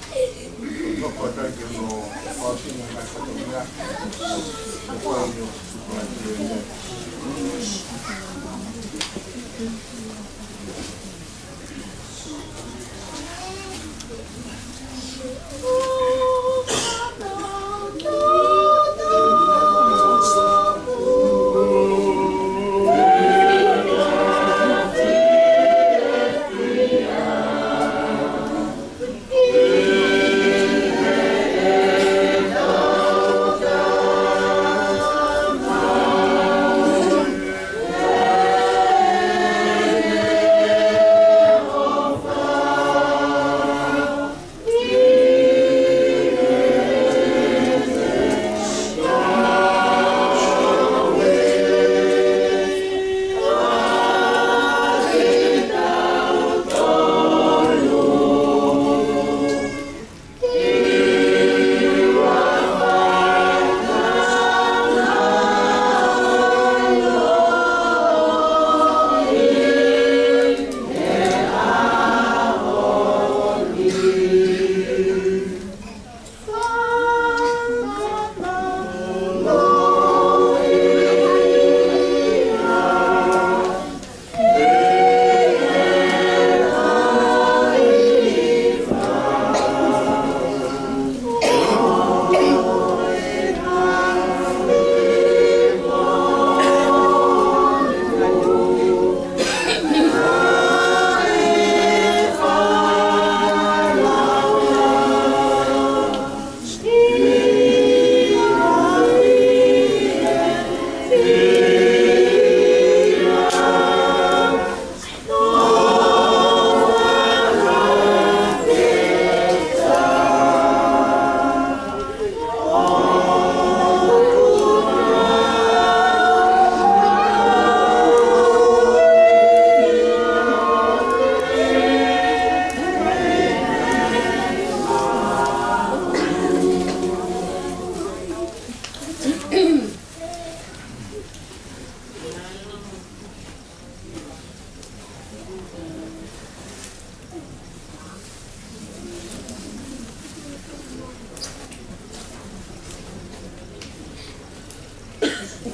Ko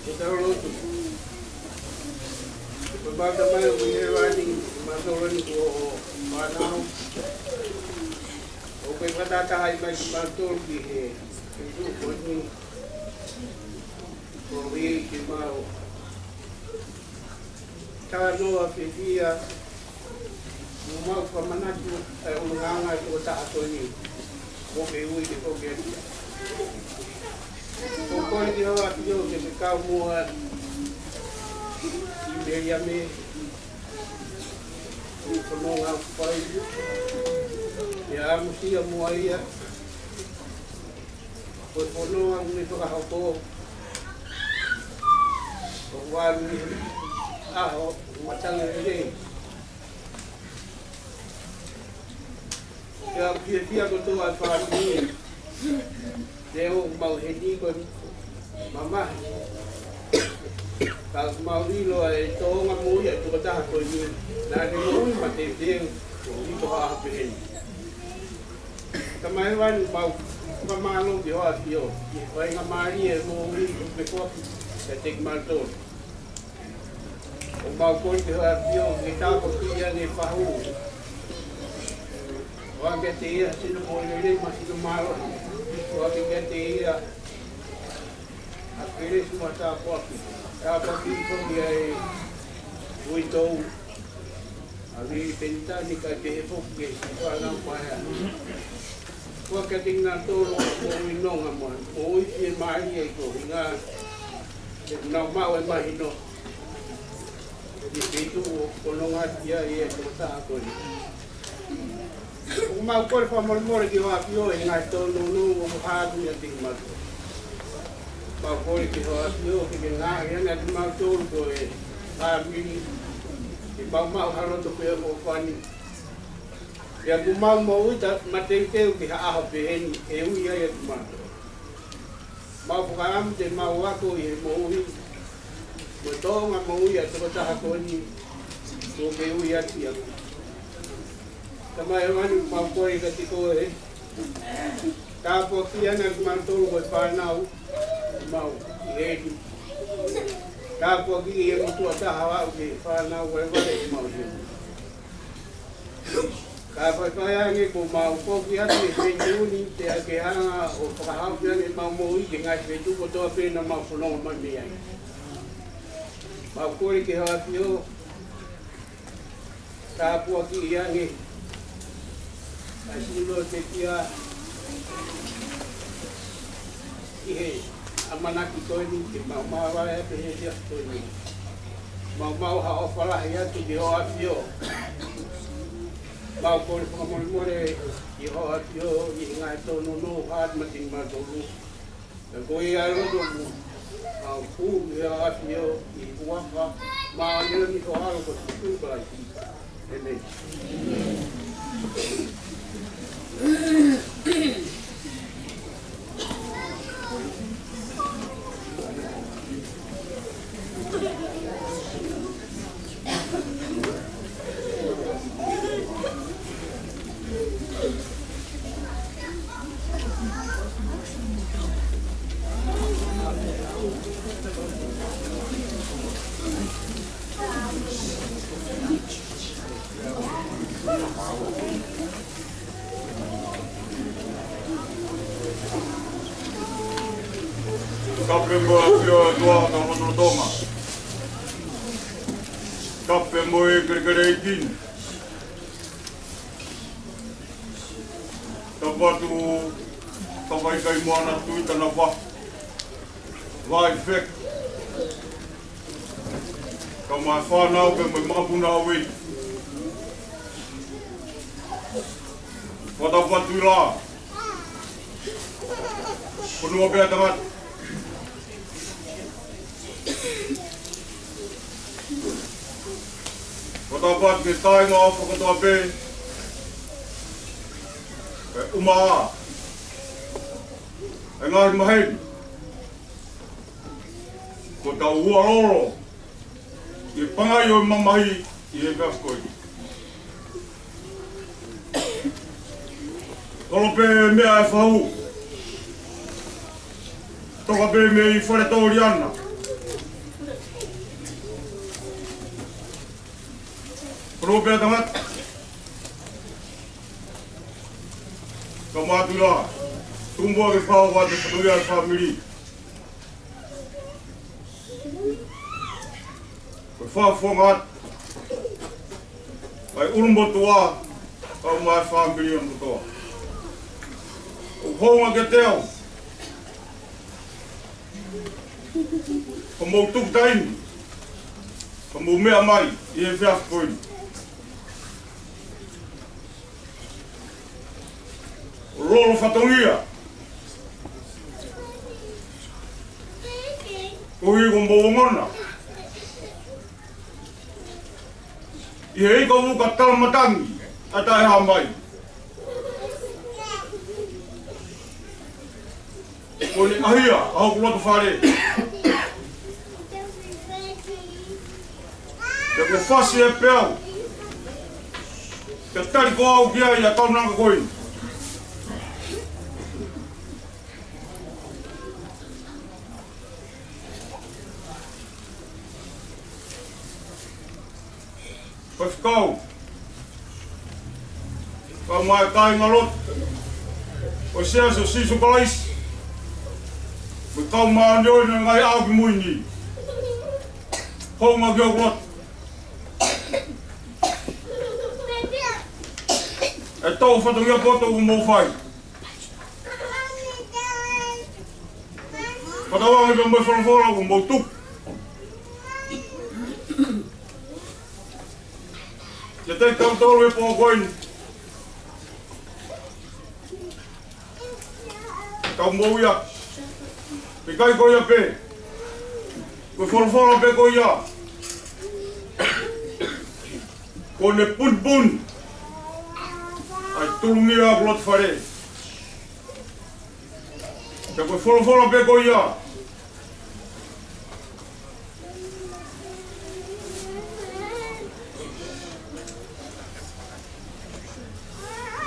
e tau lotu. Ko e mau Tamai ʻoku ʻi hēvani, mālō eni ko hoʻo fānau. ʻOku ke fakataha mai kimautolu ki he, ki he tuʻu ko eni. Ko e ke mau talanoa fiefia, mo mau fakamanatu ʻa e ʻulungaanga ʻo e tokotaha ko eni, ʻoku ke ui ke ko ke atia. ʻOku ou kole ki hoʻo ʻAfio ke ke kau muʻa ʻi Meliame, ʻi he fononga ʻoku fai, ʻi he ʻamusia muʻa ia, ko e fononga ʻoku ne fakahoko, ʻo ʻalu ʻi he ʻaho ʻoku matangi lelei. Pea ʻoku fiefia kotoa e fāmili, he ʻoku mau ʻi heni ko e mamahi. Ka ʻoku mau ʻilo ʻa e tōʻonga moʻui ʻa e tokotaha ko eni, naʻa ne moʻui mateuteu, ʻo aʻu ki he ʻaho pehē ni. Tamai, ʻoku mau fakamālō ki hoʻo ʻAfio, ʻi he faingamālie ʻo e moʻui ʻoku ke foaki kiate kimautolu. ʻOku mau kole ki hoʻo ʻAfio ke tāpuakiʻi ange e fahu. ʻOange kiate ia ha sino moʻui lelei mo ha sino mālohi. ʻOange kiate ia ha kelesi mo ha tāpuaki. Tāpuakiʻi foki ʻa e uitou ʻa Vili Penitani kae pehē foki ki he fānau paea. ʻOange kiate kinautolu ʻoku moʻui nonga mo moʻui fiemālie ʻi he kohinga, ke nau maʻu e mahino ʻi he feituʻu ʻoku nonga ai ʻa e tokotaha ko eni. ʻOku mau kole fakamolemole ki hoʻo ʻAfio ʻi he ngaahi tōnounou ʻoku hā atu meiate kimautolu. Mau kole ki hoʻo ʻAfio ke ke ngāueʻi ange ʻa kimautolu ko e fāmili, ke mau maʻu ha loto feʻofoʻofani. Pea kuo mau moʻui ta mateuteu ki he ʻaho pehē ni, ʻe ui ai ʻa kimautolu. Mau fakaʻamu te mau ako ʻi he moʻui, mo e tōʻonga moʻui ʻa e tokotaha ko eni, ʻoku ke ui atu ia. Tamai, ʻoku mau kole kiate koe, tāpuakiʻi ange ʻa kimautolu ko e fānau, mau ʻi heni. Tāpuakiʻi e motuʻa taha ʻo aʻu ki he fānau ko e vale ʻoku mau ʻi heni. Ka faifai ange kuo mau foki atu ʻi he feituʻu ni, pea ke hanga ʻo fakahaofi ange ʻemau moʻui ki he ngaahi feituʻu kotoa pē naʻa mau fononga mai mei ai. Mau kole ki hoʻo ʻAfio, tāpuakiʻi ange ʻa e sino te kia ʻi he ʻamanaki ko eni ke mau māvae pē he efiafi ko eni. Mau maʻu ha ʻofa lahi atu ki hoʻo ʻAfio. Mau kole fakamolemole ki hoʻo ʻAfio ʻi he ngaahi tōnounou ʻoku hā atu meiate kimautolu. Pea ko ia ʻa e lotu ʻoku mau hū ki hoʻo ʻAfio ʻi he huafa māʻoniʻoni ʻo ho ʻAlo ko Sīsū Kalaisi. ʻĒmeni. Kape mo e ʻAfio ʻa e ʻOtua ʻo e lotolotonga. Kape mo e kelekele ʻeiki ni. Tapu atu, tapa ʻikai moana tui tana pa. Vai fek. Ka mai fānau ke mai mapuna ʻo wei. Fakatapu atu ʻi la. Fonua pea tangata. Fakatapu atu ki he kāinga ʻofa kotoa pē. ʻE uma ā e ngaahi maheni. Ko tau ua lolo ʻi he pangai ʻo e mamahi ʻi he efiafi ko eni. Tolo pē meʻa ʻe fahu. Toka pē mei Faletōliana. Tolo pē tangata. Ka mātuʻa. Tumbua ke fahu atu fatongia e fāmili. Ko e fakafofonga atu ʻa e ʻulumotuʻa, kau mai fāmili ʻo e motuʻa. ʻOku hounga kiate au ko hoʻomou tuku taimi, ko hoʻomou meʻa mai ʻi he efiafi ko eni. ʻO lolo fatongia. Koeʻuhi ko hoʻomou ongona ʻi he ika uka talamatangi ʻa e taʻehāmai. Ko ʻene ʻahia ʻa hoku loto fale. Pea kuo fasi e peau. Pea tali ko au ki ai ʻa e kaunanga ko eni. Faifekau, kau mai kāinga lotu ʻo e Siasi ʻo Sīsū Kalaisi, mo e kau māʻoniʻoni ʻo e ngaahi ʻaho kimui ni. Hounga ki hoku loto. ʻE tau fatongia poto ʻoku mou fai. Fakatauange pē mo e folofola ʻoku mou tuku. Kiate kitautolu he pō ko eni. Kau mou ia. ʻIkai ko ia pē. Ko e folofola pē ko ia. Ko ʻene punipuni ʻa e tulungia ʻo hoku loto fale. Pea ko e folofola pē ko ia.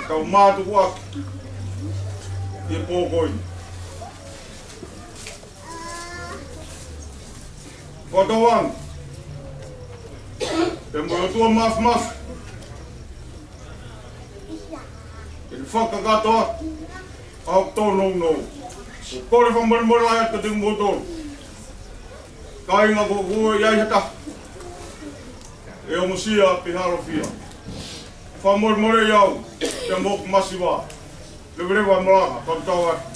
Kau mātukuaki ʻi he pō ko eni. Fakatauange pē mo e ʻOtua Māfimafi ke ne fakakakato atu ʻa hoku tōnounou. Kole fakamolemole atu kiate kimoutolu kāinga, ko ʻoku ʻi ai ha taha ʻe ongosia pe halofia, fakamolemoleʻi au pea mo hoku masiva. Leveleva e malanga, fakatauange.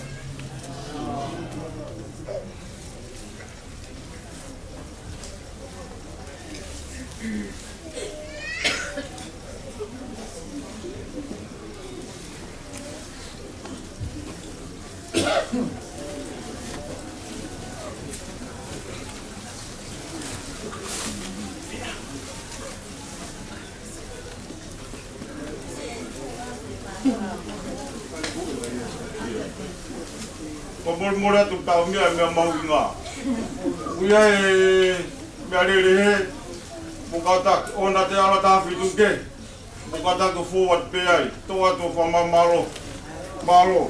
Fakamolemole atu, tau meʻa, meʻa mahuʻinga. ʻOku ʻi ai e meʻalele he, mo kātaki ʻoua te ala taha fitu ke. Mo kātaki ʻo forward pē ai. Tō atu ʻo fakamālō. Mālō.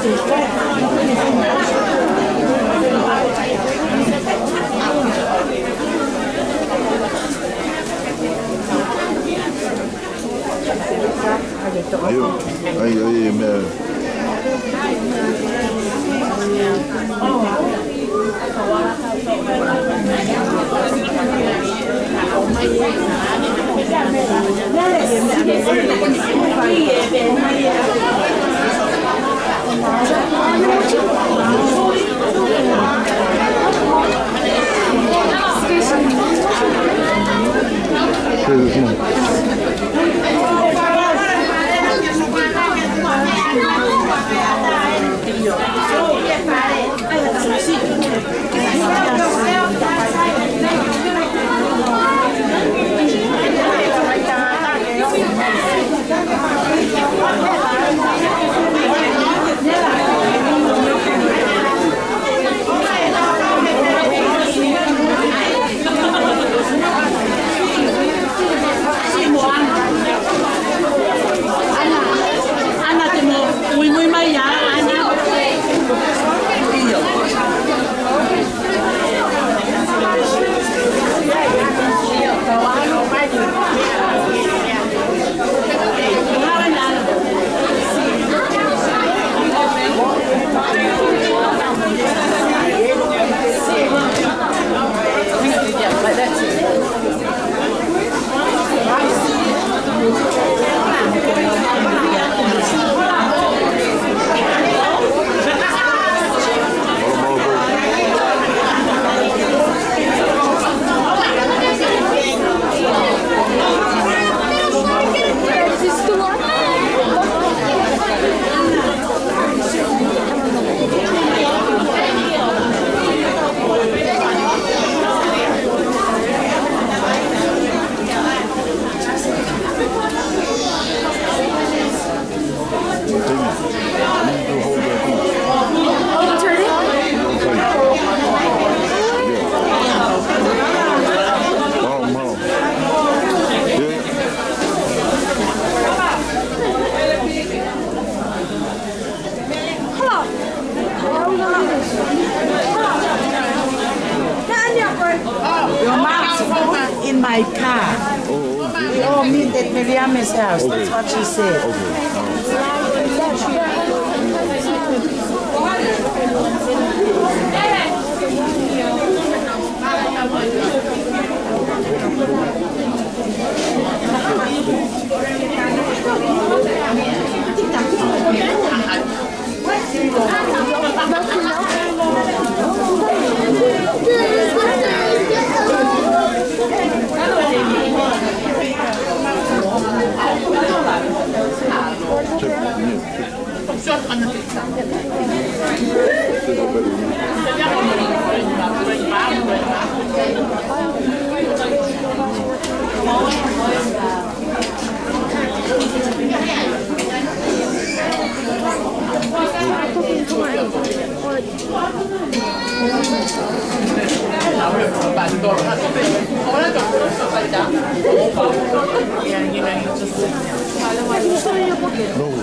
Ai, ai, ai, meʻa. Ana, te mou muimui mai ia, Ana. Your mom's food in my car. Oh, okay. We all meet at Miriam's house. That's what she said. Okay.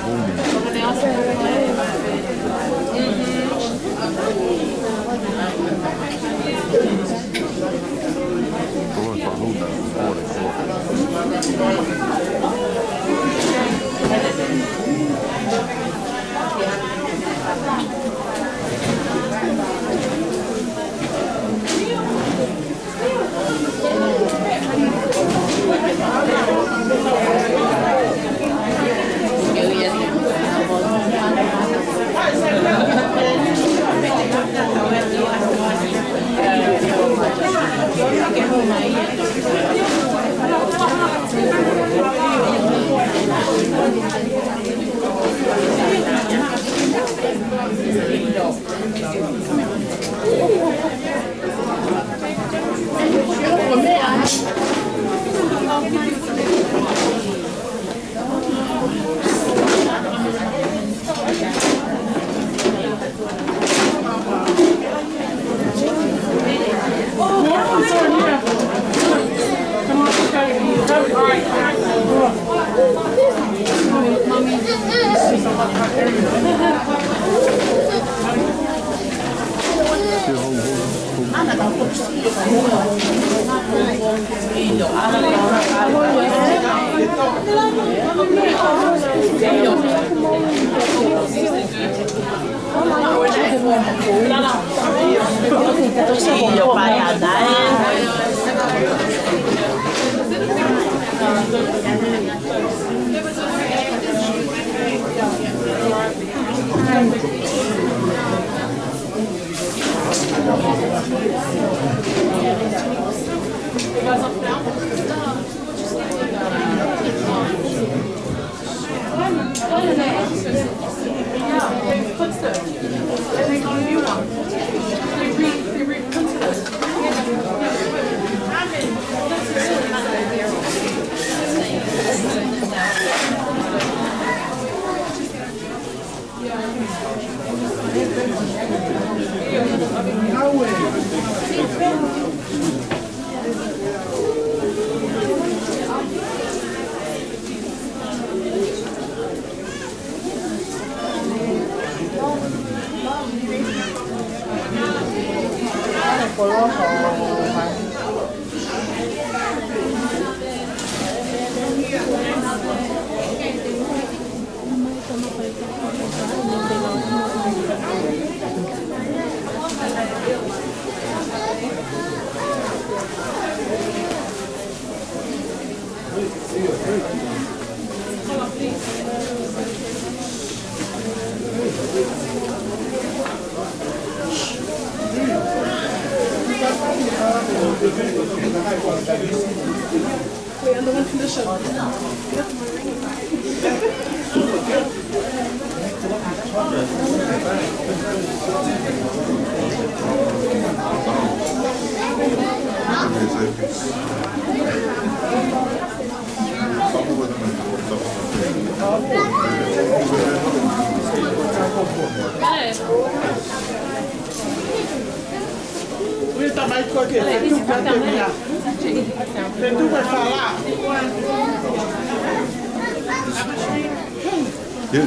Yeah.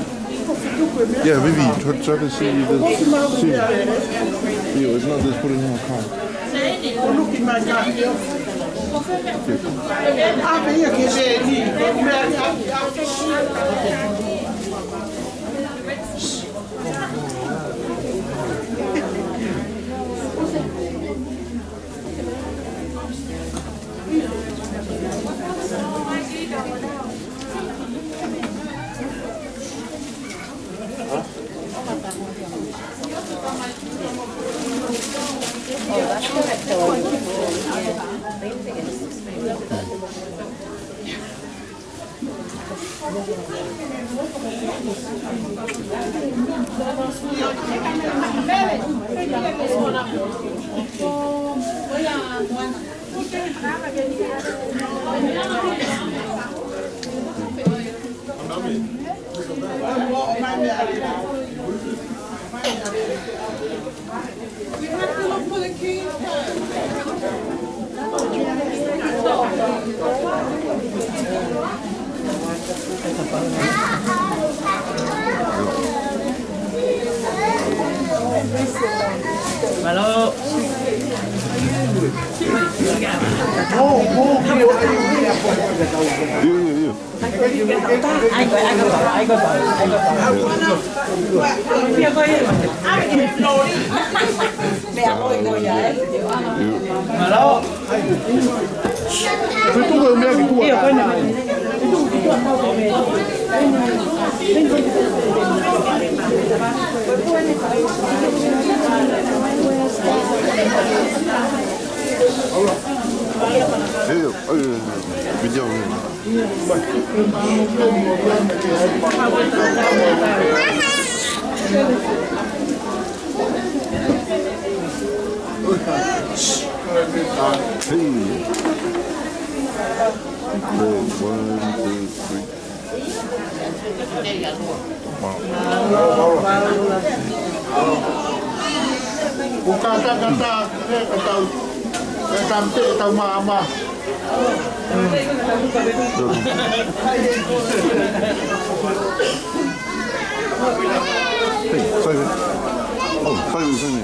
Yeah, maybe try, try to see if there's, see. Yeah, if not, just put it in her car. Hello. Yeah, yeah, yeah. Video. Hey. One, two, three. Ko e kātaki, kātaki, kātaki, kātaki, kātaki māmā. Hey, sorry. Oh, sorry, sorry.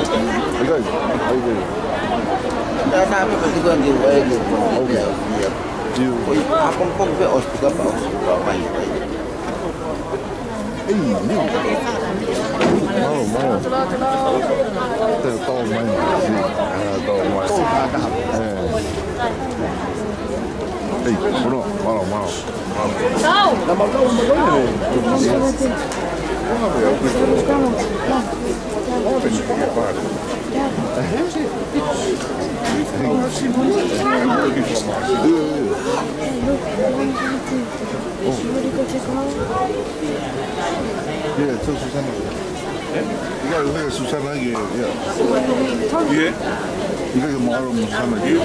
Ai, ai, ai, ai. Ia, naʻa me pati ko ange, ai, ai, ai. Okay. Ia. Ia. Ko ia, a pong pong pe os, tika pa os, pa, pa, pa. Ei, ei. Mālō, mālō. Te tau mai, mālō. Ē, tau mai. Ē. Ei, mālō, mālō, mālō. Yeah, tell Susanna. You gotta hear Susanna again, yeah. Yeah. You gotta get my arm, Susanna again.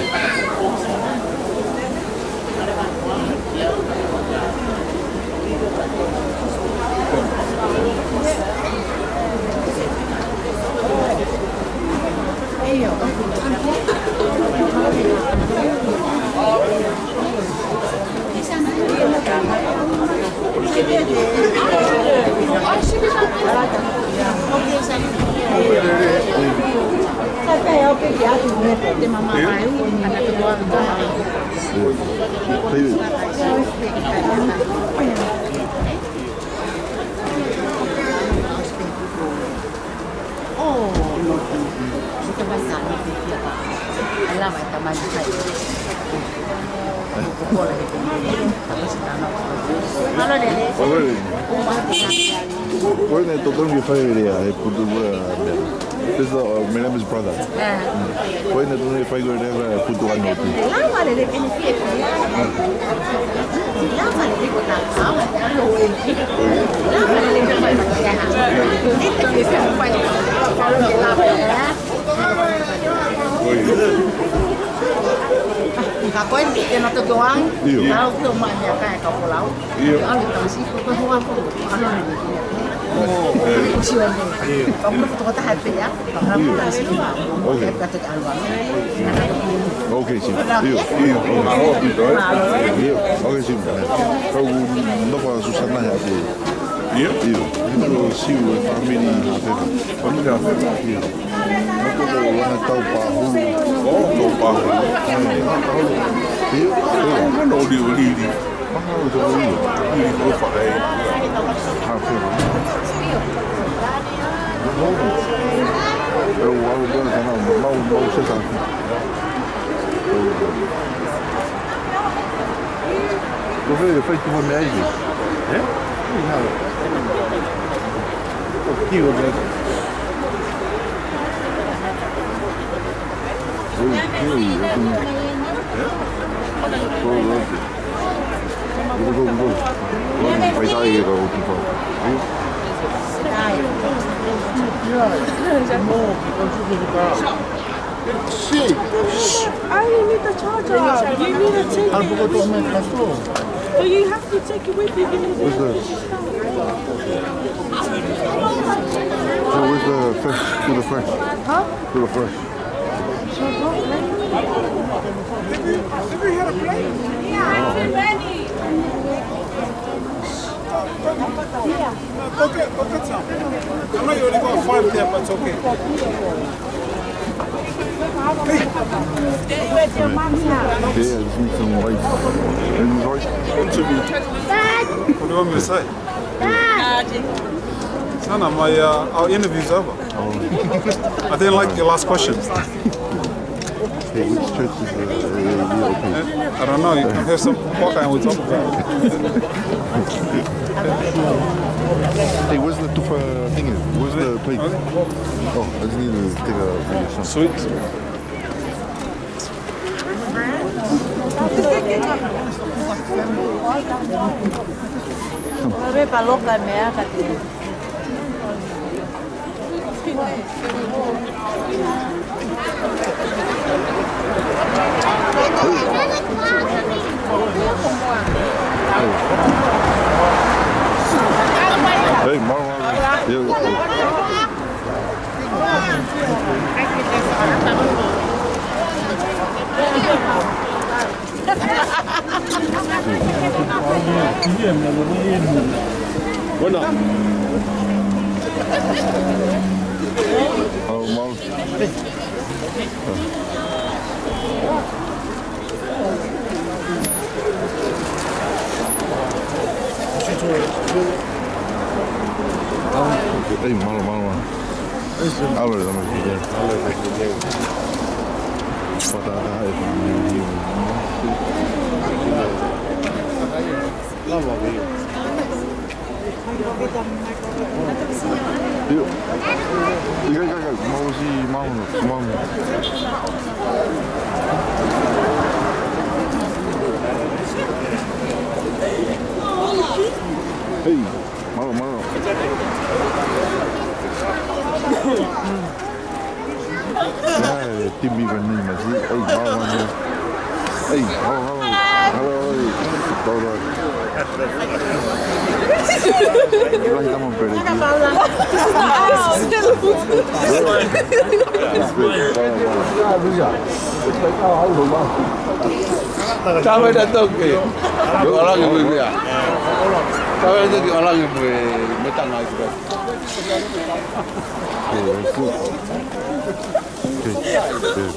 Favorite. Ko ʻene totonu ke fai lelei ʻa e putu ko ē, uh, Mister, uh, Milame's brother. Ko ʻene totonu ke fai ko ē lelei ʻa e putu ʻa Noti. Ka ko e te na toki o ang. ʻIo. Au ke o mai mea kai ka polau. ʻIo. Au ke tangasi ko ko hoa ko. Ano le. ʻIo. Ka mo ko ta ha pe ya. Ka mo tangasi ma. Okay. Ka te ka alwa. Okay, si. ʻIo, ʻio. ʻIo. Okay, si. Kau nofo ʻa Susana he ʻapi. ʻIo. ʻIo. Nofo si ʻa e family. Family ʻa e. ʻIo. Nofo ko ʻana tau pāhulu. ʻO, tau pāhulu. ʻIo. ʻIo. Ano li, li, li. Mahalo ko ia. Ili ko fale. Hafe. Mau, mau, mau, mau, mau, mau, mau, mau, Ko fē, fai tuʻu mai ai. Eh? Ina. Ko kiu mai. Ui, ui, ui. Eh? Ko, ko, ko. Ko, ko, ko, ko. Ko, fai tai e ka o ki fā. Shit. I need the charger. You need to take it. But you have to take it with you. Where's the, so where's the fresh? To the fresh. Huh? To the fresh. Have you, have you had a plate? Yeah. No, go get, go get some. I know you only got five there, but it's okay. Hey. Stay with your mom now. Yeah, just need some rice. And rice. Interview. What do you want me to say? Dad. Sana, my, uh, our interview's over. Oh. I didn't like your last question. Hey, which church is, uh, uh, uh, okay? I don't know. You can have some coca and we talk about it. Hey, where's the tufa thing? Where's the plate? Okay. Oh, I just need to take a, take a shot. Sweet. Ore paloka mea ka te. Hey, Marlon. Yeah. Bueno. Mau, mau. Ei, mālō, mālō, mālō. Alo, alo, alo. Pata, pata, e. Mālō, mālō. ʻIo. ʻIkai, ʻikai, ʻikai. Mau si, mau, mau. Hei, mālō, mālō. ʻAi, timi ka ni masi. ʻAi, mālō, mālō. ʻAi, mālō, mālō. Mālō, ʻai. Paula. Lahi tama pele ki. Tama na toke. Olangi mo ia. Tama na toke olangi mo e tanga. Okay, that's good. Okay. Good.